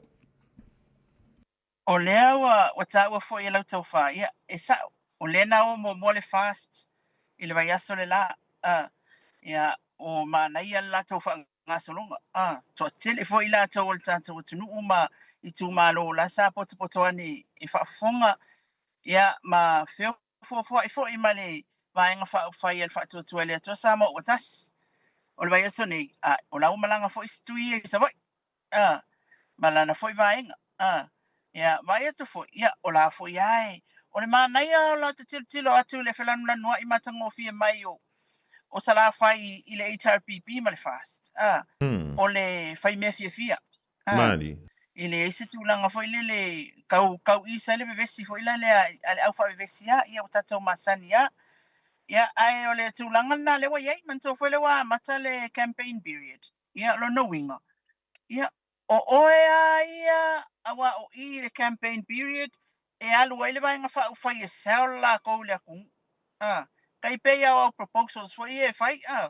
O lea ua, ua taua foi e lau taufa, ia, e sa'o, o lea na o muamua le FAST i le vaiaso le la, a, ia, o manaia le latou faagasologa, a, toatele foi i latou o le tatou atunuu ma itumalo la sa potopoto ane e faafofoga, ia, ma feofoafoa'i foi ma le Vaega Faaupufai a le Faatuatua i le Atua Samoa ua Tasi. O le vaiaso nei, a, o la ua malaga foi si tui ia i Savaii. A, ma lana foi vaega. A, ia, vaai atu foi, ia, o la foi lava e, o le manaia o la te tilotilo atu i le felanulanuai matagofie mai o, o Salafai i le HRPP ma le FAST. A, o le fai mea fiafia. A, Mali. e leai se tulaga foi lele tau, tau isa ai le vevesi foi la lea a le au faavevesi lava, ia ua tatou masani lava. Ia, ae o le tulaga lena lea ua i ai, manatua foi lea ua amata le campaign period. Ia, lona uiga, ia, o oe a ia aua o i i le campaign period e alu ai le Vaega Faaupufai e sell lakou i le atunuu. A, tai pei lava o au proposals foi ia e fai, a,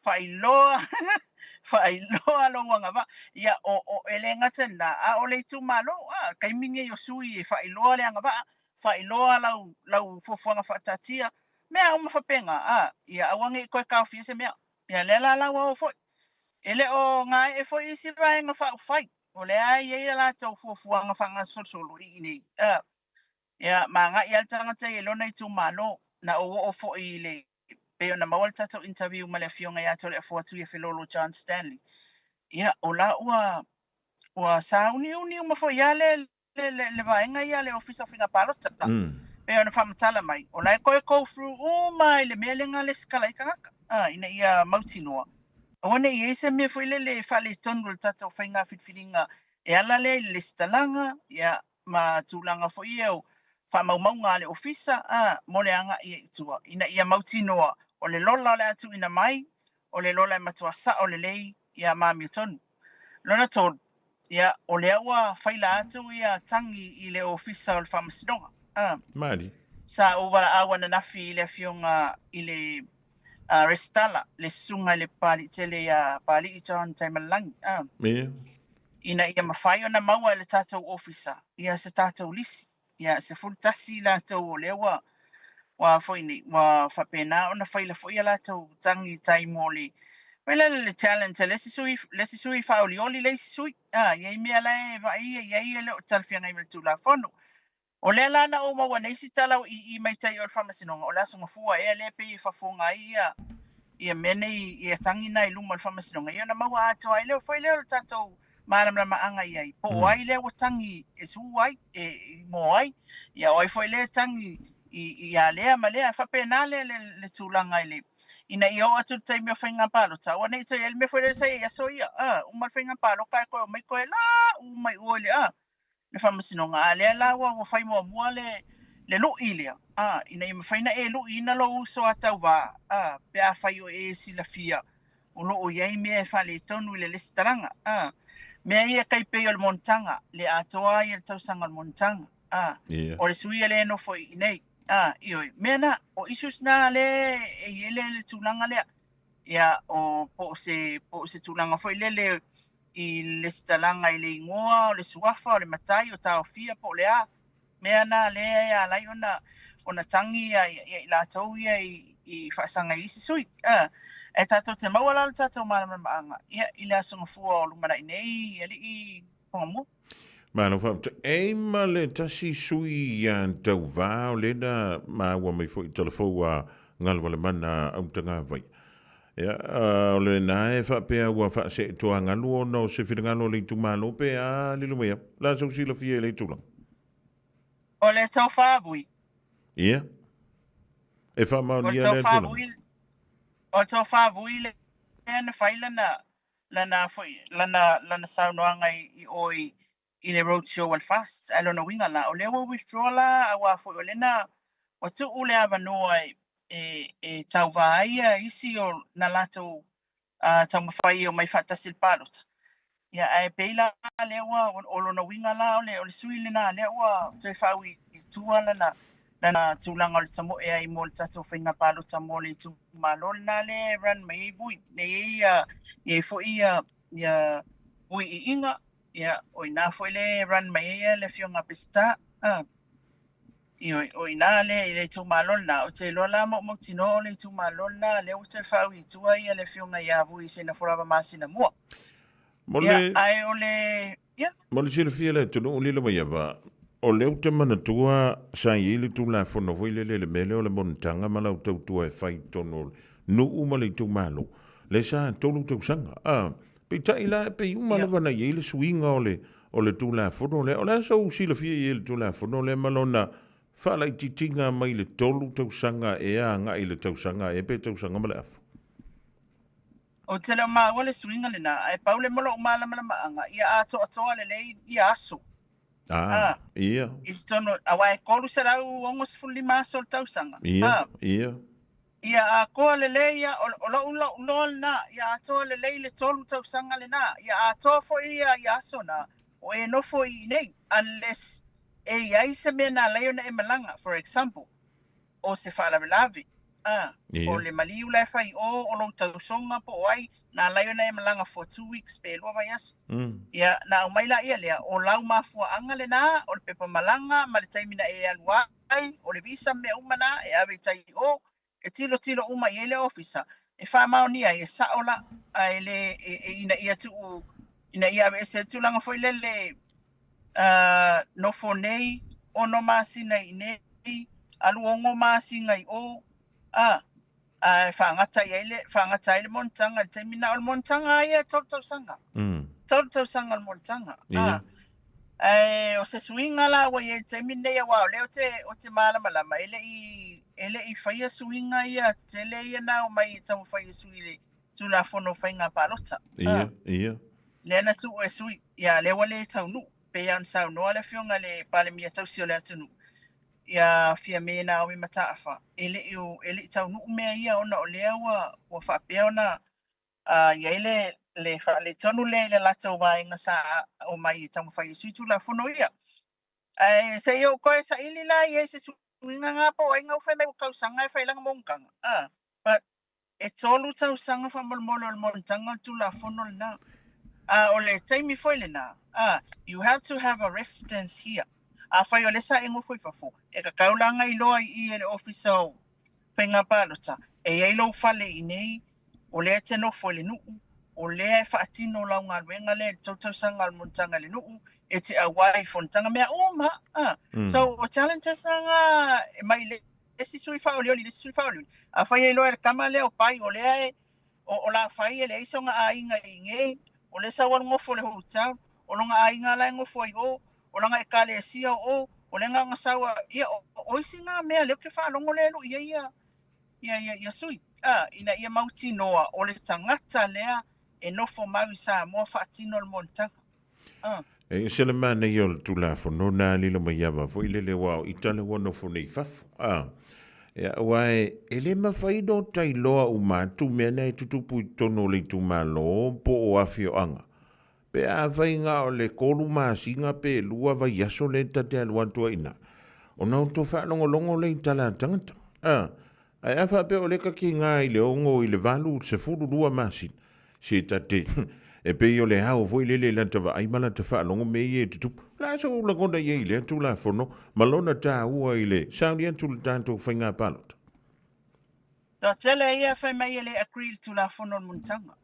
faailoa, faailoa lou agavaa. Ia, o, o, e le gata i lena, a o le itumalo, a, taimi nei o sui e faailoa le agavaa, faailoa lau, lau fuafuaga faataatia, mea uma faapena, a, ia aua ne i toe taofia se mea. Ia lea la la ua oo foi. E le o gaee foi isi vaega faaupufai, o lea e i ai a latou fuafuaga faagasolosolo i inei. Ia, ma agai lava le tagata ia i lona itumalo. Na ou oo foi i le, pei ona maua le tatou interview ma le Afioga ia Toleafoa Tuiafelolo John Stanley. Ia, o la ua, ua sauniuni uma foi lava le, le, le, le vaega ia a le Ofisa o Faiga Palota. Pei ona faamatala mai, o la e toe go through uma i le mea lea na lesitala ai tagata, ah, ina ia mautinoa. Aua ne i i ai se mea foi lele e faaletonu o le tatou faiga filifiliga e ala lea i le lesitalaga, ia, ma tulaga foi ia o faamaumauga a le Ofisa, ah, mo le agai ai i tua, ina ia mautinoa o le lola o le a tuuina mai, o le lola e matua sao lelei, ia, ma amiotonu. Lona tolu, ia, o lea ua faila atu ia tagi i le Ofisa o le Faamasinoga. Ah. Mali. Sa ou valaau ananafi i le afioga i le Resitala, le susuga i le Papaliitele ia Papalii John Taimalelagi. Ah. Ia. Ina ia mafai ona maua e le tatou Ofisa ia se tatou lisi. Ia, 11 i latou o lea ua, ua foi nei, ua faapena ona faila foi a latou tagi i tai mo le, foi lele le challenge a le isi sui, le isi sui faaolioli le isi sui. Ah, e i ai mea la e vaai ia i ai e le o talafeagai ma le Tulafono. O lea la na ou maua nei si tala i, i mai tai o le Faamasinoga, o le Aso Gafua ea lea e pei e fafofoga ai ia, ia mea nei ia tagi na i luma o le faamasinoga, ia ona maua atoa ai lea foi lea o le tatou malamalamaaga i ai, po o ai lea ua tagi e su ai, e, i mo ai, ia o ai foi lea e tagi i, ia lea ma lea, faapena le, le, le tulaga i le, ina ia oo atu le taimi o faiga palota, aua ne i toe i ai le mea foi lea sa i ai i aso ia, a, uma le faiga palota ae toe omai toe la uma i o i le, a, le faamasinoga. A lea la ua, ua fai muamua le, le lu'i lea, a, ina ia mafai ona e lu'iina lou uso a tauvā, a, pe afai o e silafia o lo o i ai mea e faaletonu i le lesitalaga, a. Mea ia tai pei o le monotaga, le atoa ai le tausaga o le monotaga, a. Ia. O le sui e le nofo i inei, a, ioe. Mea na, o issues na lea e i ai le, le tulaga lea. Ia, o, po o se, po o se tulaga foi lele i le lesitalaga i le igoa, o le suafa, o le matai, o taofia, po o le a. Mea na lea e ala ai ona, ona tagi ia, ia i latou ia i, i faasaga i isi sui. A, e tatou te maua la le tatou malamalamaaga, ia, i le Aso Gafua o lumanai nei, i Alii Hongamua. Malo faafetai. E ma le tasi sui ia Tauvā o lea na maua mai foi i talafou a Galumalemana Autagavai. Ia, o lena e faapea ua faaseetoagalu ona o se finagalo o le itumalo pe a lilo mai au. La sou silafia i lea tulaga. O le tofa vui. Ia. E faamaonia lea tulaga. O le tofa vui lea na fai lana, lana foi, lana, lana saunoaga i, i o i, i le road show a le FAST. Ae lona uiga la, o lea ua withdraw la, auā foi o lea na, ua tuu le avanoa e, e, e tauvā ai ia isi o na latou uh, taumafai e omai faatasi i le palota. Ia, ae pei la lea ua, o lona uiga la o le, o le sui lena lea ua toe faaui i tua lana, lana tulaga o le tamoe ai mo le tatou faiga palota mo le itumalo lena lea e run mai ai Vui. Nei ai ia, i ai foi ia, ia Vui Iiga, ia, o ina foi lea e run mai ai le afioga a Peseta. Ah. Ioe, o ina lea i le itumalo lena, ou te iloa la mautinoa o le itumalo lena lea ua toe faaui i tua ia le afioga ia Vui Seinefolava Masinamua. Mo Ia, le, ae o le, ia. mo le silafia e le atunuu lilo mai ava, o lea ou te manatua sa i ai le Tulafono foi lele i le mea lea o le monotaga ma lau tautua e fai i totonu o le nuu ma le itumalo, lea sa 3 tausaga. A, peitai la, e pei uma lava ona i ai le suiga o le, o le Tulafono lea. O le a sou silafia i ai i le Tulafono lea ma lona faalaitiitiga mai le 3 tausaga ea agai i le tausaga ea pe tausaga ma le afa? Ou te le o maua le suiga lena, ae pau le mo lou malamalamaaga, ia atoatoa lelei ia aso. Ah, ia. I totonu, aua e 365 aso o le tausaga. Ia, ia. Ia atoa lelei ia, o, o lou lou loa lena, ia atoa lelei le 3 tausaga lena, ia atoa foi ia, ia aso na, o e nofo i inei, unless e i ai se mea na ala ai ona e malaga, for example, o se faalavelave, a, o le maliu la e fai i o, o lou tausoga po o ai, na ala ai ona e malaga for 2 weeks pe 2 vaiaso. Ia, na aumai laia lea, o lau mafuaaga lena, o le pepa malaga ma le taimi na e alu ai, o le visa ma mea uma na, e ave i tai i o, e tilotilo uma i ai le ofisa, e faamaonia ai, e sao la, ae le, e, e, ina ia tuu, ina ia aveese le tulaga foi lele, nofo nei, 6 masina i inei, alu 6 masina i o, a, ae faagata i ai le, faagata ai le monotaga i le taimi na. O le monotaga lava ia e 3 tausaga. 3 tausaga o le monotaga. A, ae o se suiga la ua i ai i le taimi lenei, aua o lea ou te, ou te malamalama, e le i, e le i faia suiga ia tetele ia na omai e taumafai e sui i le Tulafono o Faiga Palota. Ia, ia. Lea na tuu e sui, ia lea ua le taunuu, pei lava ona saunoa le afioga i le Palemia tausi o le atunuu, ia Fiame Naomi Mataafa, e le i, e le i taunuu mea ia ona o lea ua, ua faapea ona i ai le, le faaletonu lea i le latou vaega sa omai e taumafai e sui Tulafono ia. Ae se i ou toe saili la i ai se suiga na po o ai na fai mai ua tausaga e fai lana monotaga. But e 3 tausaga faamolemole o le monotaga o le Tulafono lena. A o le taimi foi lena, you have to have a residence here. Afai o lea sa e nofo i fafo, e tatau la ona iloa i i e le Ofisa o Faiga Palota, e i ai lou fale i inei, o lea e te nofo i le nuu, o lea e faatino lau galuega lea i le 3 tausaga o le monotaga i le nuu, e te auai i fonotaga, mea uma. So, o challenges na e mai le isi sui faaolioli i le isi sui faaolioli, afai e iloa e le tama lea o pai o lea e o, o la fai e leai sona aiga i inei, o lea sau alu nofo i le hotel, o lona aiga la e nofo ai o, o lana ekalesia o o, o lea na ona sau a, ia, o, o isi na mea lea ou te faalogo lea e lui ai ia, ia, ia, ia sui, a, ina ia mautinoa o le tagata lea e nofo mau i Samoa faatino le monotaga. A. E ese le manaia o le Tulafono na lilo mai ava foi lele aua o ita lea ua nofo nei i fafo. A. Ia, aua e, e le mafai no tailoa uma atu mea na e tutupu i totonu o le itumalo po o afioaga. Pe afai na o le 3 masina pe 2 vaiaso lea ta te alu atu ai i ina, ona outou faalogologo lea i tala a tagata. A. Ae a faapea o lea ta tiga i le 6 i le 8 i le 12 masina, se ta te, e pei o le ao foi lele i lata vaai ma lata faalogo mea ia e tutupu. O le a sou lagona i ai i lea Tulafono ma lona taua i le sauni atu i le tatou faiga palota? Toatele ia fai mai e le agree i le Tulafono o le monotaga.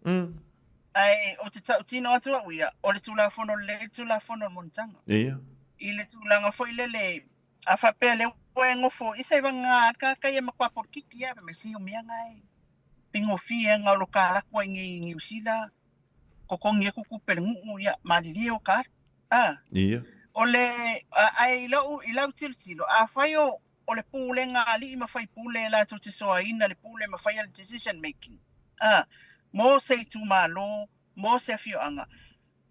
Ae ou te tautino atu au ia, o le Tulafono lelei le Tulafono o le monotaga. Ia. I le tulaga foi lele, a faapea lea ua e nofo i se vaga ka ia matua polokiki ia, fai mai se o mea na e faigofie na o lo ka alu atu ai nei i Niu Sila, totogi atu tupe i le nuu, ia malilie o ka alu. A. Ia. O le, ae i lou, i lau tilotilo, afai o, o le pulega a alii ma faipule latou te soaina le pule ma faia le decision making, a, mo se itumalo, mo se afioaga,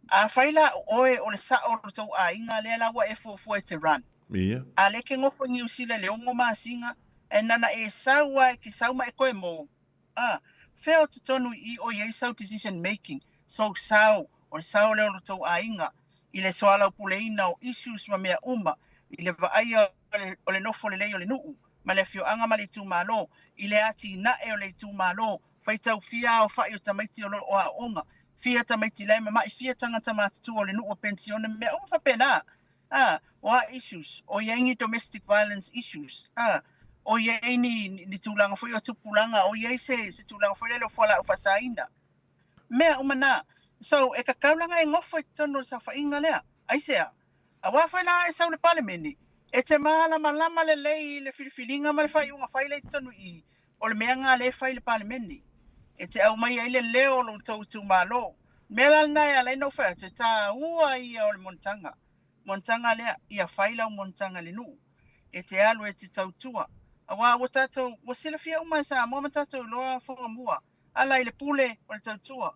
Afai la o oe o le sao o lo tou aiga lea la ua e fuafua e te run. Ia. A lea e te nofo i Niu Sila i le 6 masina, e nana e sau a e te sau ma e toe mou. A, fea o totonu i i o i ai sau decision making, sou sao, o le sao lea o lo tou aiga, i le soalaupuleina o issues ma mea uma, i le vaaia o le, o le nofo lelei o le nuu, ma le afioaga ma le itumalo, i le atinae o le itumalo, Faitau fia aofai o tamaiti o lo o aooga, fia tamaiti la e mama'i, fia tagata matutua o le nuu o penisione ma mea uma faapena. A, o a issues? O i ai ni domestic violence issues? A, o i ai ni, ni tulaga foi o tupulaga, o i ai se, se tulaga foi lele o fualaau faasaina? Mea uma na. So, e tatau la ona e nofo i totonu o le saofaiga lea. Aisea? Aua foi la e sau i le Palemene, e te malamalama lelei i le filifiliga ma le faaiuga fai lea i totonu i i, O le mea lena lea e fai i le Palemene, e te aumai ai le leo o lo outou itumalo. O le mea la lena e ala ai ona ou fai atu, e taua ia o le monotaga. Monotaga lea, ia fai lau monotaga i le nuu. E te alu e te tautua. Aua ua tatou, ua silafia uma e Samoa ma tatou iloa Fogamua, ala i le pule o le tautua.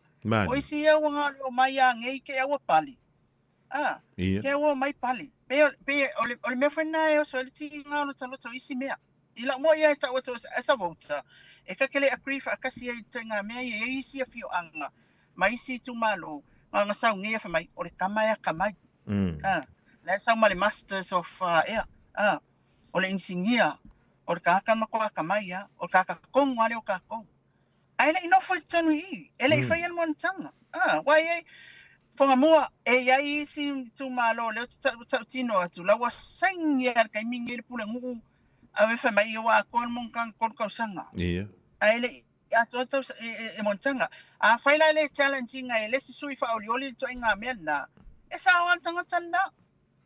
O isi ia ua galuea mai ia nei ke aua pale. A, Ia. ke aua mai pale. Pei o, pei o le, o le mea foi lena e oso ai le tiga o lo taloto i isi mea. I lau moʻi ia e tau atu as a voter, e ta te le agree faatasi ai i ituaiga mea ia, e i ai isi afioaga ma isi itumalo na ona sau nei e fai mai, o le tama e atamai. A, la e sau ma le Masters of ea, a, o le inisinia, o le tagata na matua atamai lava, o le tagata tonu lava lea o tatou. Ae le i nofo i totonu i i, e le i faia le monotaga. A, aua e i ai, Fagamua, e i ai isi itumalo lea ou te tautino atu, la ua saini lava i le taimi lenei le pulenuu ave fai mai ua atoa le monotaga 3 tausaga. Ia. Ae le i atoa e monotaga. Afai la e le challenge ina e le isi sui faaolioli le ituaiga mea lena, e sao lava le tagata lena.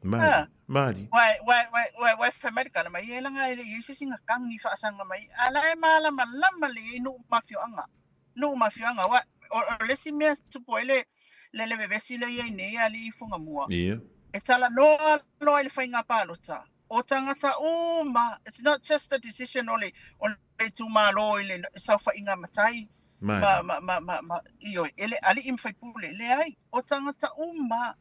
Mali, mali. Ua fai mai le tala mai, e laga e le i ai se isi na tagi faasaga mai, a la e malamalama lelei ai nuu ma afioaga. Nuu ma afioaga, aua o le isi mea tupu ai le le vevesi lea i ai nei alii Fugamua, Ia. e talanoa loa i le faiga palota, o tagata uma, it's not just a decision o le o le itumalo i le saofaiga matai ma, ma, ma, ma, ma, ioe, e le alii ma faipule, leai, o tagata uma,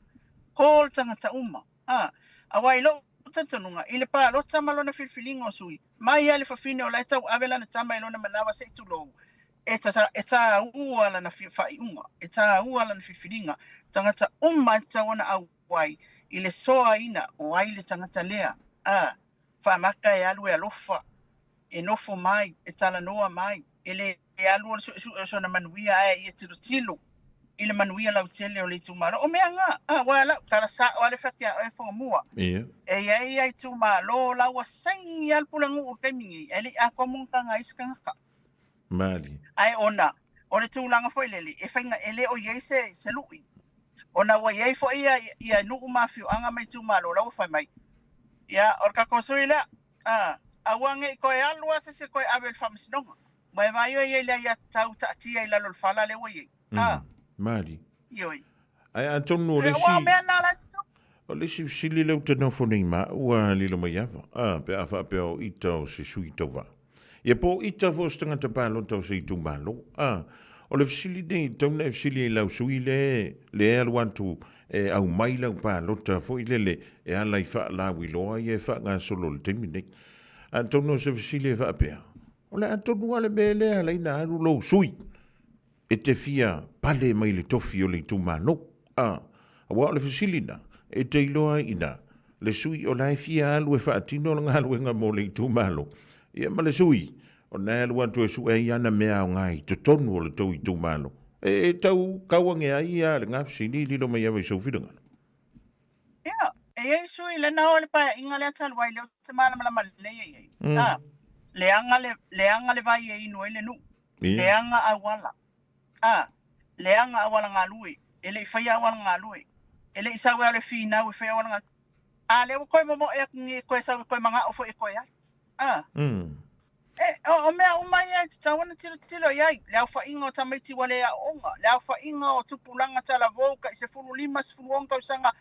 call tagata uma. A, aua i lou talitonuga, i le palota ma lona filifiliga o sui, mai lava le fafine o la e tauave lana tama i lona manawa se i tulou, e, ta, e tāua lana faaiuga, e tāua lana filifiliga, tagata uma e tatau ona auai i le soaina o ai le tagata lea. A, faamata e alu e alofa, e nofo mai, e talanoa mai, e le alu o le suesue o sona manuia ae ia tilotilo i le manuia lautele o le itumalo. O mea na, aua lau tala sao a le fai atu ia oe Fagamua. Ia. E i ai ia itumalo la ua saini lava le pulenuu i le taimi nei, ae le i atoa monotaga a isi tagata. Mali. Ae ona o le tulaga foi lele, e faiga, e le o i ai se, se lui. Ona ua i ai foi ia, ia nuu ma afioaga ma itumalo la ua fai mai, ia, o le tatou sui lea, a, Aua ne i toe alu lava se isi e toe ave i le faamasinoga. Ua e vaai oe i ai i le aiatatau taatia i lalo o le fala lea ua i ai. A. Mali. Ioe. Ae atonu o le isi... Aua o mea na la e tutupu. O le isi fesili lea ou te nofo nei ma au a lilo mai ava, a, pe a faapea o ita o se sui tauva. Ia po o ita foi o se tagata palota o se itumalo. A, o le fesili nei, e tatau ona e fesili ai i lau sui le, le alu atu e aumai lau palota foi lele e ala i faalauiloa ia e faagasolo i le taimi nei. Atonu o se fesili e faapea, o le a tonu lava le mea lea e ala ai ona alu lou sui e te fia pale mai le tofi o le itumalo. A, aua o le fesili na, e te iloa ai ina le sui o la e fia alu e faatino le galuega mo le itumalo, ia ma le sui o na e alu atu e sue ai ana mea aoga i totonu o le tou itumalo. E, e tau kauage ai ia le gafesili lilo mai ava i sou finagalo. Ia, e i ai sui le na o le paeaiga lea talu ai lea ou te malamalama lelei ai i ai. A, leaga le, leaga le vai e inu ai le nuu. Leaga auala. A, leaga auala galue. E le i faia auala galue. E le i sau e alu e finau e fai auala galue. A lea ua toe momoe atu nei e toe sau e toe manao foi e toe alu. A. E, o, o mea uma ia e tatau ona tilotilo i ai, le aofaiga o tamaiti ua le aooga, le aofaiga o tupulaga talavou tai 15, 16 tausaga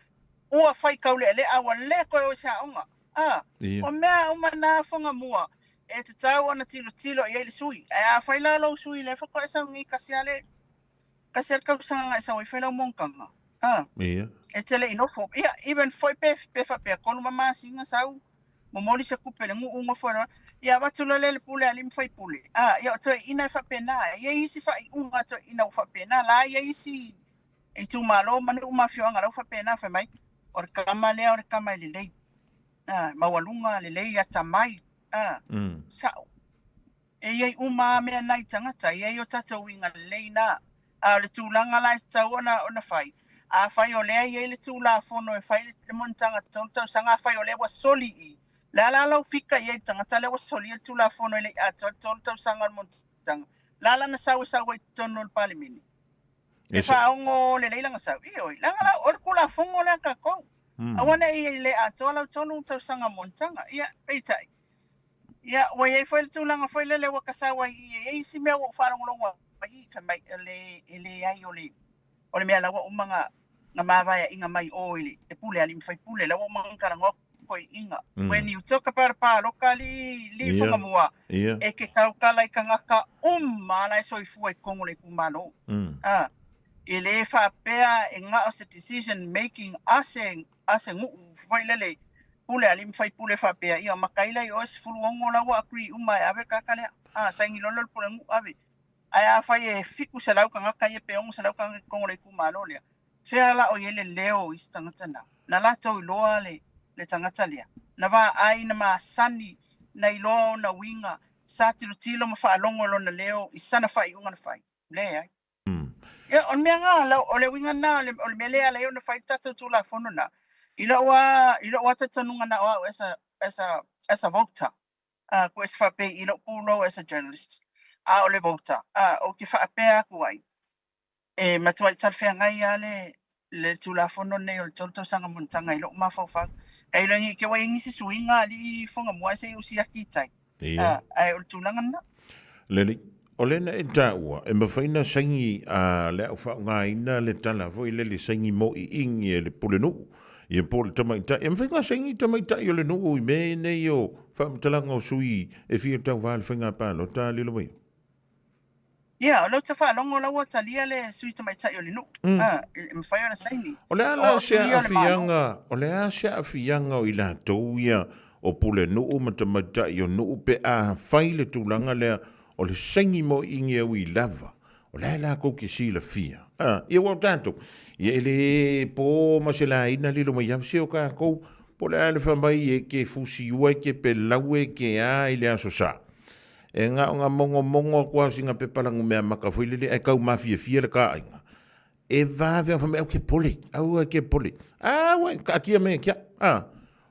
ua fai taulealea ua le toe o i se aoga. A, o mea uma na Fagamua e tatau ona tilotilo i ai le sui. Ae afai la lou sui lea faatoa e sau nei tasi lava le, tasi lava le tausaga na e sau ai fai lau monotaga. A, e te le i nofo. Ia, even foi pe, pe faapea tolu ma masina sau, momoli se tupe i le nuu, nofo loa, ia avatu loa lea i le pule a alii ma faipule. A, ia o toeaiina e faapena. E i ai isi faaiuga a toeaiina ua faapena. La e i ai isi itumalo ma nuu ma afioaga la ua faapena, fai mai, o le tama lea o le tama e lelei. A, maualuga, lelei, atamai. A, sa'o. E i ai uma lava mea na i tagata, e i ai o tatou uiga lelei na. A o le tulaga la e tatau ona, ona fai, afai o lea e i ai le Tulafono e fai le monotaga tolu tausaga, afai o lea ua soli i, le a la lau fika i ai i le tagata lea ua solia le Tulafono e le i atoa le tolu tausaga o le monotaga, le a lana sau e sau ai i totonu o le Palemene? E faaogo lelei lana sau? Ioe, leaga la o le Tulafono lea a tatou. Aua ne i le atoa lau tolu tausaga monotaga. Ia, peitai, ia, ua i ai foi le tulaga foi lele ua ta sau ai i i, e i ai isi mea ua ou faalogologo ai i, fai mai, e e leai o le, o le mea la ua uma na, na mavaeaina mai o i le, le pule a alii ma faipule, la ua uma na talanoa toeaiina. When you talk about a pāloka alii, alii Whangamua, e ke tautala i tagata uma la e soifua i totonu o le itumalo. A, e le faapea e na o se decision making a se, a se nuu foi lele pule a alii ma faipule faapea, ia matai la i oe 16 la ua agree uma e ave le tagata lea. A, saini loa lea o le pulenuu ave. Ae afai e 700 tagata ia pe 600 tagata i totonu o le itumalo lea, fea la o i ai le leo o isi tagata na? Na latou iloa le, le tagata lea. Na vaai, na masani, na iloa ona uiga, sa tilotilo ma faalogo i lona leo i sana faaiuga na fai. Leai. Ia, o le mea na, o le uiga na, o le, o le mea lea e ala ai ona fai le tatou Tulafono na, i lou lava, i lou lava talitonuga na o au as a, as a, as a voter, uh, ko ese faapea i lou pulou as a journalist, a o le voter, uh, ou te faapea atu ai, e matuai talafeagai lava le, le Tulafono lenei o le tolu tausaga monotaga i lou mafaufau. Tailo i te ua i ai nisi suiga alii Fagamua se i ou siaki i tai. Ia. Ae o le tulaga lena. Lelei. O lea na e taua, e mafai na saini a le au faaaogaina le tala foi lele saini moiiigi e le pulenuu, ia po o le tamaitai. E mafai na saini tamaitai o le nuu i mea nei o faamatalaga o sui e fia tauva i le faiga palota lilo mai. Ia, o lea ou te faalogo o la ua talia le sui tamaitai o le nuu. A, e mafai ona saini. O le a la se aafiaga, o le a se aafiaga o i latou ia o pulenuu ma tamaitai o nuu pe a fai le tulaga lea o le saini moiigi e ui lava, o la e latou te silafia. A, ia ua o tatou, ia e le po ma se laina lilo mai ava se o tatou, po o le a le fai mai e ke fusiua e ke pelau e ke a i le aso sa. E na o na mogomogo atu lava o sina pepa lanumeamata foi lele ae tau mafiafia le ta aiga. E vave ona fai mai, au ke pole, aua ke pole. Aua, taatia mai ia te au. A,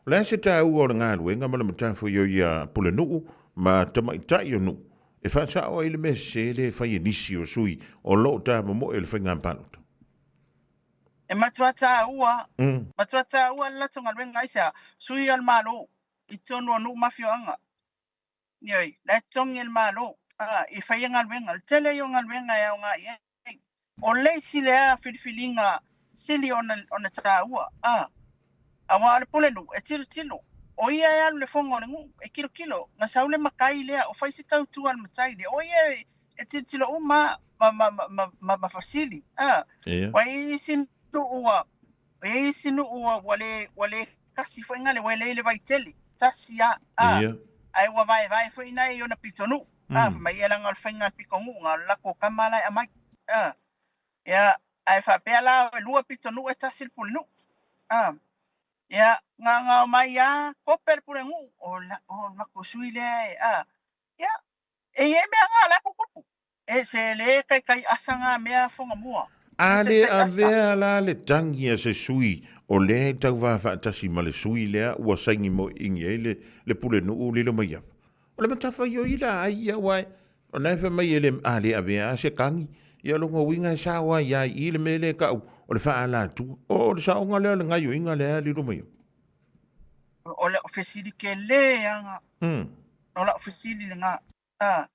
o le a se taua o le galuega ma le matafaioi o ia pulenuu ma tamaitai o nuu e faasao ai le mea sese lea e fai e nisi o sui o lo o tamomoe i le faiga palota? E matua taua, matua taua le latou galuega, aisea? Sui o le Malo i totonu o nuu ma afioaga. Ioe, la e totogi e le Malo, a, e faia galuega, le tele ia o galuega e aoga i ai. O le isi lea filifiliga sili ona, ona taua, a, auā o le pulenuu e tilotilo, o ia e alu i le foga o le nuu, e kilokilo, na sau le matai lea, o fai se tautua a le matai lea, o ia e, e tilotilo uma ma, ma, ma, ma, ma, ma fasili, a. Ia. Ua i ai isi nuu ua, E i ai isi nuu ua, ua le, ua le kasi foi nga le ua lei le vaitele, tasi a, a, Ia. ae ua vaevae foi ina i ona pitonuu, a, fai mai ia leaga o le faiga a le pitonuu nga o le lako tama la e aumai, a, ia, ae faapea la e lua pitonuu e tasi le pulenuu, a, ia, nga nga omai a kope le pulenuu, o la, o le matou sui lea e, a, ia, e i ai mea nga la e tutupu. E se le taitai asa nga mea fonga mua. A le avea la le tagi a se sui o lea e tauva faatasi ma le sui lea ua saini moiingi ai le le pulenuu lilo mai ava. O le matafaioi la ai ia aua o na e fai mai e le a le avea a se tagi ia lona uiga e sao ai ia i le mea lea e tau o le faaalatua. O le saoga lea o le gaioiga lea lilo mai ava. O le fesili kele aga. O lau fesili lena. A.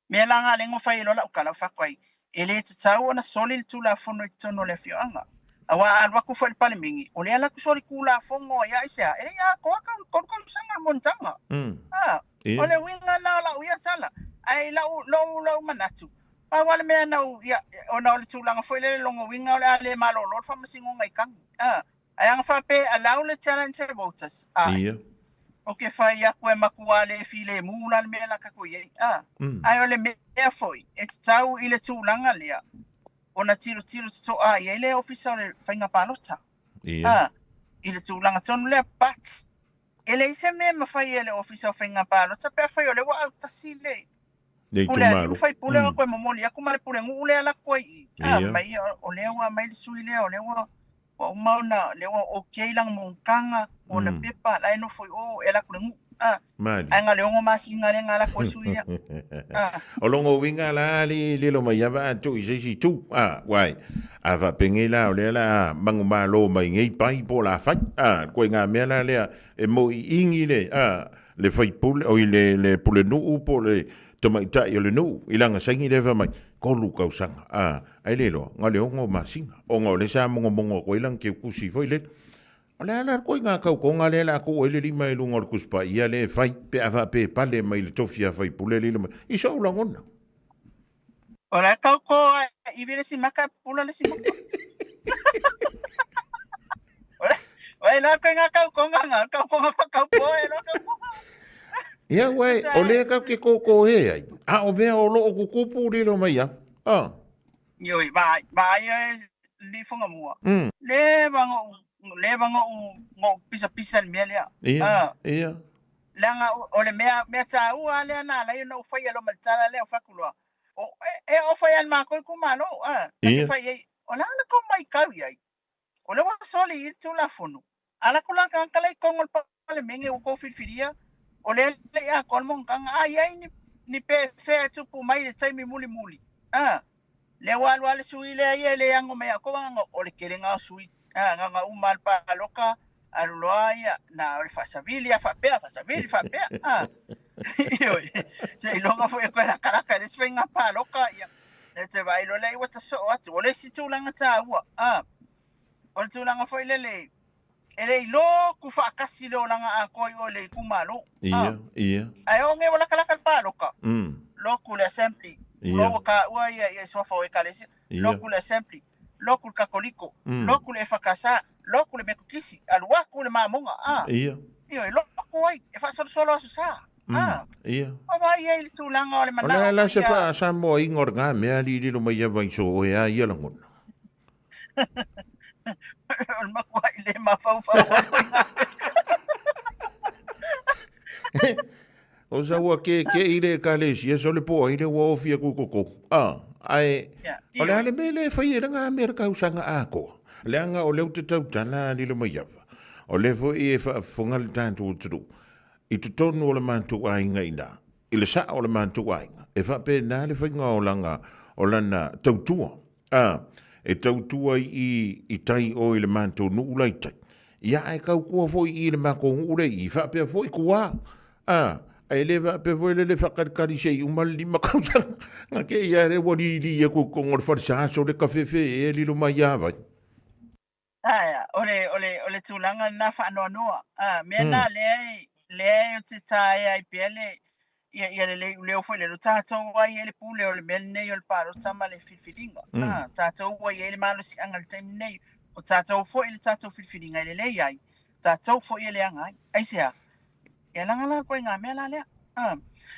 Mea la nga lengo fai e loa lau tala o fako ai, e le tatau ona soli le Tulafono i totonu o le afioaga. Aua a alu atu foi i le Palemene, o lea la ku soli Tulafono ai a aisea, e le i atoa ka 3 tausaga le monotaga. A, o le uiga lena o lau ia tala. Ae i lau, lou, lou manatu, pau lava le mea na ou, ia, ona o le tulaga foi lele lona uiga o le a le malolo le faamasinoga i tagi. A, Ae aga faapea allow le challenge e voters, ae. Ia. O ke fai aku e matua le filemu la le mea la tatou i ai, a. Ae o le mea foi, e tatau i le tulaga lea ona tilotilo totoa i ai le Ofisa o le Faiga Palota. Ia. A, i le tulaga tonu lea, but e leai se mea e mafai e le Ofisa o Faiga Palota pe afai o lea ua autasi le Le pule alii itumalo. ma faipule ona toe momoli aku ma le pulenuu lea lako ai i i. A, Ia. mai o lea ua aumai le sui lea, o lea ua Ua uma ona, lea ua okay lana monotaga, ona pepa, la e nofo i o e alu atu i le nuu. Ah, Mali. ae na o le 6 masina lea na alu atu ai sui lea. Ah. O lona uiga la le lilo mai ava a tuu i se isi itu. Ah, uai, a faapenei la o lea la a manumalo mai nei pai po o la fai. Ah, koe ngā mea la lea e moiingi le, ah, le faipule, oi le, le pulenuu po o le tamaitai o le nuu i lana saini lea fai mai, 3 tausaga, a, ae le iloa, na o le 6 masina, ona o lea sa mogomogo atu ai lana teutusi foi lele. O le a la le ituaiga tautoga lea o le a tuu ai le lima i luga o le Tusi Paia lea e fai pe a faapea e pale mai le tofi a faipule lilo mai, i sou lagona? O la e tauto a ivi le isi maka e pupula le isi maka. O e la koe ngā tautoga ngā, tautoga whakaupo e la tautoga. Ia uē, o lea kau ke kōkō he ai, a o mea o loo kukupu lilo mai afu. Ah. Ioi, vai, vai e li whanga mua. Le wanga le wanga u ngo pisa pisa le mea lea. Ia, Ah. ia. Leaga o le mea mea tāua lea na ala ai ona ou faia loa ma le tala lea o Fakuloa. O e, e o fai a le mākou itumalo, ah, ta te fai ai, o le a le tou maitau i ai? O lea ua soli i le Tulafono. A lako la tagata la i totonu o le Palemene ua tou filifilia, o lea le i atoa le monotaga, a i ai ni, ni pefea e tupu mai i le taimi mulimuli, ah, lea ua alu lava le sui lea ia e le ano mai ia outou, leaga o le kelega o sui, ah, na ona uma lava le paloka, alu loa ia, na o le faasavili lava faapea, faasavili faapea, ah. Ioe, seiloga foi e toe lakalaka i le isi faiga paloka, ia, e te vaai loa lea ua tasoo atu. O le isi tulaga taua, ah, o le tulaga foi lele, e le iloa faatasi le olaga atoa i o i le itumalo. Ia, Ah. ia. Ae oo nei ua lakalaka le paloka, loku le assembly, Ia. ua taua ia, ia suafa o ekalesia, loku le assembly, loku le katoliko, loku le EFKS, loku le metotisi, alu atu le mamoga, ah. Ia. Ioe, loku ai, e faasolosolo aso sa. Ah. Ia. O vai ai le tulaga o le O le a manao la se ia. faa-Samoa-ina o lena mea lililo mai ava i so oe a ia lagona. O le makuaʻi le mafaufau ai koe ngā mea. O sa ua kekeʻi le ekalesia so le po ai le ua ofi aku i totonu. Ah, ae o le a le mea lea e fai ai lena mea le tausaga atoa? Leaga o lea ou te tautala a lilo mai ava. O lea foi e faafofoga le tatou atunuu i totonu o le matou aiga i ina, i le sao o le matou aiga, e faapena le faiga o lana, o lana tautua. A, e tautua i i tai o i le matou nuu la i tai. Ia, ae tautua foi i le matou nuu lea i i, faapea foi tua. A, Ae le faapea foi lele faakalikali se i uma le 5 tausaga, na te i a lea ua lili atu i totonu o le falesa sole kafefe ea lilo mai ia vai. Ae, o le, o le, o le tulaga lena faanoanoa. A, mea na lea e, lea e te taea ai pea le, ia, ia lelei uleo foi le lo tātou ai e le pule o le mea lenei o le palota ma le filifiliga. A, tātou ua i ai le malosiaga i le taimi nei, o tātou foi le tātou filifiliga e lelei ai, tātou foi e leaga ai. Aisea? Ia laga la koe i ngā mea la lea. A,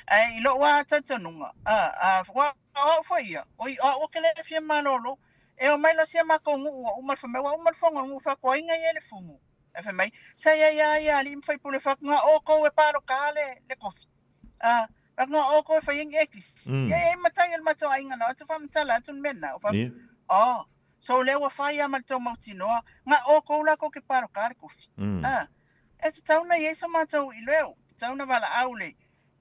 ae i lou lava talitonuga, a, a, ua o au foi ia, oi, o au ou te le fia malolo, e omai loa si a matou nuu ua uma le fai mai, ua uma le fono a le nuu, fai atu, o ai na i ai le fumu? Ae fai mai, sa i ai lava ia alii ma faipule, fai atu, na outou e paloka le, le kofi. A, fai atu, na outou e fai ai ni ekisi. Ia, e i ai matai o le matou aiga na o atu faamatala atu le mea lena. Fai atu, oh, so lea ua fai lava ma le tou mautinoa, na outou la tou te paloka le kofi. A, E tatau ona i ai so matou ileo, tatau ona valaau le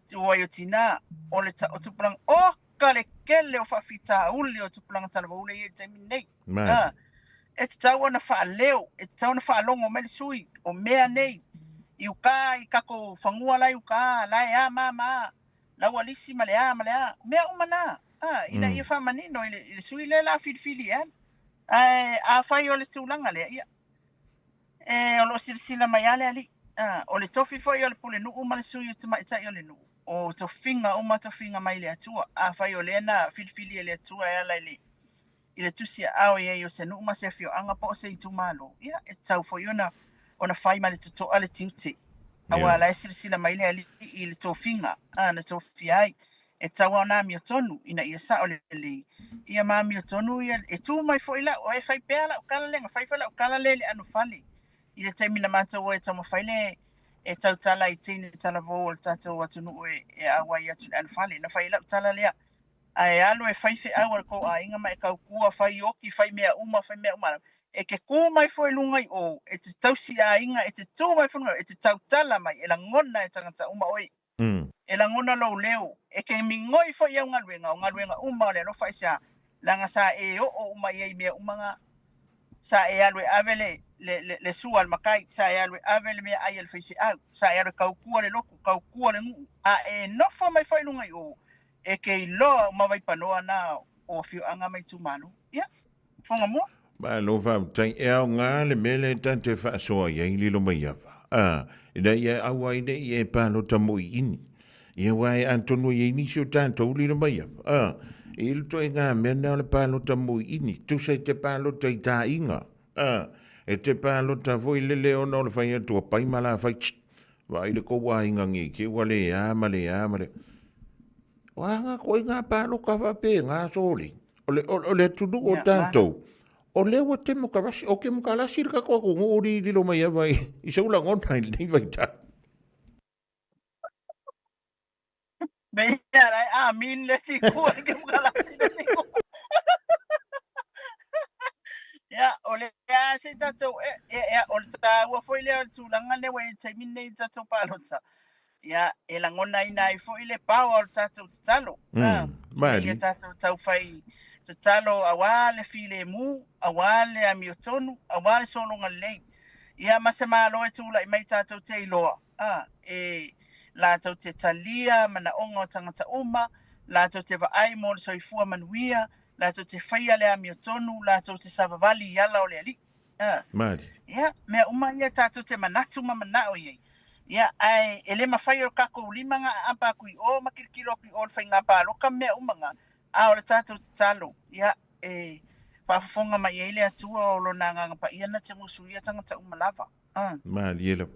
tuai o tina o le o tupulaga, oka le kele o faafitauli o tupulaga talavou lea e i ai i le taimi lenei. A, e tatau ona faaleo, e tatau ona faalogo mai le sui o mea nei i uka i tatou fanua la i uka, la e a ma ma a, lau alisi ma le a ma le a, mea uma na, a, ina ia faamanino i le, i le sui lea la filifili e alu. Ae afai o le tulaga lea, ia, E, o lo o silasila mai lava le Alii. A, o le tofi foi o le pulenuu ma le sui o tamaitai o le nuu, o tofiga uma tofiga mai le Atua. Afai o lea na filifili e le Atua e ala i le, i le tusi aao i ai o se nuu ma se afioaga po o se itumalo, ia, e tatau foi ona, ona fai ma le totoa le tiute. Aua la e silasila mai le Alii i le tofiga, a, na tofia ai. E tatau lava ona amiotonu ina ia sao lelei, ia ma amiotonu ia, e tu mai foi lau, e fai pea lau tala lea, na fai foi lau tala lea i le anofale i le taimi na matou o e taumafai le e tautala i teine talavou o le tatou atunuu e, e auai atu i le anofale. Na fai lau tala lea, ae alu e fai feau a le tou aiga ma e tautua, fai oki, fai mea uma, fai mea uma. E te tu mai foi i luga i o, e te tausi aiga, e te tu mai foi i luga, e te tautala mai, e lagona e tagata uma oe. E lagona lou leo, e te migoi foi i au galuega, o galuega uma o le alofa aisea, leaga sa e oo uma i ai i mea uma na. Sa e alu e ave le, le, le, le sua a le matai, sa e alu e ave le meaai a le faifeau, sa e alu e tautua le lotu, tautua le nuu, a e nofo mai foi i luga i o, e te iloa uma vaipanoa na o afioaga ma itumalo. Ia, fofoga mua. Malo faafetai. E aoga le mea lea ta te faasoa i ai lilo mai ava. A, ina ia aua ai ne i e palota moiini. Ia aua e atonu e i ai nisi o tatou lilo mai ava. A, i le ituaiga mea lena o le palota moiini. Tusa e te palota i taiga. A, e te palota foi lele ona o le fai atu a pai ma la fai, tst, vaai le tou aiga nei te ua le a ma le a ma le. O a ngā koe ngā pāloka faapena sole? O le, o, o le atunuu o tātou, o lea ua temokarasi, o kemokarasi le tatou atunuu li lilo mai ava i, i sou lagona i lenei vaitau. Me ia lai a min le fiku e kemokarasi le fiku. Ia, o le a se tātou, e, e, e, o le tāua foi lea o le tulaga lea ua i le taimi lenei i le tātou palota. Ia, e lagonaina ai foi le paoa o le tatou tatalo. Ina ia tatou taufai tatalo auā le filemu, auā le amiotonu, auā le sologa lelei. Ia, ma se Malo e tulai mai tatou te iloa, e latou te talia manaoga o tagata uma, latou te vaai mo le soifua manuia, latou te faia le amiotonu, latou te savavali i ala o le Alii. Malie. Ia, mea uma ia tatou te manatu ma manao i ai. Ia, ae e le mafai e o tatou lima na aapa atu i o ma kilokilo atu i o le faiga paloka ma mea uma na, a o le tatou tatalo, ia, e faafofoga mai i ai le Atua o Lona Agaga Paia na te musuia tagata uma lava. Malie lava.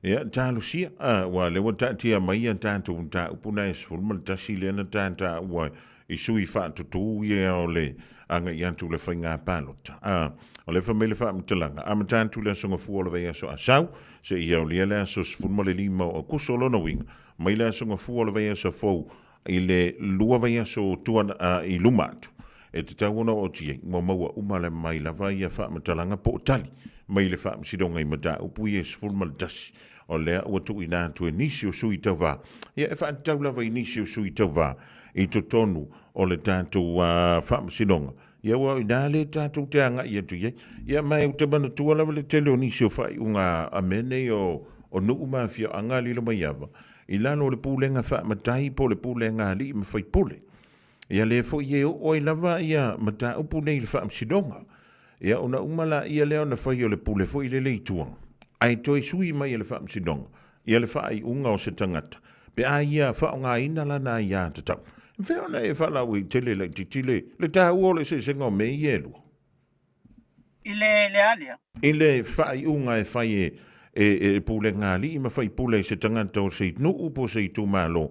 Ia, talosia, a, aua o lea ua taatia mai ia tatou mataupu na e 11 lea na tataua i sui faatutū ia o le agai atu le faiga palota. A, o lea fai mai le faamatalaga, amata atu le aso Gafua o le vaiaso Asau, seia aulia le aso 15 o Akuso, o lona uiga, mai le aso Gafua o le vaiaso fou i le lua vaiaso tuana, a, i luma atu, e tatau ona oo atu i ai, ua maua uma le mai lava ia faamatalaga po o tali mai le Faamasinoga i mataupu ia e 11 o lea ua tuuina atu e nisi o sui tauva, ia e faatatau lava i nisi o sui tauva i totonu o le tatou Faamasinoga. Ia ua o ina lea tatou te agai atu i ai. Ia ma ou te manatua lava le tele o nisi o faaiuga a mea nei o nuu ma afioaga lilo mai ava. i lalo o le pulega faamatai po o le pulega a alii ma faipule. Ia lea foi e oo ai lava ia mataupu nei i le faamasinoga. Ia ona uma laia lea ona fai o le pule foi lele i tua, ae toe sui mai e le faamasinoga ia le faaiuga o se tagata pe a ia faaaogaina lana aiatatau. E mafai ona e faalauaitele laitiiti le le taua o le eseesega o mea ia e lua? I le le a lea? I le faaiuga e fai e e e pulega alii ma faipule i se tagata o se nuu po o se itumalo,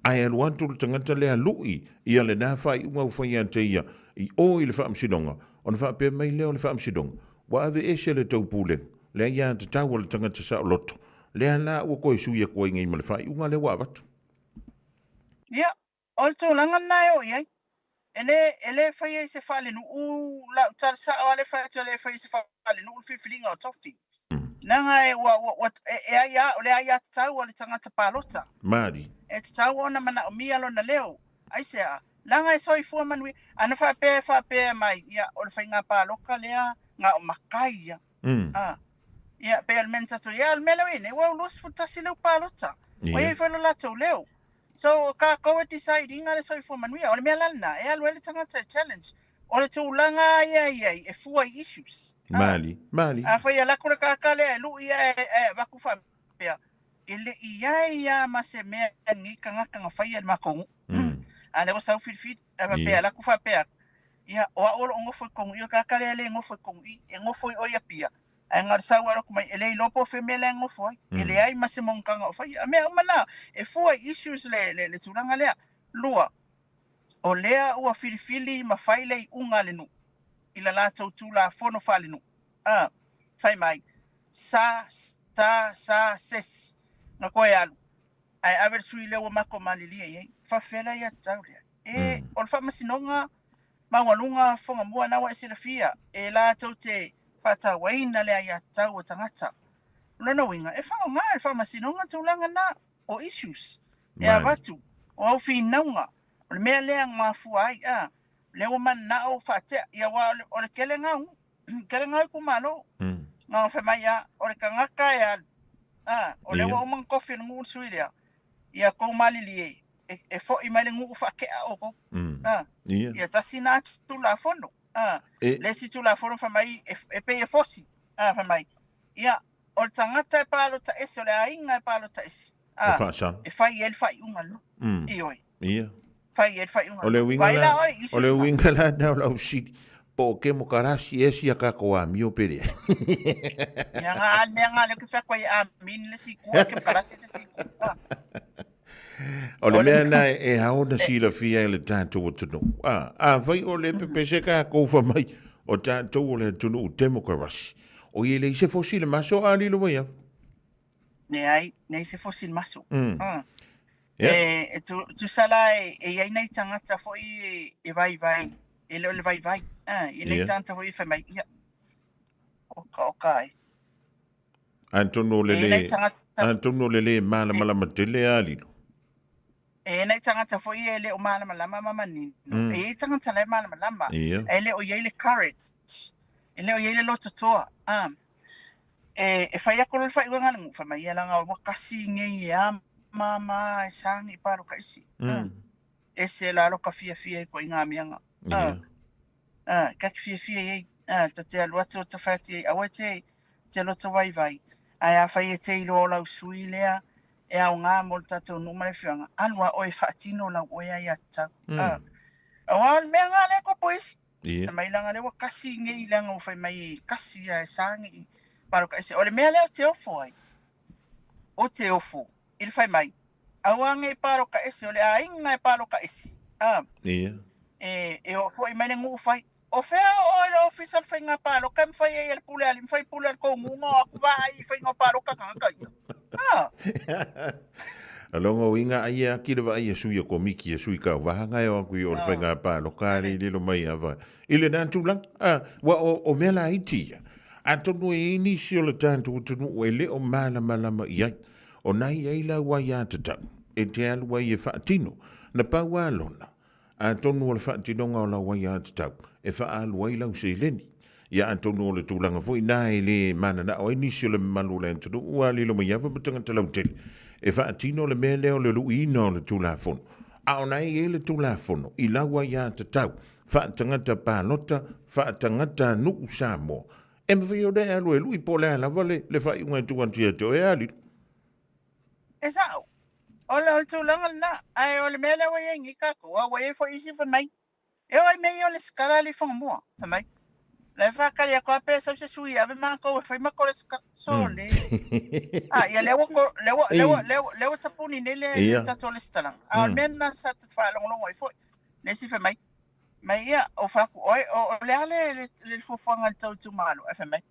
ae alu atu le tagata lea lu'i ia lena faaiuga ua fai ia te ia i o i le faamasinoga, ona faapea mai lea o le faamasinoga, ua aveese le tou pulega, le aiatatau a le tagata saoloto, lea la ua toe sui atu ai nei ma le faaiuga lea ua avatu. Ia, o le tulaga lena e oo i ai. E le, e le faia i se faalenuu lau tala sao lava lea e fai atu e le faia i se faalenuu le filifiliga o tofi. Leaga e, ua, ua, ua, e, e aia, o le aiatatau a le tagata palota. Malie. E tatau ona manaomia lona leo. Aisea? Leaga e soifua manuia. Ana faapea e faapea mai, ia, o le faiga paloka lea, na o makai ia. Ah. Ia, pei o le mea na tatou i ai, a o le mea lea ua i ai nei, ua 21 leo palota. Ua i ai foi lo latou leo. So, o kākou e decide ina le soifua manuia. O le mea la lena, e alu ai le tagata e challenge. O le tulaga ia i ai, e fua i issues. Malie, malie. Afai e alu atu le tagata lea e lui ae avatu faapea, e le i ai lava ma se mea a lenei tagata na faia i le matou nuu. A lea ua sau filifili, ae faapea, alu atu faapea atu, ia, o au o lo o nofo i totonu i i, o le tagata lea e le nofo i totonu i i, e nofo i o i Apia, ae na o le sau lava alu atu mai, e le iloa po o fea mea la e nofo ai. E leai ma se monotaga o faia. A mea uma na, e fua i issues le, le, le tulaga lea. Lua, o lea ua filifili ma fai le iuga a le nuu i la latou Tulafono faalenuu. A, fai mai, sa, sa, sa, sesi, na toe alu, ae ave le sui lea ua matou malilie i ai. Faafefea le aiatatau lea? E, o le faamasinoga maualuga Fogamua na ua e silafia, e latou te faatauaina le aiatatau a tagata. O lona uiga, e faaaoga e le faamasinoga tulaga na o issues e avatu, o au finauga, o le mea lea na mafua ai, a, lea ua mananao faatea, ia aua o le tele na o tele na o itumalo. Na fai mai, a, o le tagata e alu, a, o lea ua uma ona tofi e le nuu le sui lea, ia tou malilie e, e foi mai le nuu faatea outou. A, ia tasi na tulafono. A, le isi tulafono fai mai e, e pei e fosi. A, fai mai, ia, o le tagata e palota ese, o le aiga e palota ese. A, e fai i ai le faaiuga a le nuu. Ioe. Ia. Fai i ai le faaiuga. O le uiga la, o le uiga la na o lau sili, po o kemokarasi ea sia kākou amio pe leai. Mea ngā, mea ngā leo ke whea koe amin le si kua, kemokarasi le si kua. O le mea na e ao na silafia e le tātou atunuu. A, afai o le pepese kākou fa mai, o tātou o le atunuu demokarasi. O i e leai se fosi i le maso a lilo mai au. Leai, leai se fosi i le maso. Yeah. E, e tu, tusa la e, e iai nei tagata foi e, e vaivai, e le o le vaivai. Ah, i nei yeah. tagata foi e fai mai, ia, oka oka ai. Atonu o le le, atonu o le le malamalama tele a lilo. E nei tagata foi e le o malamalama ma manino. E iai tagata la e malamalama. Yeah. E le o iai le courage. E le o iai le loto toa. Ah. E, e fai atu loa le faaiuga a le nuu, fai mai, Ia leaga ua kasi nei e a ma e sagi i palo ka isi. Ese la lo ka fiafia i ko i ngā meanga. Yeah. Ka ki fiafia i ei, ta te alu atu o te whai atu i ei, aua te, te loto vaivai. Ae a whai e te iloa o lau sui lea, e ao ngā mo le tātou nuu ma le whianga, alu a oe whaatino lau oe ai a tau. Aua o le mea ngā lea ko po isi. Ia. Mai leaga lea ua kasi nei leaga ua fai mai kasi a e sagi i palo ka ese. O le mea lea o te ofo ai, o te ofo i le fai mai, aua nei palo ka ese, o le aiga e palo ka ese. A. Ia. E, e oo foi mai le nuu fai, o fea o oe le ofisa o le faiga paloka e mafai ai e le pule a alii, mafai pule a le kou nuu ma o aku vaai i faiga o paloka tagata ia. A. A longa uiga ai e aki le vaai e sui a komiti e sui kauvaha e o aku i o le faiga paloka a le i lilo mai ava i lena tulaga. A, ua o, o mea laiti ia. Atonu e i ai nisi o le tatou atunuu e le o malamalama i ai. O na i ai lau aiatatau e te alu ai e faatino. Na pau lava lona, Atonu o le faatinoga o lau aiatatau e faaalu ai lau seleni. Ia atonu o le tulaga foi na e le mananao ai nisi o le mamalu o le atunuu ua lilo mai ava ma tagata lautele. e faatino le mea lea o le luiina o le Tulafono. A o na e i ai le Tulafono i lau aiatatau faatagata palota, faatagata nuu Samoa, e mafai ona e alu e lui po o le a lava le, le faaiuga e tuu atu ia te oe, a Lilo? E sa'o. O le, o le tulaga lena. Ae o le mea lea ua i ai nei tatou, a ua i ai foi isi fai mai, e oo i mea ia o le lesitala alii Fagamua, fai mai, la e faatali atu lava pe sau se sui e ave matou e fai matou lesitala. Sole. A, ia lea ua, lea ua, lea ua, lea ua, lea ua tapuni nei le, le tatou lesitalaga. A o le mea lena sa faalogologo ai foi, le isi fai mai, mai ia, o fai atu, oi, o, o le a le, le, le fuafuaga a le tou itumalo? Ae fai mai,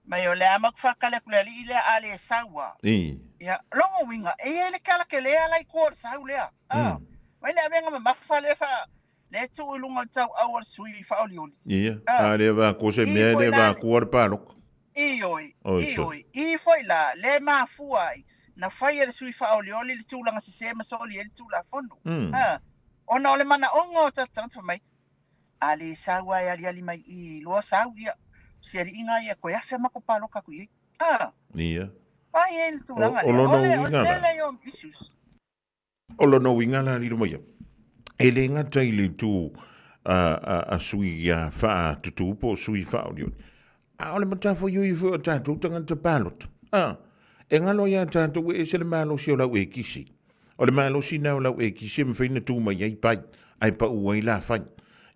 mai o le a matou faatali atu i le alii lea a le sau a. Ia, lona uiga, e i ai le tala tele lava la i tua o le sau lea. A, mai le avega mamafa lea faa, lea e tuu i luga o le tauau o le sui faaolioli. Ia, a le avatua se mea e le avatua le palota. Ioe, ioe. I foi la, lea e mafua ai na fai e le sui faaolioli le tulaga sese ma soli ai le Tulafono. A, ona o le manaoga o tatou tagata fai mai, a le sau lava e aliali mai i i loa sau, ia, si aliiga ia toe afe matou palota atu i ai. A, Ia. Ai ai le tulaga lea. O lona uiga la. O le tele ia o issues. O lona uiga la lilo mai au, e le gata i le itu a sui faatutū po o sui faaolioli, a o le matafaioi foi o tatou tagata palota. A, e galo ia tatou e ese le malosi o lau ekisi. O le malosi lena o lau ekisi e mafai ona tu mai ai pai, ae pau ai lafai.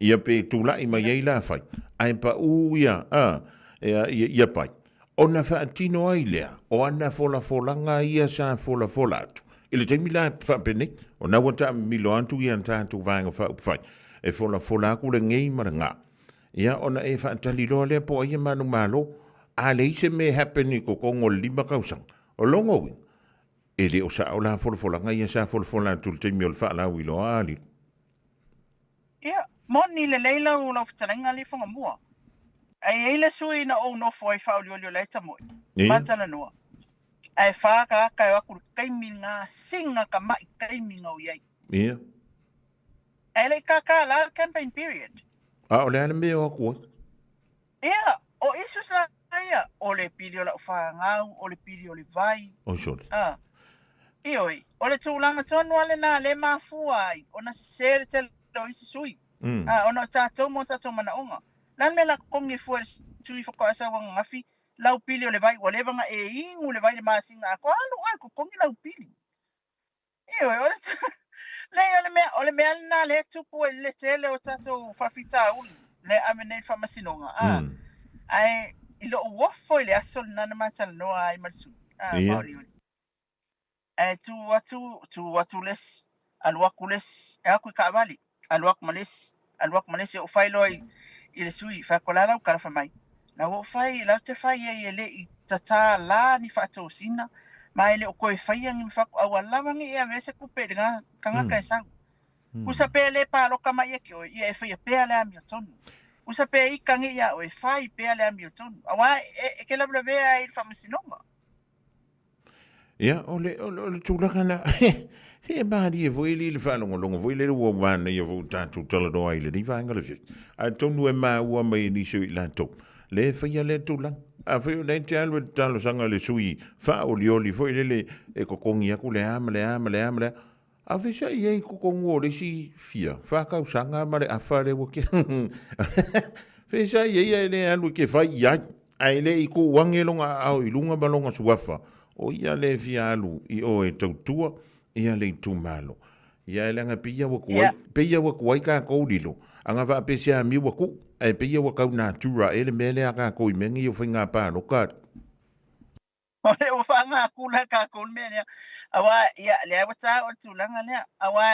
Ia pe tulai mai ai lafai, ae pau ia, a, ia, ia pai. Ona faatino ai lea o ana folafolaga ia sa folafola atu. I le taimi la faapenei, ona ua taamimilo atu ia tatou Vaega Faaupufai e folafola atu le gei ma le ga. Ia ona e faatali loa lea po o ai e manumalo, a leai se mea e happen i totonu o le 5 tausaga. O lona uiga, e le o sao la folafolaga ia sa folafola atu i le taimi o le faalauiloa a Lilo. Ia, moni lelei lau lau fetalaiga alii Fagamua. Ae i ai le sui na ou nofo ai faaolioli o la e tamoe. Ma talanoa. Ae fa tagata e o atu i le taimi lena, singa tamai taimi na o i ai. Ia. Ae le i kākā la le campaign period. A o le a le mea e o atu ai? Ia, o issues la ia, o le pili o lau fanau, o le pili o le vai. Oi sole. A, ioe, o le tulaga tonu lava lena lea e mafua ai ona sese le tele o isi sui. A, ona o tatou ma o tatou manaoga. O le a le mea o le a totogi ai fua e le sui faatoa sau ananafi lau pili o le vai, ua leva ona e inu le vai i le masina atoa, alu oe e totogi lau pili. Ioe, o le, leai, o le mea, o le mea lena lea e tupu ai le tele o tatou faafitauli lea e ave nei i le faamasinoga, a, ae i lou ofo i le aso lena na ma talanoa ai ma le sui, a, faaolioli. Ae tu atu, tu atu le isi, alu atu le isi, e atu i taavale, alu atu ma le isi, alu atu ma le isi, ou fai loa i, i le sui, fai atu, o le a lau tala fai mai? La ua ou fai, la ou te fai ai e le i tatā la ni faatosina, ma e le o toe faia ni mafatu, a ua lava nei e avea se tupe i lena tagata e sau. Usa pe le paloka mai ia ki oe, ia e faia pea le amiotonu. Usa pe ika nei ia oe, fai pea le amiotonu. Auā e, e ke lavelavea ai i le faamasinoga. Ia, o le, o le, o le tulaga na, se e malie foi li le faalogologo foi lele ua manaia foi ua tatou talanoa ai i lenei vaega o le afiafi. Atonu e maua mai e nisi o i latou le faia lea tulaga. Afai o lea e te alu e te talosaga i le sui faaolioli foi lele e totogi atu le a ma le a ma le a ma le a, a fesa'i ai i totonu o le isi fia fa tausaga ma le afa lea ua ke fesa'i ai ae le alu e ke fai i ai. Ae le i tuu age lona aao i luga ma lona suafa, o ia le fia alu i o e tautua ia le itumalo. Ia e leaga pei ia ua tuai, pei ia ua tuai tatou lilo, ana faapea se amio ua tuu, ae pei ia ua tau natura ea le mea lea a tatou i mea nei o faiga palota. O lea ua faagatula e tatou le mea lea. Aua, ia, lea ua taua le tulaga lea. Aua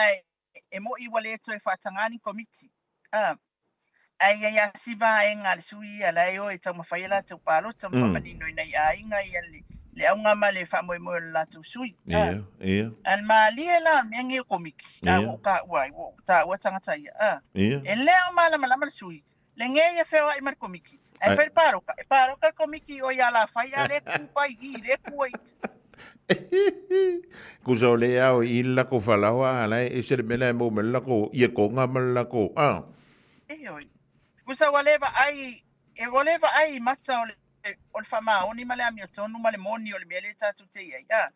e mo'i ua le toe faatagā ni komiti. A, ae i ai lava si vaega a le sui ia la e o e taumafai a latou palota ma faamanino i nai aiga ia le, le auga ma le faamoemoe o le latou sui. A, Ia, ia. a le malie la o le mea nei o komiti, a ua ou taua ai, ua ou taua tagata ia. A, e le o malamalama le sui, lenei e feoai ma le komiti. Ae fai le palota, e palota le komiti o i Alafai a le tu pai i, le tu ai. Kusa o le ao i le lako falaoa a la e ese le mea la e maua mai le lako iekoga ma le lako a. Ioe. Kusa ua le vaai, e ua le vaai i mata o le, o le faamaoni ma le amiotonu ma le moni o le mea lea tatou te i ai. A.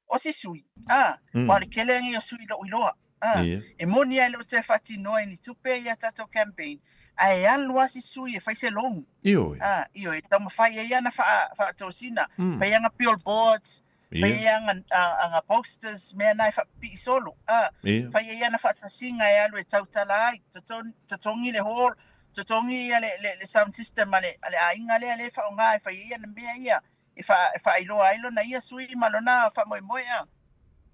O se sui, a, mm. o le kele ngi o sui lo iloa. A, yeah. E moni ai lo te whatinoa i ni tupe i a tātou campaign, a e alu a si sui e whai se loan. Ioe. A, ioe, tau mawhai e ana wha, whaatosina. Whai anga billboards, yeah. Whai anga, anga posters, mea nai whapii solo. A, yeah. Whai e ana whaatasinga e alu e tautala ai, totongi le hall, totongi ia le, le, le sound system a le, a le ainga lea le whaonga e whai e ana mea ia. E wha, e whaailoa ai lona ia sui ma lona faamoemoe a.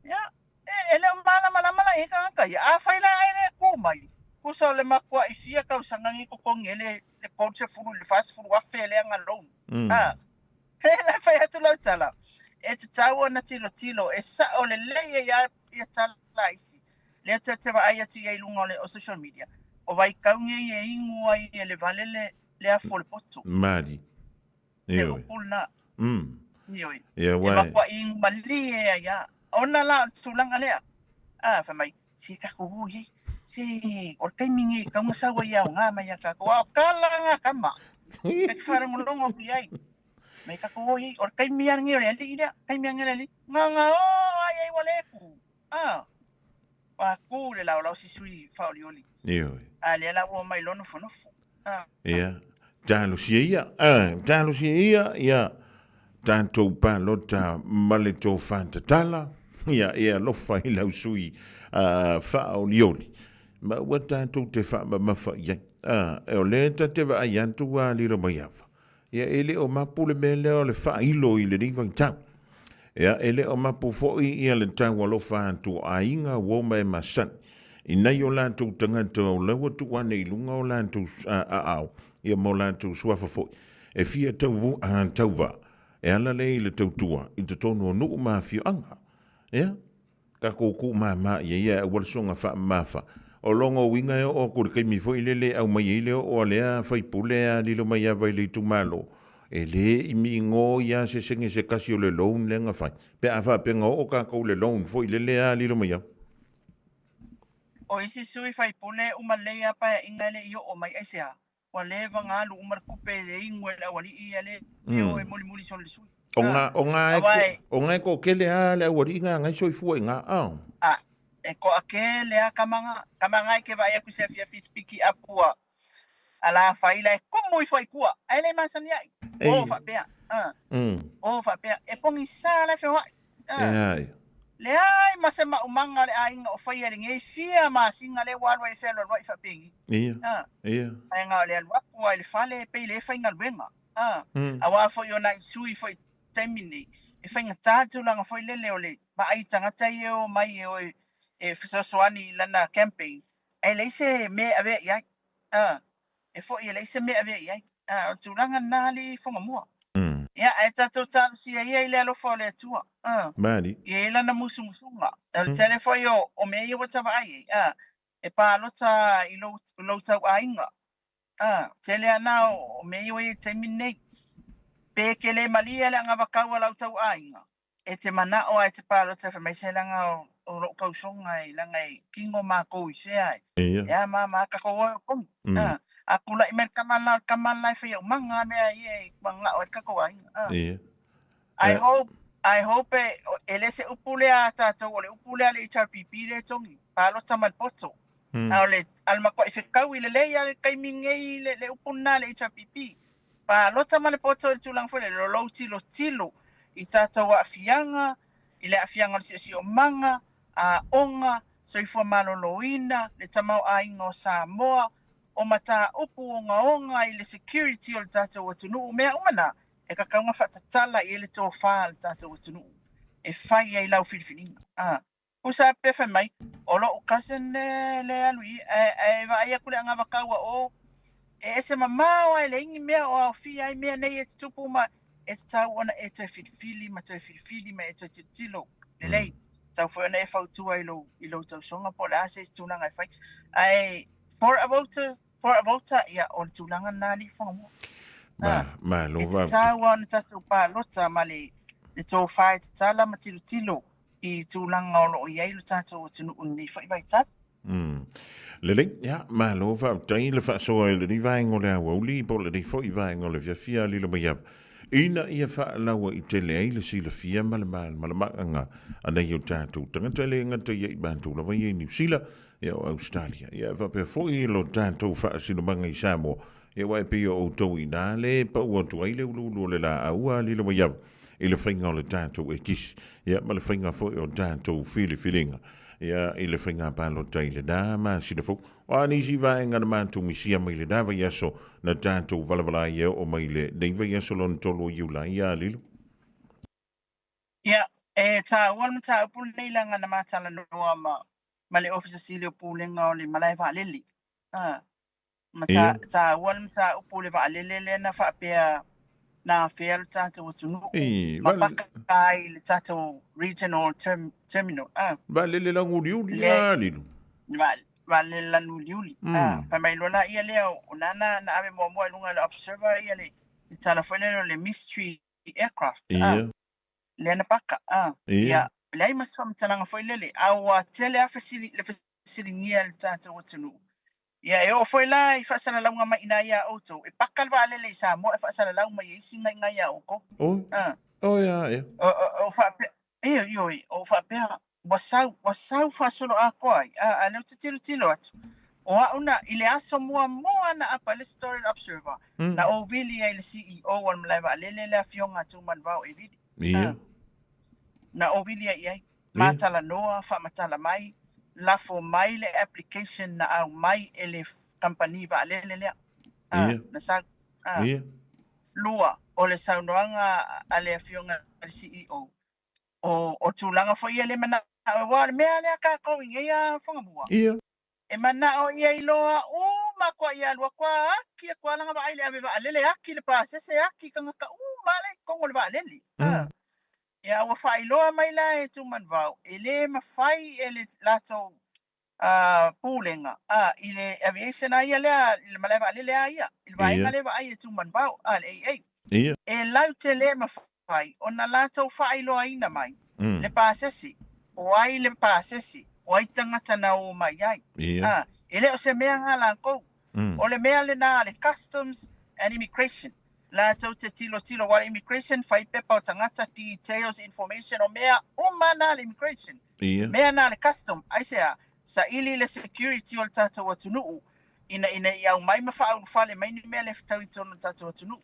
Ia, e, e le o malamalama la i tagata ia. Afai la ae le kū mai, tusa o le matuaʻi fia tausaga gi totogi ai le le 30 i le 40,000 lea ga loan. A, e la fai atu lau tala, e tatau ona tilotilo, e saʻo lelei ai a ia tala a isi. Lea te te vaai atu i ai i luga o le o social media, o vaikauni ai e igu ai e le vale le le afu o le poto. Mali. Le Ioe. upu lena. Ioe. Ia, E uae. matuaʻi igu malie ai a. Ona la o le tulaga lea. A, fai mai, se takou o i ai. Se, o le taimi lenei e tatau ona sau ai e aoga mai ia tatou. A o tala na tama. E te faalogologo atu i ai. Mai tatou o i ai. O le taimi lava lenei o le alii lea. Taimi lava lenei o le alii. Gaga o ai ai ua le ku. A, ua ku le laolao si sui faaolioli. Ioe. A lea la ua omai loa nofonofo. A. Ia, talosia ia, a, talosia ia, ia, tatou palota ma le tofa tatala, ia, e alofa i lau sui uh, faaolioli. Ma ua tatou te faamamafa i ai. A, e o lea ta te vaai atu a lilo mai ava. Ia, e le o mapu le mea lea o le faailo i lenei vaitau. Ia, e le o mapu foi ia le tau alofa atu o aiga ua oma e masani. I nai o latou tagata o laua tuu ane i luga o latou aao, ia ma o latou suafa foi, e fia tauvu, tauva, e ala lea i le tautua i totonu o nuu ma afioaga. Ia, Takou kuu māmā ia ia e aua le soga faamamafa. O lona uiga e oo atu i le taimi foi lele e aumai ai le oo a lea faipule a lilo mai ava i le itumalo, e le imi igo ia se sene se kasi o le loan lea na fai. Pe a faapea na oo tatou i le loan foi lele a lilo mai ava. O isi sui faipule uma lelei a paeaiga e le i oo mai aisea? Ua leva ona alu uma le tupe i le inu e le aualii ia le o e mulimuli solo le sui. O nga, o nga e, o nga e toatele a le aualii nga ngai soifua i nga ao. A, e toatele a kama nga, kama nga e ke vaai atu i se afiafi spiki apu a, a la fai la e kumu ifo i tua, ae le masani ai. O faapea, a, o faapea, e pogisa la e feoai. A, leai ma se maumaga o le aiga o faia i lenei fia masina lea ua alu ai e fealualuai faapeni. A, ae na o le alu atu lava i le fale e pei le faigaluega. A, aua foi o nai sui foi i taimi nei, e faigata le tulaga foi lele o le vaai tagata ia e omai e o e fesoasoani i lana campaign, ae leai se mea e avea i ai. A, e foi e leai se mea e avea i ai. A, o le tulaga lena alii Fogamua. Ia, ae tatou talosia ia i le alofa o le Atua. A, ia i ai lana musumusuga. O le tele foi o, o mea ia ua ta vaai ai, a, e palota i lou, lou tauaiga. A, tele ana o, o mea ia ua i ai i le taimi lenei. Pe e te le malie le agavakau a lau tauaiga, e te manao a e te palota fai mai se leaga o, o lou tausoga e leaga e kino makou i fea e. Ia. E a ma ma tatou o e opogi. A, a tulai mai le tama la, o le tama la e fai aumaga a mea ia e manao ai le tatou aiga. A. Ia. I hope, I hope e, e le se upu lea a tatou, o le upu lea a le HRPP lea e togi, palota ma le poto. A o le, a le matuai fetaui lelei a le taimi nei le, le upu lena a le HRPP. Palota ma le poto i le tulaga foi lele, o lou tilotilo i tatou aafiaga, i le aafiaga o le siosiomaga, aoga, soifua maloloina, le tamaoaiga o Samoa, o mataupu ogaoga i le security o le tatou atunuu, mea uma na, e tatau ona faatatala i ai le tofa a le tatou atunuu e fai ai lau filifiliga. A. Tusa pe fai mai, o lo'u cousin le, le alu i, ae, ae vaai atu le agavakau a o, e ese mamao ae leai ni mea o aofia ai mea nei e tutupu ma e tatau ona e toe filifili ma toe filifili ma e toe tilotilo lelei. Tatau foi ona e fautua i lou, i lou tausoga po o le a se isi tulaga e fai. Ae for a voter, for a voter, ia, o le tulaga lena alii Whangamua. Ma, malo E tatau lava ona tatou palota ma le, le tofa e tatala ma tilotilo i tulaga o lo o i ai lo tatou atunuu i lenei foi vaitau. Lelei, ia, malo faafetai le faasoa i lenei vaega o le aoauli po o lenei foi vaega o le fiafia lilo mai ava. Ina ia faalauaitele ai le silafia ma le malamalamaaga a nai o tatou tagata, e le gata ia i matou lava ia i Niu Sila, ia o Ausetalia, ia e faapea foi lo tatou faasinomaga i Samoa, ia aua e pei o outou i ina le pau atu ai le uluulu o le laau a lilo mai ava i le faiga o le tatou ekisi, ia ma le faiga foi o tatou filifiliga, ia i le faiga palota i lena masina fou. O a nisi vaega na matou misia mai lena vaiaso na tatou valavala ai e oo mai le nei vaiaso lona tolu o Iulai ia Lilo? Ia, e taua le mataupu lenei leaga na ma talanoa ma, ma le Ofisa Sili o Pulega o le Malae Vaalele. Ah, ma ta, taua le mataupu o le vaalele lea na faapea na afea le tatou atunuu ma paka ai le tatou regional term, terminal. Ah. Vaalele laguliuli ia Lilo. Vaalele lanuliuli. Ah, fai mai loa la ia lea o nana na ave muamua i luga i le observer ia le, le tala foi lea o le mystery aircraft. Ah. Lea na paka. Ah. Ia, leai ma se faamatalaga foi lele, a ua tele lava fesili, le fesiligia e le tatou atunuu. Ia, e oo foi la i faasalalauga mai i ina iā outou, e paka le vaalele i Samoa e faasalalau mai e isi gaiga iā oukou. Oi. Ah. Oi a ia. O, o, o faapea, io, ioe, o faapea, ua sau, ua sau faasoloatoa ai, a, a lea ou te tilotilo atu. O au na, i le aso muamua na apa ai le Story Observer, na ou vili ai i le CEO o le malae vaalele le afioga a Tumanuvao e vili. Ia. Ah. Na ou vili ai i ai. Matalanoa, faamatala mai, lafo mai le application na aumai e le kamupani vaalele lea. Ah, na sau. Ah. Lua, o le saunoaga a le afioga i le CEO, o, o tulaga foi ia le manao, aua o le mea lea tatou i nei a Fagamua. E manao ia iloa uma atu a ia alu atu a aki atu a lana vaai i le ave vaalele, aki le pasese, aki tagata uma lava la i totonu o le vaalele. Ia ua faailoa mai la e Tumanuvao, e le mafai e le latou pulega i le aviation a ia lea, i le malae vaalele a ia, i le vaega lea e vaai e Tumanuvao, le AA. E lautele mafai ona latou faailoaina mai le pasese, o ai le pasese, o ai tagata na o mai ai. E le o se mea na latou. O le mea lena a le Customs and Immigration. Latou te tilotilo, aua o le Immigration fai pepa o tagata, details, information, o mea uma na a le Immigration. Mea na a le Custom, aisea? Saili le security o le tatou atunuu ina ina i aumai ma faaulufale mai ni mea le fetaui i totonu o le tatou atunuu.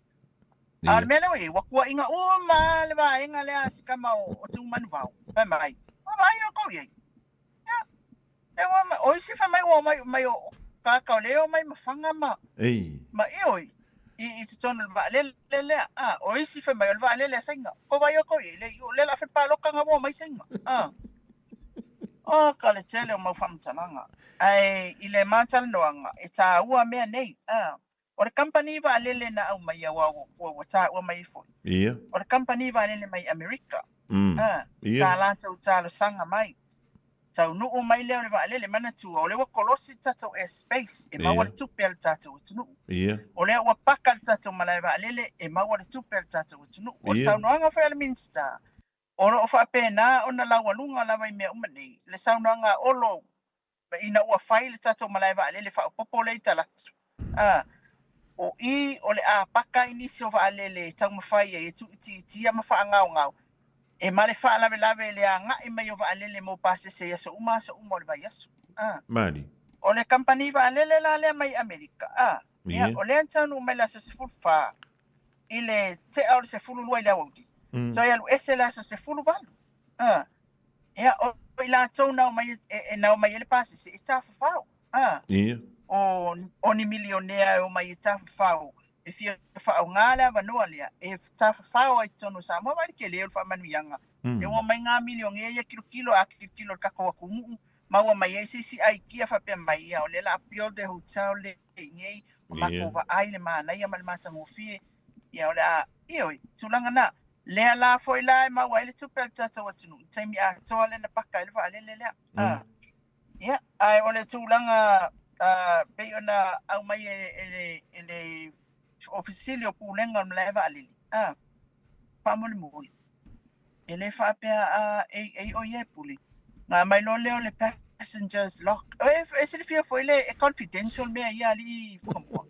A o le mea lea ua i ai, ua tuuaiga uma lava le vaega lea a si tama o Tumanuvao, fai mai, ua vaai outou i ai. Ia, lea ua omai, o isi fai mai ua omai mai o tagata o lea e omai ma faga ma, ma ioe, i totonu o le vaalele lea. A, o isi fai mai o le vaalele a Saina. Kou vaai outou i ai, le, o lea o le a fai le palota na ua omai Saina. A, o ka le tele o mau faamatalaga. Ae i le ma talanoaga, e taua mea nei. A, o le kamupani vaalele na aumai aua ua, ua taua mai ai foi. O le kamupani vaalele mai Amerika. A, sa latou talosaga mai. Taunuu mai lea o le vaalele, manatua, o lea ua kolosi le tatou air space e maua le tupe a le tatou atunuu. O lea ua paka le tatou malae vaalele e maua le tupe a le tatou atunuu. O le saunoaga foi a le Minisita, o lo o faapena ona laualuga lava i mea uma nei, le saunoaga a Olo ina ua fai le tatou malae vaalele faaopoopo lea i Talatu. A, o i o le a paka i nisi o vaalele e taumafai ai e tuuitiitia ma faagaogao e ma le faalavelave i le agai mai o vaalele mo pasese i aso uma aso uma o le vaiaso. A, Mali. o le kamupani vaalele la lea mai Amerika, a, ia, o lea na taunuu mai i le aso 14 i le tea o le 12 i le aoauli. Toe alu ese le aso 18. A, ia, o i latou na omai e, na omai ai le pasese e tafafao. A, o, o ni milionea e omai e tafafao e fia faaaoga le avanoa lea e tafafao ai i totonu o Samoa. Vaai le tele o le faamanuiaga. E ua omai ngā milionea ia kilokilo, a kilokilo i le tatou atunuu, maua mai ai se isi aikia faapea mai, ia, o lea o le a build le hotel le i nei, o matou vaai le manaia ma le matagofie, ia o le a, ioe, tulaga na. Lea la foi la e maua ai le tupe a le tatou atunuu, i taimi atoa lea na paka ai le vaalele lea. Ia, ae o le tulaga pei ona aumai e, e le, e le Ofisa Sili o Pulega o le Malae Vaalele, faamolemole, e le faapea a e o ia e pule. Nga mai loa lea o le passengers lock. E, e silafia foi le e confidential mea ia alii Fuamoa.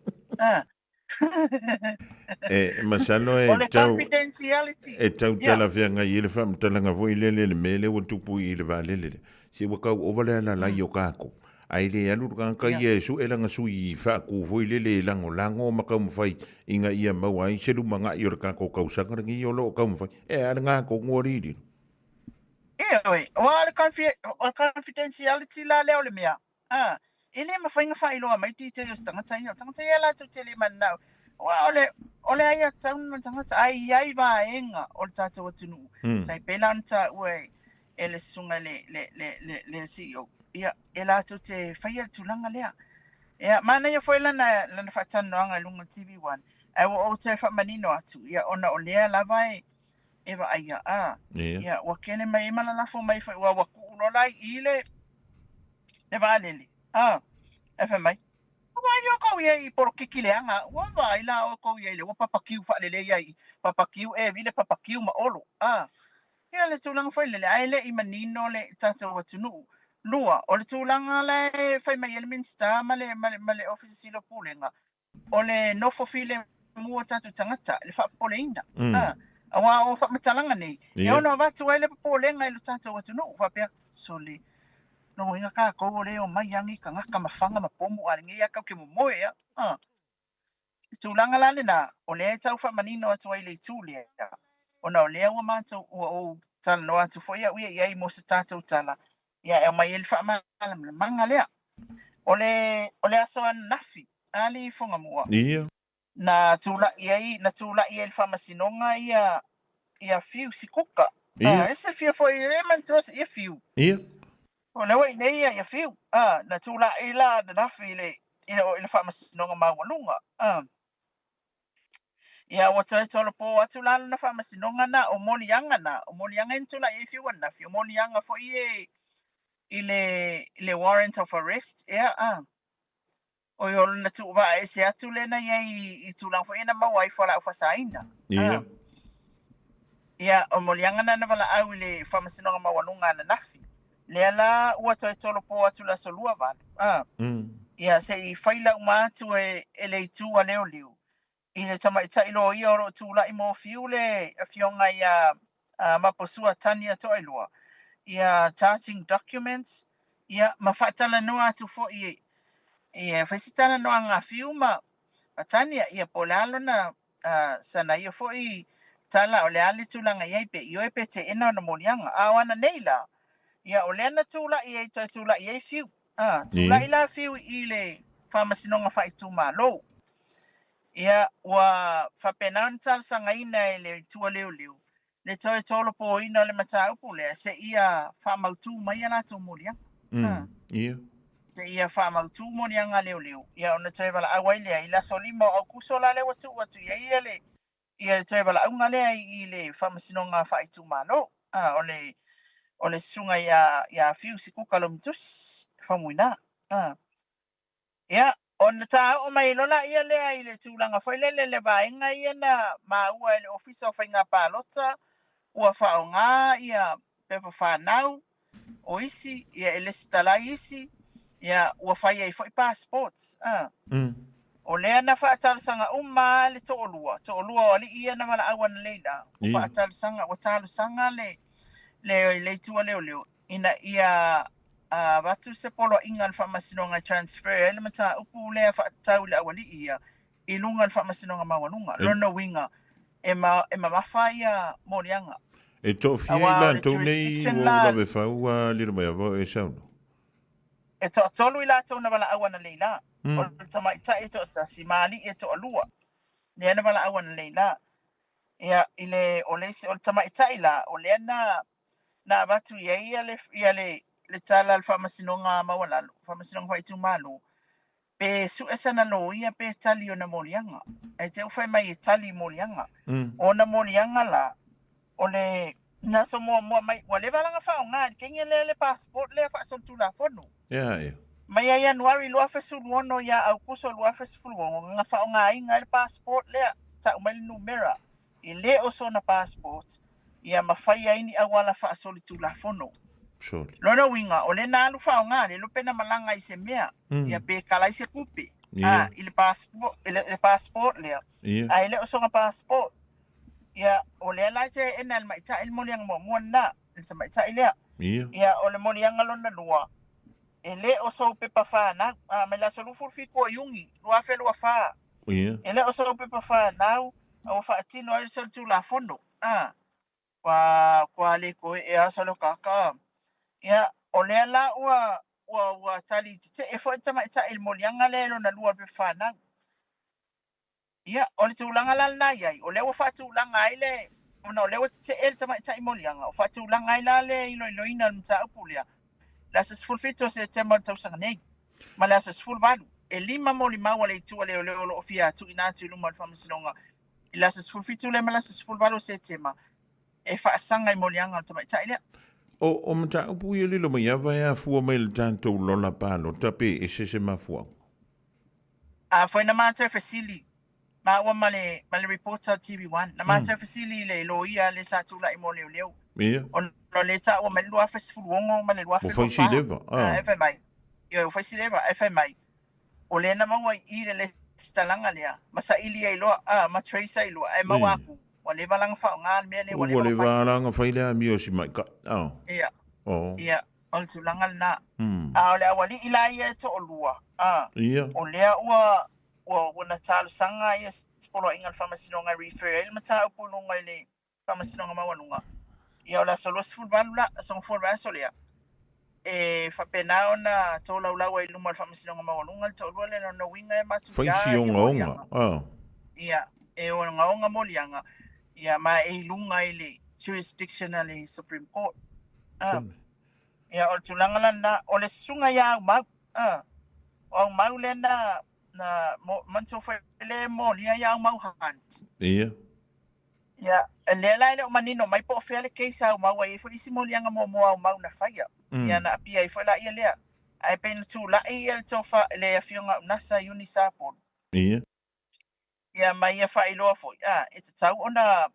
E masalo e O le tau confidentiality. e tau Ia. talafeagai ai le faamatalaga foi lele i le mea lea ua tupu i le vaalele lea. Se ua tau ova le alalai o kākou. Ae le alu le tagata Ia. ia e sue lana sui faaku foi lele e lagolago ma taumafai ina ia maua ai se lumanai o le tatou tausaga lenei o lo o taumafai. E a lena tonu o alii lilo. Ioe, aua o le o le confidentiality la lea o le mea, a, e le mafai ona faailoa mai details o se tagata ia. O le tagata ia latou te le mananao. Aua o le, o le aiatatau lena o le tagata, ae i ai vaega o le tatou atunuu, tai pei la ona taua e, e le susuga i le, le, le, le, le CEO, ia, e latou te faia le tulaga lea. Ia, manaia foi lana, lana faatalanoaga i luga o le TV1, ae ua ou toe faamanino atu, ia, ona o lea lava e, e vaaia, a, Ia. ia, ua kele mai ai ma lalafo mai foi, ua, ua tuu loa la i i le, le vaalele, a, ae fai mai, ua vaai outou i ai i polokiki leaga, ua vaai la outou i ai lea ua papakiu faalelei ai i, papakiu Evi le papakiu ma Olo, a, ia le tulaga foi lele, ae le i manino le tatou atunuu. Lua, o le tulaga la e fai mai ai le Minisita ma le, ma le, ma le Ofisa Sili o Pulega, o le nofo filemu o tatou tagata, le faapopoleina. A, aua o faamatalaga nei, e ono avatu ai le popolega i lo tatou atunuu, faapea, sole, lona uiga tatou o lea e omai lava nei tagata ma faga ma pomu a lenei lava tatou te momoe a. A, le tulaga la lena, o lea e tau faamanino atu ai le itu lea, ona o lea ua matou, ua ou talanoa atu foi au ia i ai mo se tatou tala, ia e aumai ai le faamalamalamaga lea. O le, o le aso ananafi, alii Fogamua, Ia. na tula'i ai, na tula'i ai i le Faamasinoga ia, ia Fiu Sikuka. Ia. Ah, e silafia foi, e manatua ia Fiu. Ia. O lea ua i inei ia, ia Fiu. Ah, na tula'i la ananafi i le, i le, i le Faamasinoga Maualuga. Ah. Ia, ua toe tolopo atu la lona faamasinoga na, o moliaga na, o moliaga ia na tula'i ai Fiu ananafi, o moliaga foi e i le, i le warrant of arrest, ea, a. Oi, o lona tuuvaa ese atu lea na i ai i tulaga foi ia na maua ai fualaau faasaina. Ia. Ia, o moliaga na na valaau i le Faamasinoga Maualuga ananafi. Lea la ua toe tolopo atu le aso 28. A. Ia, se i faila uma atu e, e le itu a leoleo i le tamaitai loia o lo o tulai mo Fiu le afioga ia Maposua Tania Toailoa, ia charging documents, ia ma faatalanoa atu foi e fai se talanoaga a Fiu ma Tania, ia po o le a lona sana ia foi tala o le a le tulaga i ai, pe ioe pe teena ona moliaga. A o ana nei la, ia o lea na tulai ai, toe tulai ai Fiu. Tulai la Fiu i le Faamasinoga Faaitumalo. Ia, ua faapena ona talosagaina e le Itu a Leoleo le toe tolopoina o le mataupu lea seia faamautu mai a latou moliaga. Ia. Seia faamautu moliaga a leoleo, ia ona toe valaau ai lea i le aso 5 o Aokuso la lea ua tuu atu i ai ia le ia le toe valaauga lea i le Faamasinoga Faaitumalo. O le o le susuga ia ia Fiu Sikuka Lomitusi Faumuina. Ia, ona taoo mai loa laia lea i le tulaga foi lele le vaega ia na maua e le Ofisa o Faiga Palota ua faaaoga ia pepa fanau o isi, ia e lesitala ai isi, ia ua fai ai foi passports. A. O lea na faatalosaga uma lava le toalua, toalua o alii ia na valaau analeila, ua faatalosaga, ua talosaga le le le itu a leoleo ina ia avatu se poloaiga a le Faamasinoga e transfer ai le mataupu lea faatatau i le aualii ia i luga o le Faamasinoga Maualuga. Lona uiga, e ma, e mamafa ia moliaga. E toafia i Aua o le latou nei jurisdiction ua ou la, lave fau a Lilomaiava e saunoa. E toatolu i latou na valaau analeila. O le tamaitai e toatasi ma alii e toalua. Lea na valaau analeila. Ia, i le, o le isi, o le tamaitai la, o lea na, na avatu i ai ia le, ia le, le tala a le Faamasinoga Maualalo, Faamasinoga Faaitumalo, pe sue sana loia pe tali ona moliaga. Ae te i ua fai mai e tali moliaga. O ona moliaga la, o le aso muamua mai, ua leva la ona faaaoga i le kenya lea le passport lea faasolitulafono. Ia, ia. Mai ia Ianuari 2016 ia Aukuso 2016, na faaaogaina ai le passport lea, tau mai le numera, e le o sona passport, ia ma fai ai ni auala faasolitulafono. Soli. Lona uiga, o lea na alu faaaoga, le iloa pe na malaga i se mea, ia pe kala ai se tupe. A, i le passport, i le passport lea. A e le o soga passport. Ia, o lea la e teena e le maita'i le moliaga muamua lena, i le tamaitai lea. Ia, o le moliaga lona lua, e le o sou pepa fanau, a, mai le aso 27 o Iuni 2024. E le o sou pepa fanau, a ua faatino ai le solitulafono. A, ua, ua le toe e asa le kaka. Ia, o lea la ua, ua, ua tali tetee foi le tamaitai i le moliaga lea i lona lua o le pepa fanau. Ia, o le tulaga la lena i ai, o lea ua faatulaga ai le, ona o lea ua tetee le tamaitai moliaga, ua faatulaga ai la le iloiloina o le mataupu lea, le aso 17 o Setema o le tausaga nei, ma le aso 18, e 5 molimau a le itu a leoleo o lo o fia tuuina atu i luma o le Faamasinoga i le aso 17 lea ma le aso 18 o Setema, e faasaga i moliaga o le tamaitai lea. O mataupu ia lilo mai ava e afua mai i le tatou lola palota pe ese se mafuaaga? A foi na matou fesili maua ma le ma le reporter o TV1, na matou fesili i le loia le sa tulai mo leoleo. Ona o lea taua mai le 2016 ma le Ua fai si 2024. leva. Ae fai mai, ioe, ua fai si leva, ae fai mai, o lea na maua i i le resitalaga lea, ma saili ai loa, ma trace ai loa, ae maua atu, ua leva la ona faaaoga le mea lea, ua Ua leva ona fai. leva la ona fai le amio si maita'i. Ia. Ia, o le tulaga lena. A o le aualii la ia e toalua, o lea ua, ua, ua na talosaga ia se poloaiga a le Faamasinoga e refer ai le mataupu i luga i le Faamasinoga Maualuga. Ia o le aso 28 la, aso Gafua o le vaiaso lea, e faapena ona tolaulau ai i luma o le Faamasinoga Maualuga le toalua lea, lona uiga e Fai matuia si ia ogaoga. moliaga. Ia, e ogaoga moliaga, ia ma e i luga i le jurisdiction a le Supreme Court. Ia, o le tulaga la lena, o le susuga ia Aumau, o Aumau lea na, na, mo, manatua foi le molia ia Aumau Hunt. Ia, lea la e le o manino mai po o fea le case a Aumau, a i ai foi isi moliaga muamua a Aumau na faia. Ia, na apia ai foi laia lea. Ae pei na tulai ia le tofa, le afioga a Unasa Eunice Apolo. Ia, ma ia faailoa foi, e tatau ona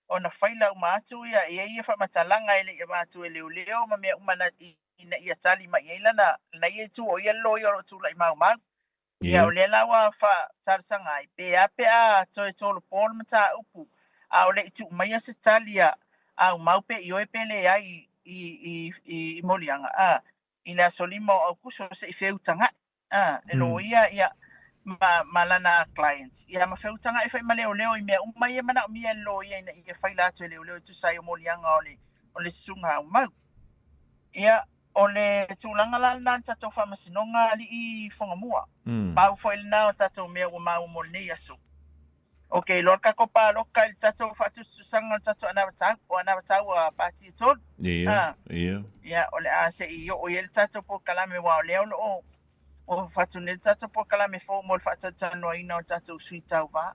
ona faila uma atu ia e i ai ia faamatalaga e le i avatu e leoleo ma mea uma na, ina ia tali mai i ai lana, lana ia itu o ia le loia o lo o tulai maumau. Ia, o lea la ua faatalosaga ai, pe a pe a toe tolopo le mataupu, a o le i tuu maia se tali a Aumau pe ioe pe leai i, i, i, i moliaga, i le aso 5 o Aukuso se i feutaga'i. Le loia ia ma, ma lana client. Ia ma feutaga'i foi ma leoleo i mea uma ia e manaomia e le loia ina ia faila atu e leoleo e tusa ai o moliaga o le, o le susuga Aumau. Ia, o le tulaga la lena i le tatou faamasinoga alii Fogamua. Pau foi lena o tatou mea ua maua mo lenei aso. Ok, loa le tatou paloka i le tatou faatusatusaga o le tatou anavatau, o anavatau a pati e tolu. Ia, o le a se i oo i ai le tatou polokalame, aua o lea o lo o o fatu nei le tatou polokalame fou mo le faatalatalanoaina o tatou sui tauva,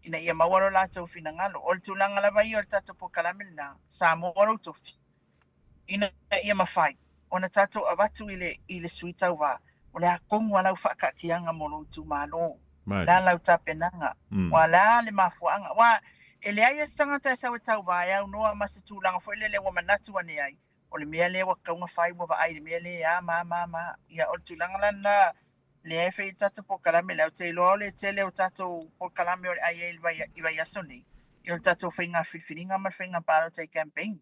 ina ia maua lo latou finagalo. O le tulaga lava ia o le tatou polokalame lena, Samoa lou tofi, ina ia mafai ona tatou avatu i le, i le sui tauva, o le a tonu lava lau faataatiaga mo lou itumalo, o le a lau tapenaga, ua le a le mafuaaga. Aua e leai lava se tagata e sau e tauva e aunoa ma se tulaga foi lele ua manatu ane ai, o le mea lea ua tatau ona fai, ua vaai i le mea lea e a ma a ma a ma a. Ia, o le tulaga la lena lea e fai ai le tatou polokalame lea. Ou te iloa o le tele o tatou polokalame o le a i ai i le vaiaso nei, ia o le tatou faiga filifiliga ma le faiga palota i campaign.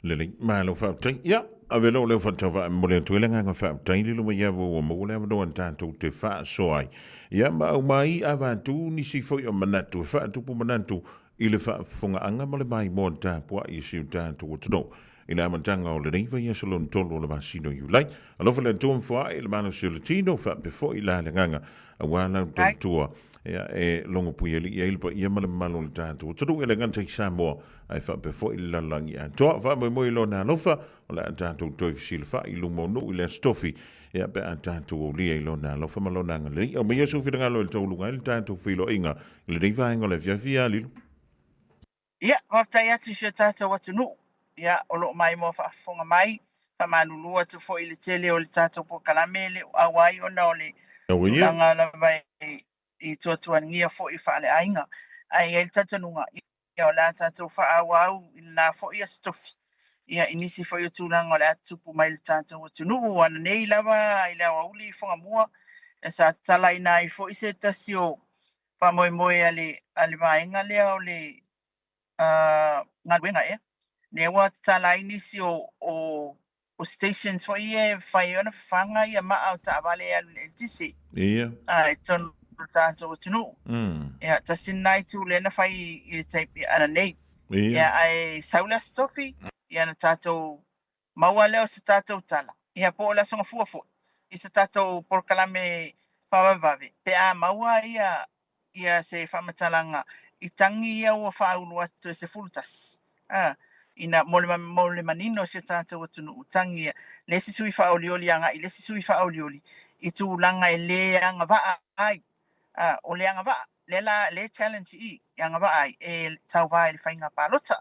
Lelei, malo faafetai. Ia, ave loa lea faatauvaa e momoli atu ai le agaga faafetai lilo mai ia ua maua le avanoa tatou te faasoa ai. Ia, ma aumai avatu nisi foi o manatu e faatupu manatu i le faafofogaaga ma le maimoa tapuai i si o tatou atunuu i le amataga o lenei vaiaso lona tolu o le masina o Iulai. Alofa le Atua ma foai i le malosi o le tino, faapea foi la le agaga aua lau tautua ia, e logopuialii ai le paia ma le mamalu o le tatou atunuu e le gata i Samoa ae faapea foi le lalolagi atoa. Faamoemoe i Lona alofa, o le a tatou toe fesilafai i luma o nuu i le Aso Tofi, ia, pe a tatou aulia i Lona alofa ma Lona agalelei. Aumaia sou finagalo e tauluga ai le tatou feiloaiga i lenei vaega o le afiafi, ia Lilo. Ia, faafetai atu i si o tatou atunuu, ia, o lo o maimoa faafofoga mai, faamalulu atu foi i le tele o le tatou polokalame e le o auai ona o le tulaga lava i tuatuagia foi faaleaiga. Ae i ai le talitonuga, ia o le a tatou faaauau i lena foi aso Tofi, ia i nisi foi o tulaga o le a tutupu mai i le tatou atunuu. Ananei lava i le aoauli i Fugamua, Sa tatalaina ai foi se tasi o faamoemoe a le a le vaega lea o le galuega ea, lea ua tatala ai nisi o o o stations foi ia e fai ai ona fafaga ia maa o taavale e alu i le eletise. Ia. I totonu o le tatou atunuu. Ia, tasi lena itu lea na fai i le taimi ananei. Ia. Ia, ae sau le Aso Tofi, ia na tatou maua lea o se tatou tala, ia po o le Aso Gafua foi, i se tatou polokalame faavavevave, pe a maua ia ia se faamatalaga i tagi ia ua faaulu atu e 11, a, ina mo le mo le manino o si o tatou atunuu, tagi ia le isi sui faaolioli agai i le isi sui faaolioli i tulaga e le agavaa ai, a, o le agavaa lea la lea e challenge i i, e agavaa ai e tauva i le faiga palota.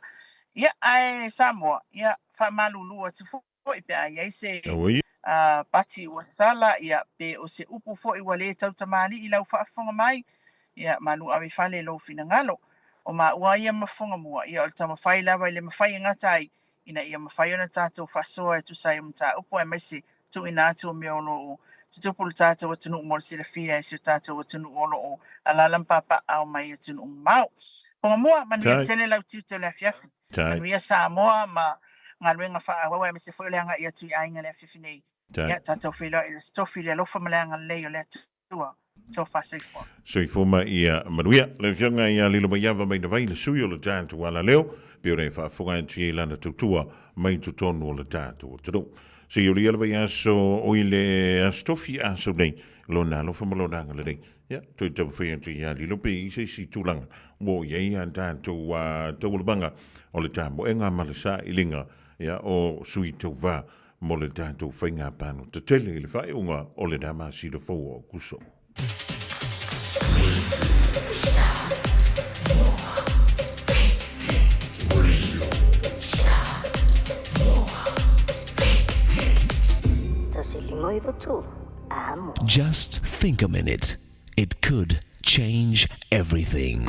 Ia, ae Samoa, ia, faamalulu atu foi pe a i ai se pati ua sala, ia, pe o se upu foi ua le tautamalii i lau faafofoga mai, ia, malu ave i fale lou finagalo. O maua ia ma fofoga mua, ia, o le taumafai lava i le mafai e gata ai, ina ia mafai ona tatou faasoa e tusa ai o mataupu aemaise tuuina atu o mea o lo o tutupu i le tatou atunuu mo le silafia e si o tatou atunuu o lo o alaala ma papaaao mai atunuu mamao. Fofoga mua, manuia tele lau tiute o le afiafi. Manuia Samoa ma galuega faaauau aemaise foi o le agai atu i aiga i le afiafi nei. Ia, tatou feiloai i le Aso Tofi i le alofa ma le agalelei o le Atua. Tofa soifua. Soifua ma ia manuia. Le Afioga ia Lilomaiava Mainavai, le sui o le tatou alaleo, pei ona e faafofoga atu i ai lana tautua mai totonu o le tatou atunuu. Se i olia le vaiaso o i le Aso Tofi aso nei, lona alofa ma lona agalelei. Ia, toe taumafai atu ia Lilo pe i ai se isi tulaga ua oo i ai a tatou taualumaga o le tamoega ma le sailiga ia, o sui tauva mo le tatou faiga palota tele i le faaiuga o lena masina fou o Aokuso. Just think a minute. It could change everything.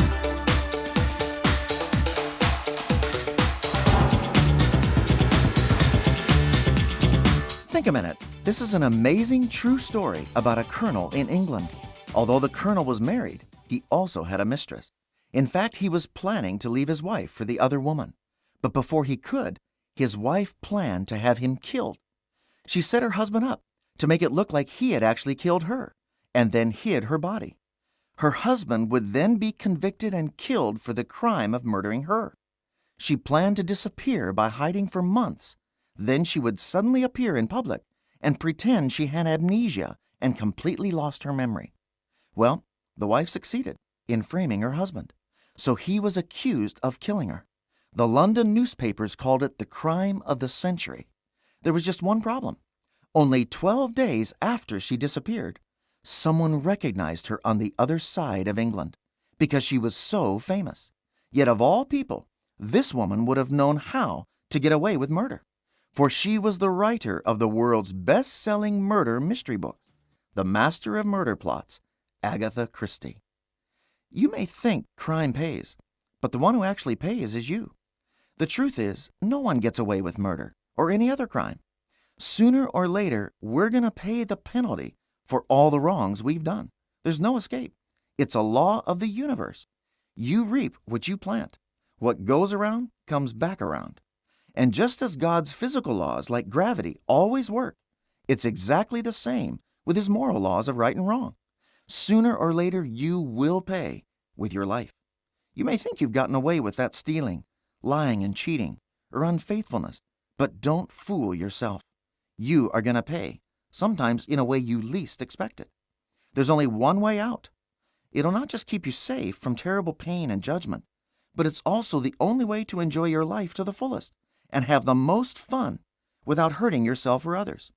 Think a minute. This is an amazing true story about a colonel in England. Although the colonel was married, he also had a mistress. In fact, he was planning to leave his wife for the other woman. But before he could, his wife planned to have him killed. She set her husband up to make it look like he had actually killed her and then hid her body. Her husband would then be convicted and killed for the crime of murdering her. She planned to disappear by hiding for months. Then she would suddenly appear in public and pretend she had amnesia and completely lost her memory. Well, the wife succeeded in framing her husband, so he was accused of killing her. The London newspapers called it the crime of the century. There was just one problem. Only 12 days after she disappeared, someone recognized her on the other side of England because she was so famous. Yet, of all people, this woman would have known how to get away with murder, for she was the writer of the world's best selling murder mystery books, the master of murder plots, Agatha Christie. You may think crime pays, but the one who actually pays is you. The truth is, no one gets away with murder or any other crime. Sooner or later, we're going to pay the penalty for all the wrongs we've done. There's no escape. It's a law of the universe. You reap what you plant. What goes around comes back around. And just as God's physical laws, like gravity, always work, it's exactly the same with his moral laws of right and wrong. Sooner or later, you will pay with your life. You may think you've gotten away with that stealing, lying, and cheating, or unfaithfulness, but don't fool yourself. You are going to pay, sometimes in a way you least expect it. There's only one way out. It'll not just keep you safe from terrible pain and judgment, but it's also the only way to enjoy your life to the fullest and have the most fun without hurting yourself or others.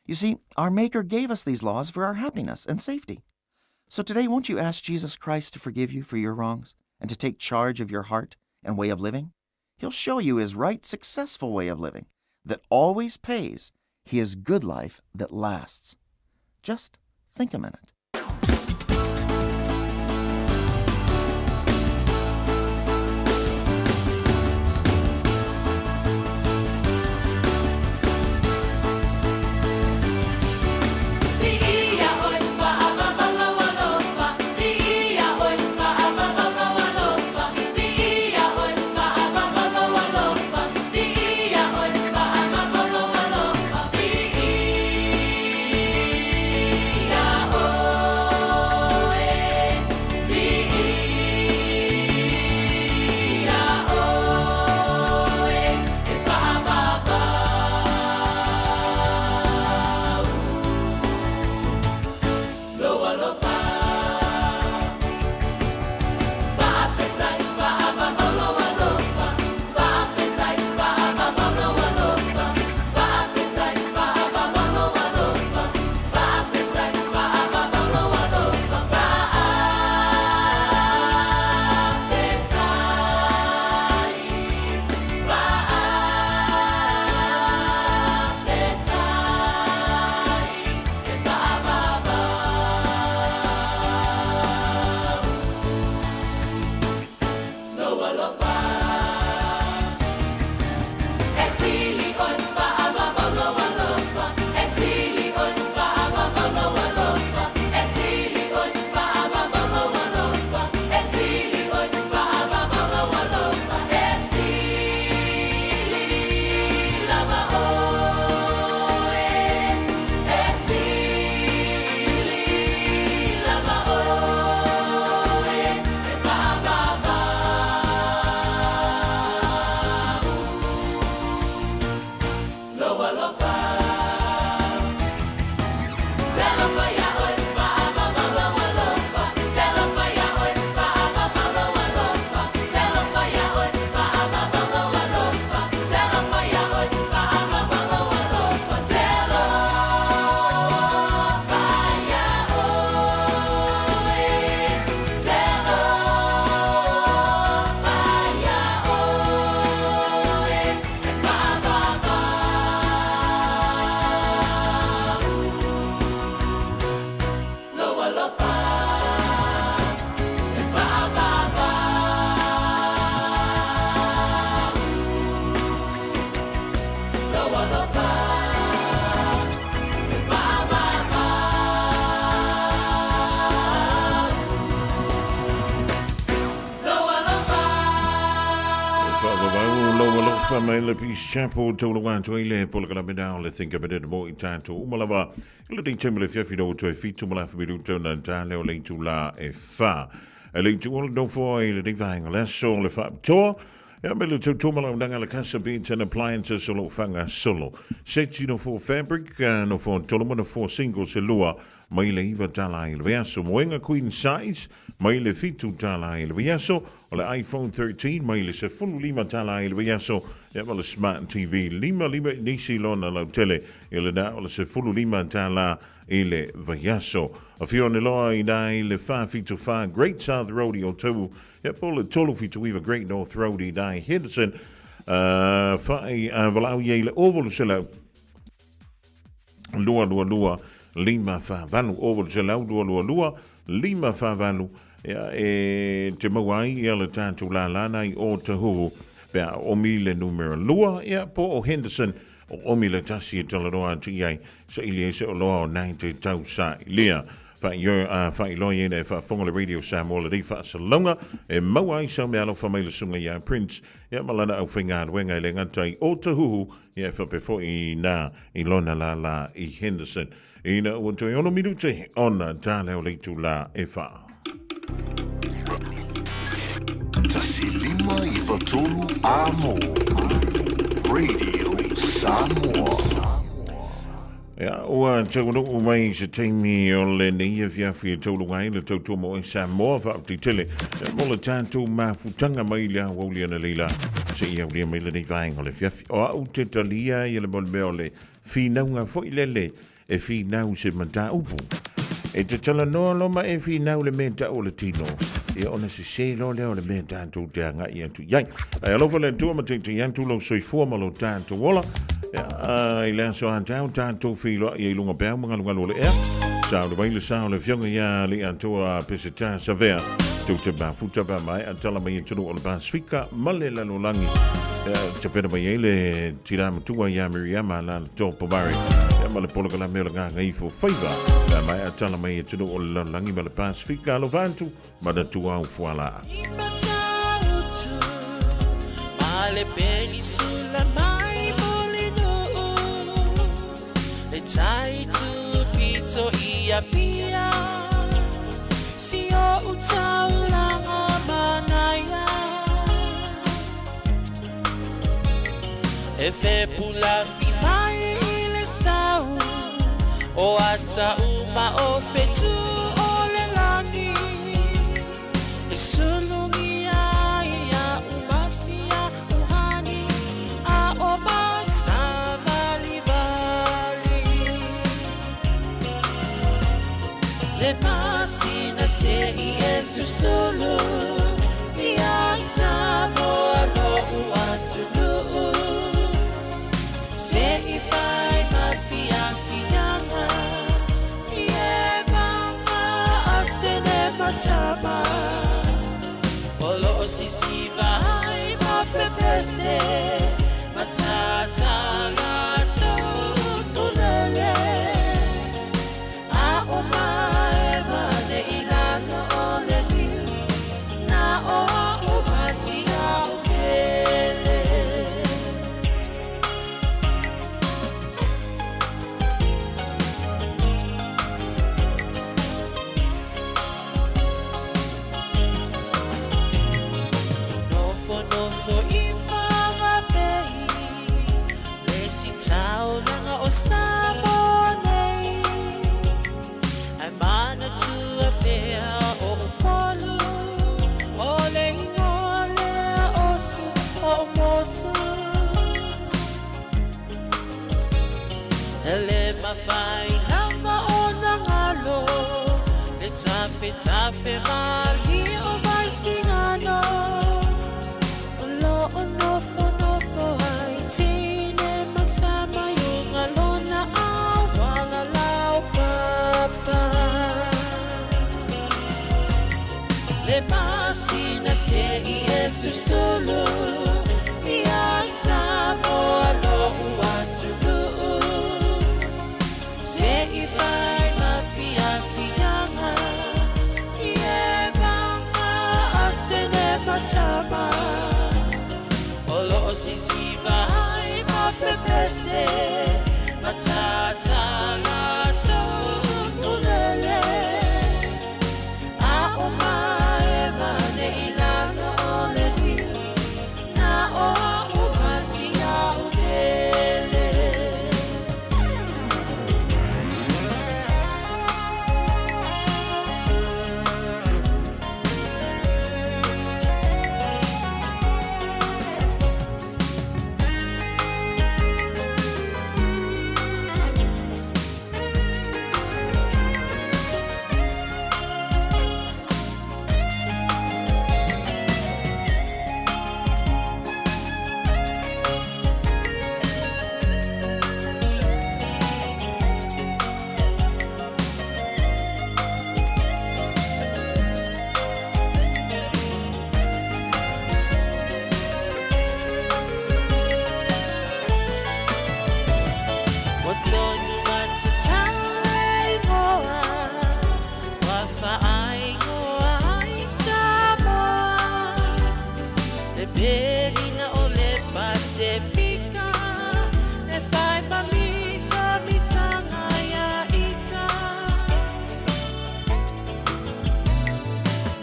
You see, our Maker gave us these laws for our happiness and safety. So today, won't you ask Jesus Christ to forgive you for your wrongs and to take charge of your heart and way of living? He'll show you his right, successful way of living that always pays, his good life that lasts. Just think a minute. Faavavau lou alofa mai le Peace Chapel taulauga atu ai le polokalame na o le Think a Minute mo i tatou uma lava i le taimi le fiafi no toe fitu ma le afa minuta ona ta lea o le itulā e whā. E le itu o le nofo ai le nei vaenga le aso le faapitoa Ia me le tautua malaunaga le Casa Beds and Appliances o lo o faagasolo. Seti no fo fabric, no fo tolu ma no fo single se lua mai le iva tala i le vaiaso. Moenga queen size mai le fitu tala i le vaiaso. O le iPhone 13 mai le 15 tala i le vaiaso. Ia ma le Smart TV lima lima i nisi lona lautele i le na o le 15 tala i le vaiaso. Afio ane loa i nā i le 474 Great South Road i Otahuhu Ia po le 379 Great North Road i Dai Henderson. Whai walau ia i le 800 222 548 800 222 548 ia e te maua ai ia le tātou lālāna i Ōtahuhu pe a omi le numera 2 ia po o Henderson o omi le tasi e talanoa atu i ai sa ili ai se o loa o nei te tau sa ilia. Faailoa i ina e faafofoga le Radio Samoa lenei faasalalauga e maua ai sau meaalofa mai le susuga ia Prince ia ma lana aufaigaluega e le gata i Otahuhu ia e faapea foi i ina i lona lālā i Henderson. Ina ua toe ono minute ona tā lea o le itulā e whā. 1 5 9 3 Amo Radio Samoa. Ia, ua taunuu mai se taimi o lenei afiafi e taulunga ai le tautua mo oe Samoa faafetai tele mo le tatou mafutaga mai le aoauli analeila seia aulia mai lenei vaega o le afiafi. O au te talia ia le mea o le finauga foi lele e finau se mataupu. E te talanoa loa ma e finau le mea tau o le tino, ia ona sese loa lea o le mea tatou te agai atu i ai. Ae alofa le Atua ma teitei atu lou soifua ma lo tatou ola. Ia, i le aso a taeao tatou feiloai ai i luga peau ma galugalu o le ea. Sa o le vai le sa o le afioga ia Alii-Atoa Peseta Savea. Tou te mafuta pe a maea tala mai atunuu o le Pasifika ma le lalolagi. Ia, tapena mai ai le tina matua ia Miriama Lalato Pomare. Ia, ma le polokalame o le Gagaifo Faiva. Pe a maea tala mai atunuu o le lalolagi ma le Pasifika. Alofa atu. Manatua au fualaa. E fepulafi mai i le sau o ata uma o fetu o le lagi e sulugia ia umasia uhani a o masavalivali le masina se i e susulu ia Samoa lo'u atunuu se i fai ma fiafiaga i e mama atene matama o loo sisiva ai ma pepese matata latou tulele a o mae ma le ilalo o le niu na o au masia o pele. Nofonofo i Whangape le isi taulaga o Samoa nei Ae manatua pea o Upolu o le ingoa lea o si o motu E le mafai lava ona galo le tafetafe malie o Vaisigano O lo o nofonofo ai tine ma tama i uga lona auala laupapa Le masina se i e susulu ia Samoa lo'u atunuu.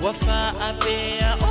Ua faapea.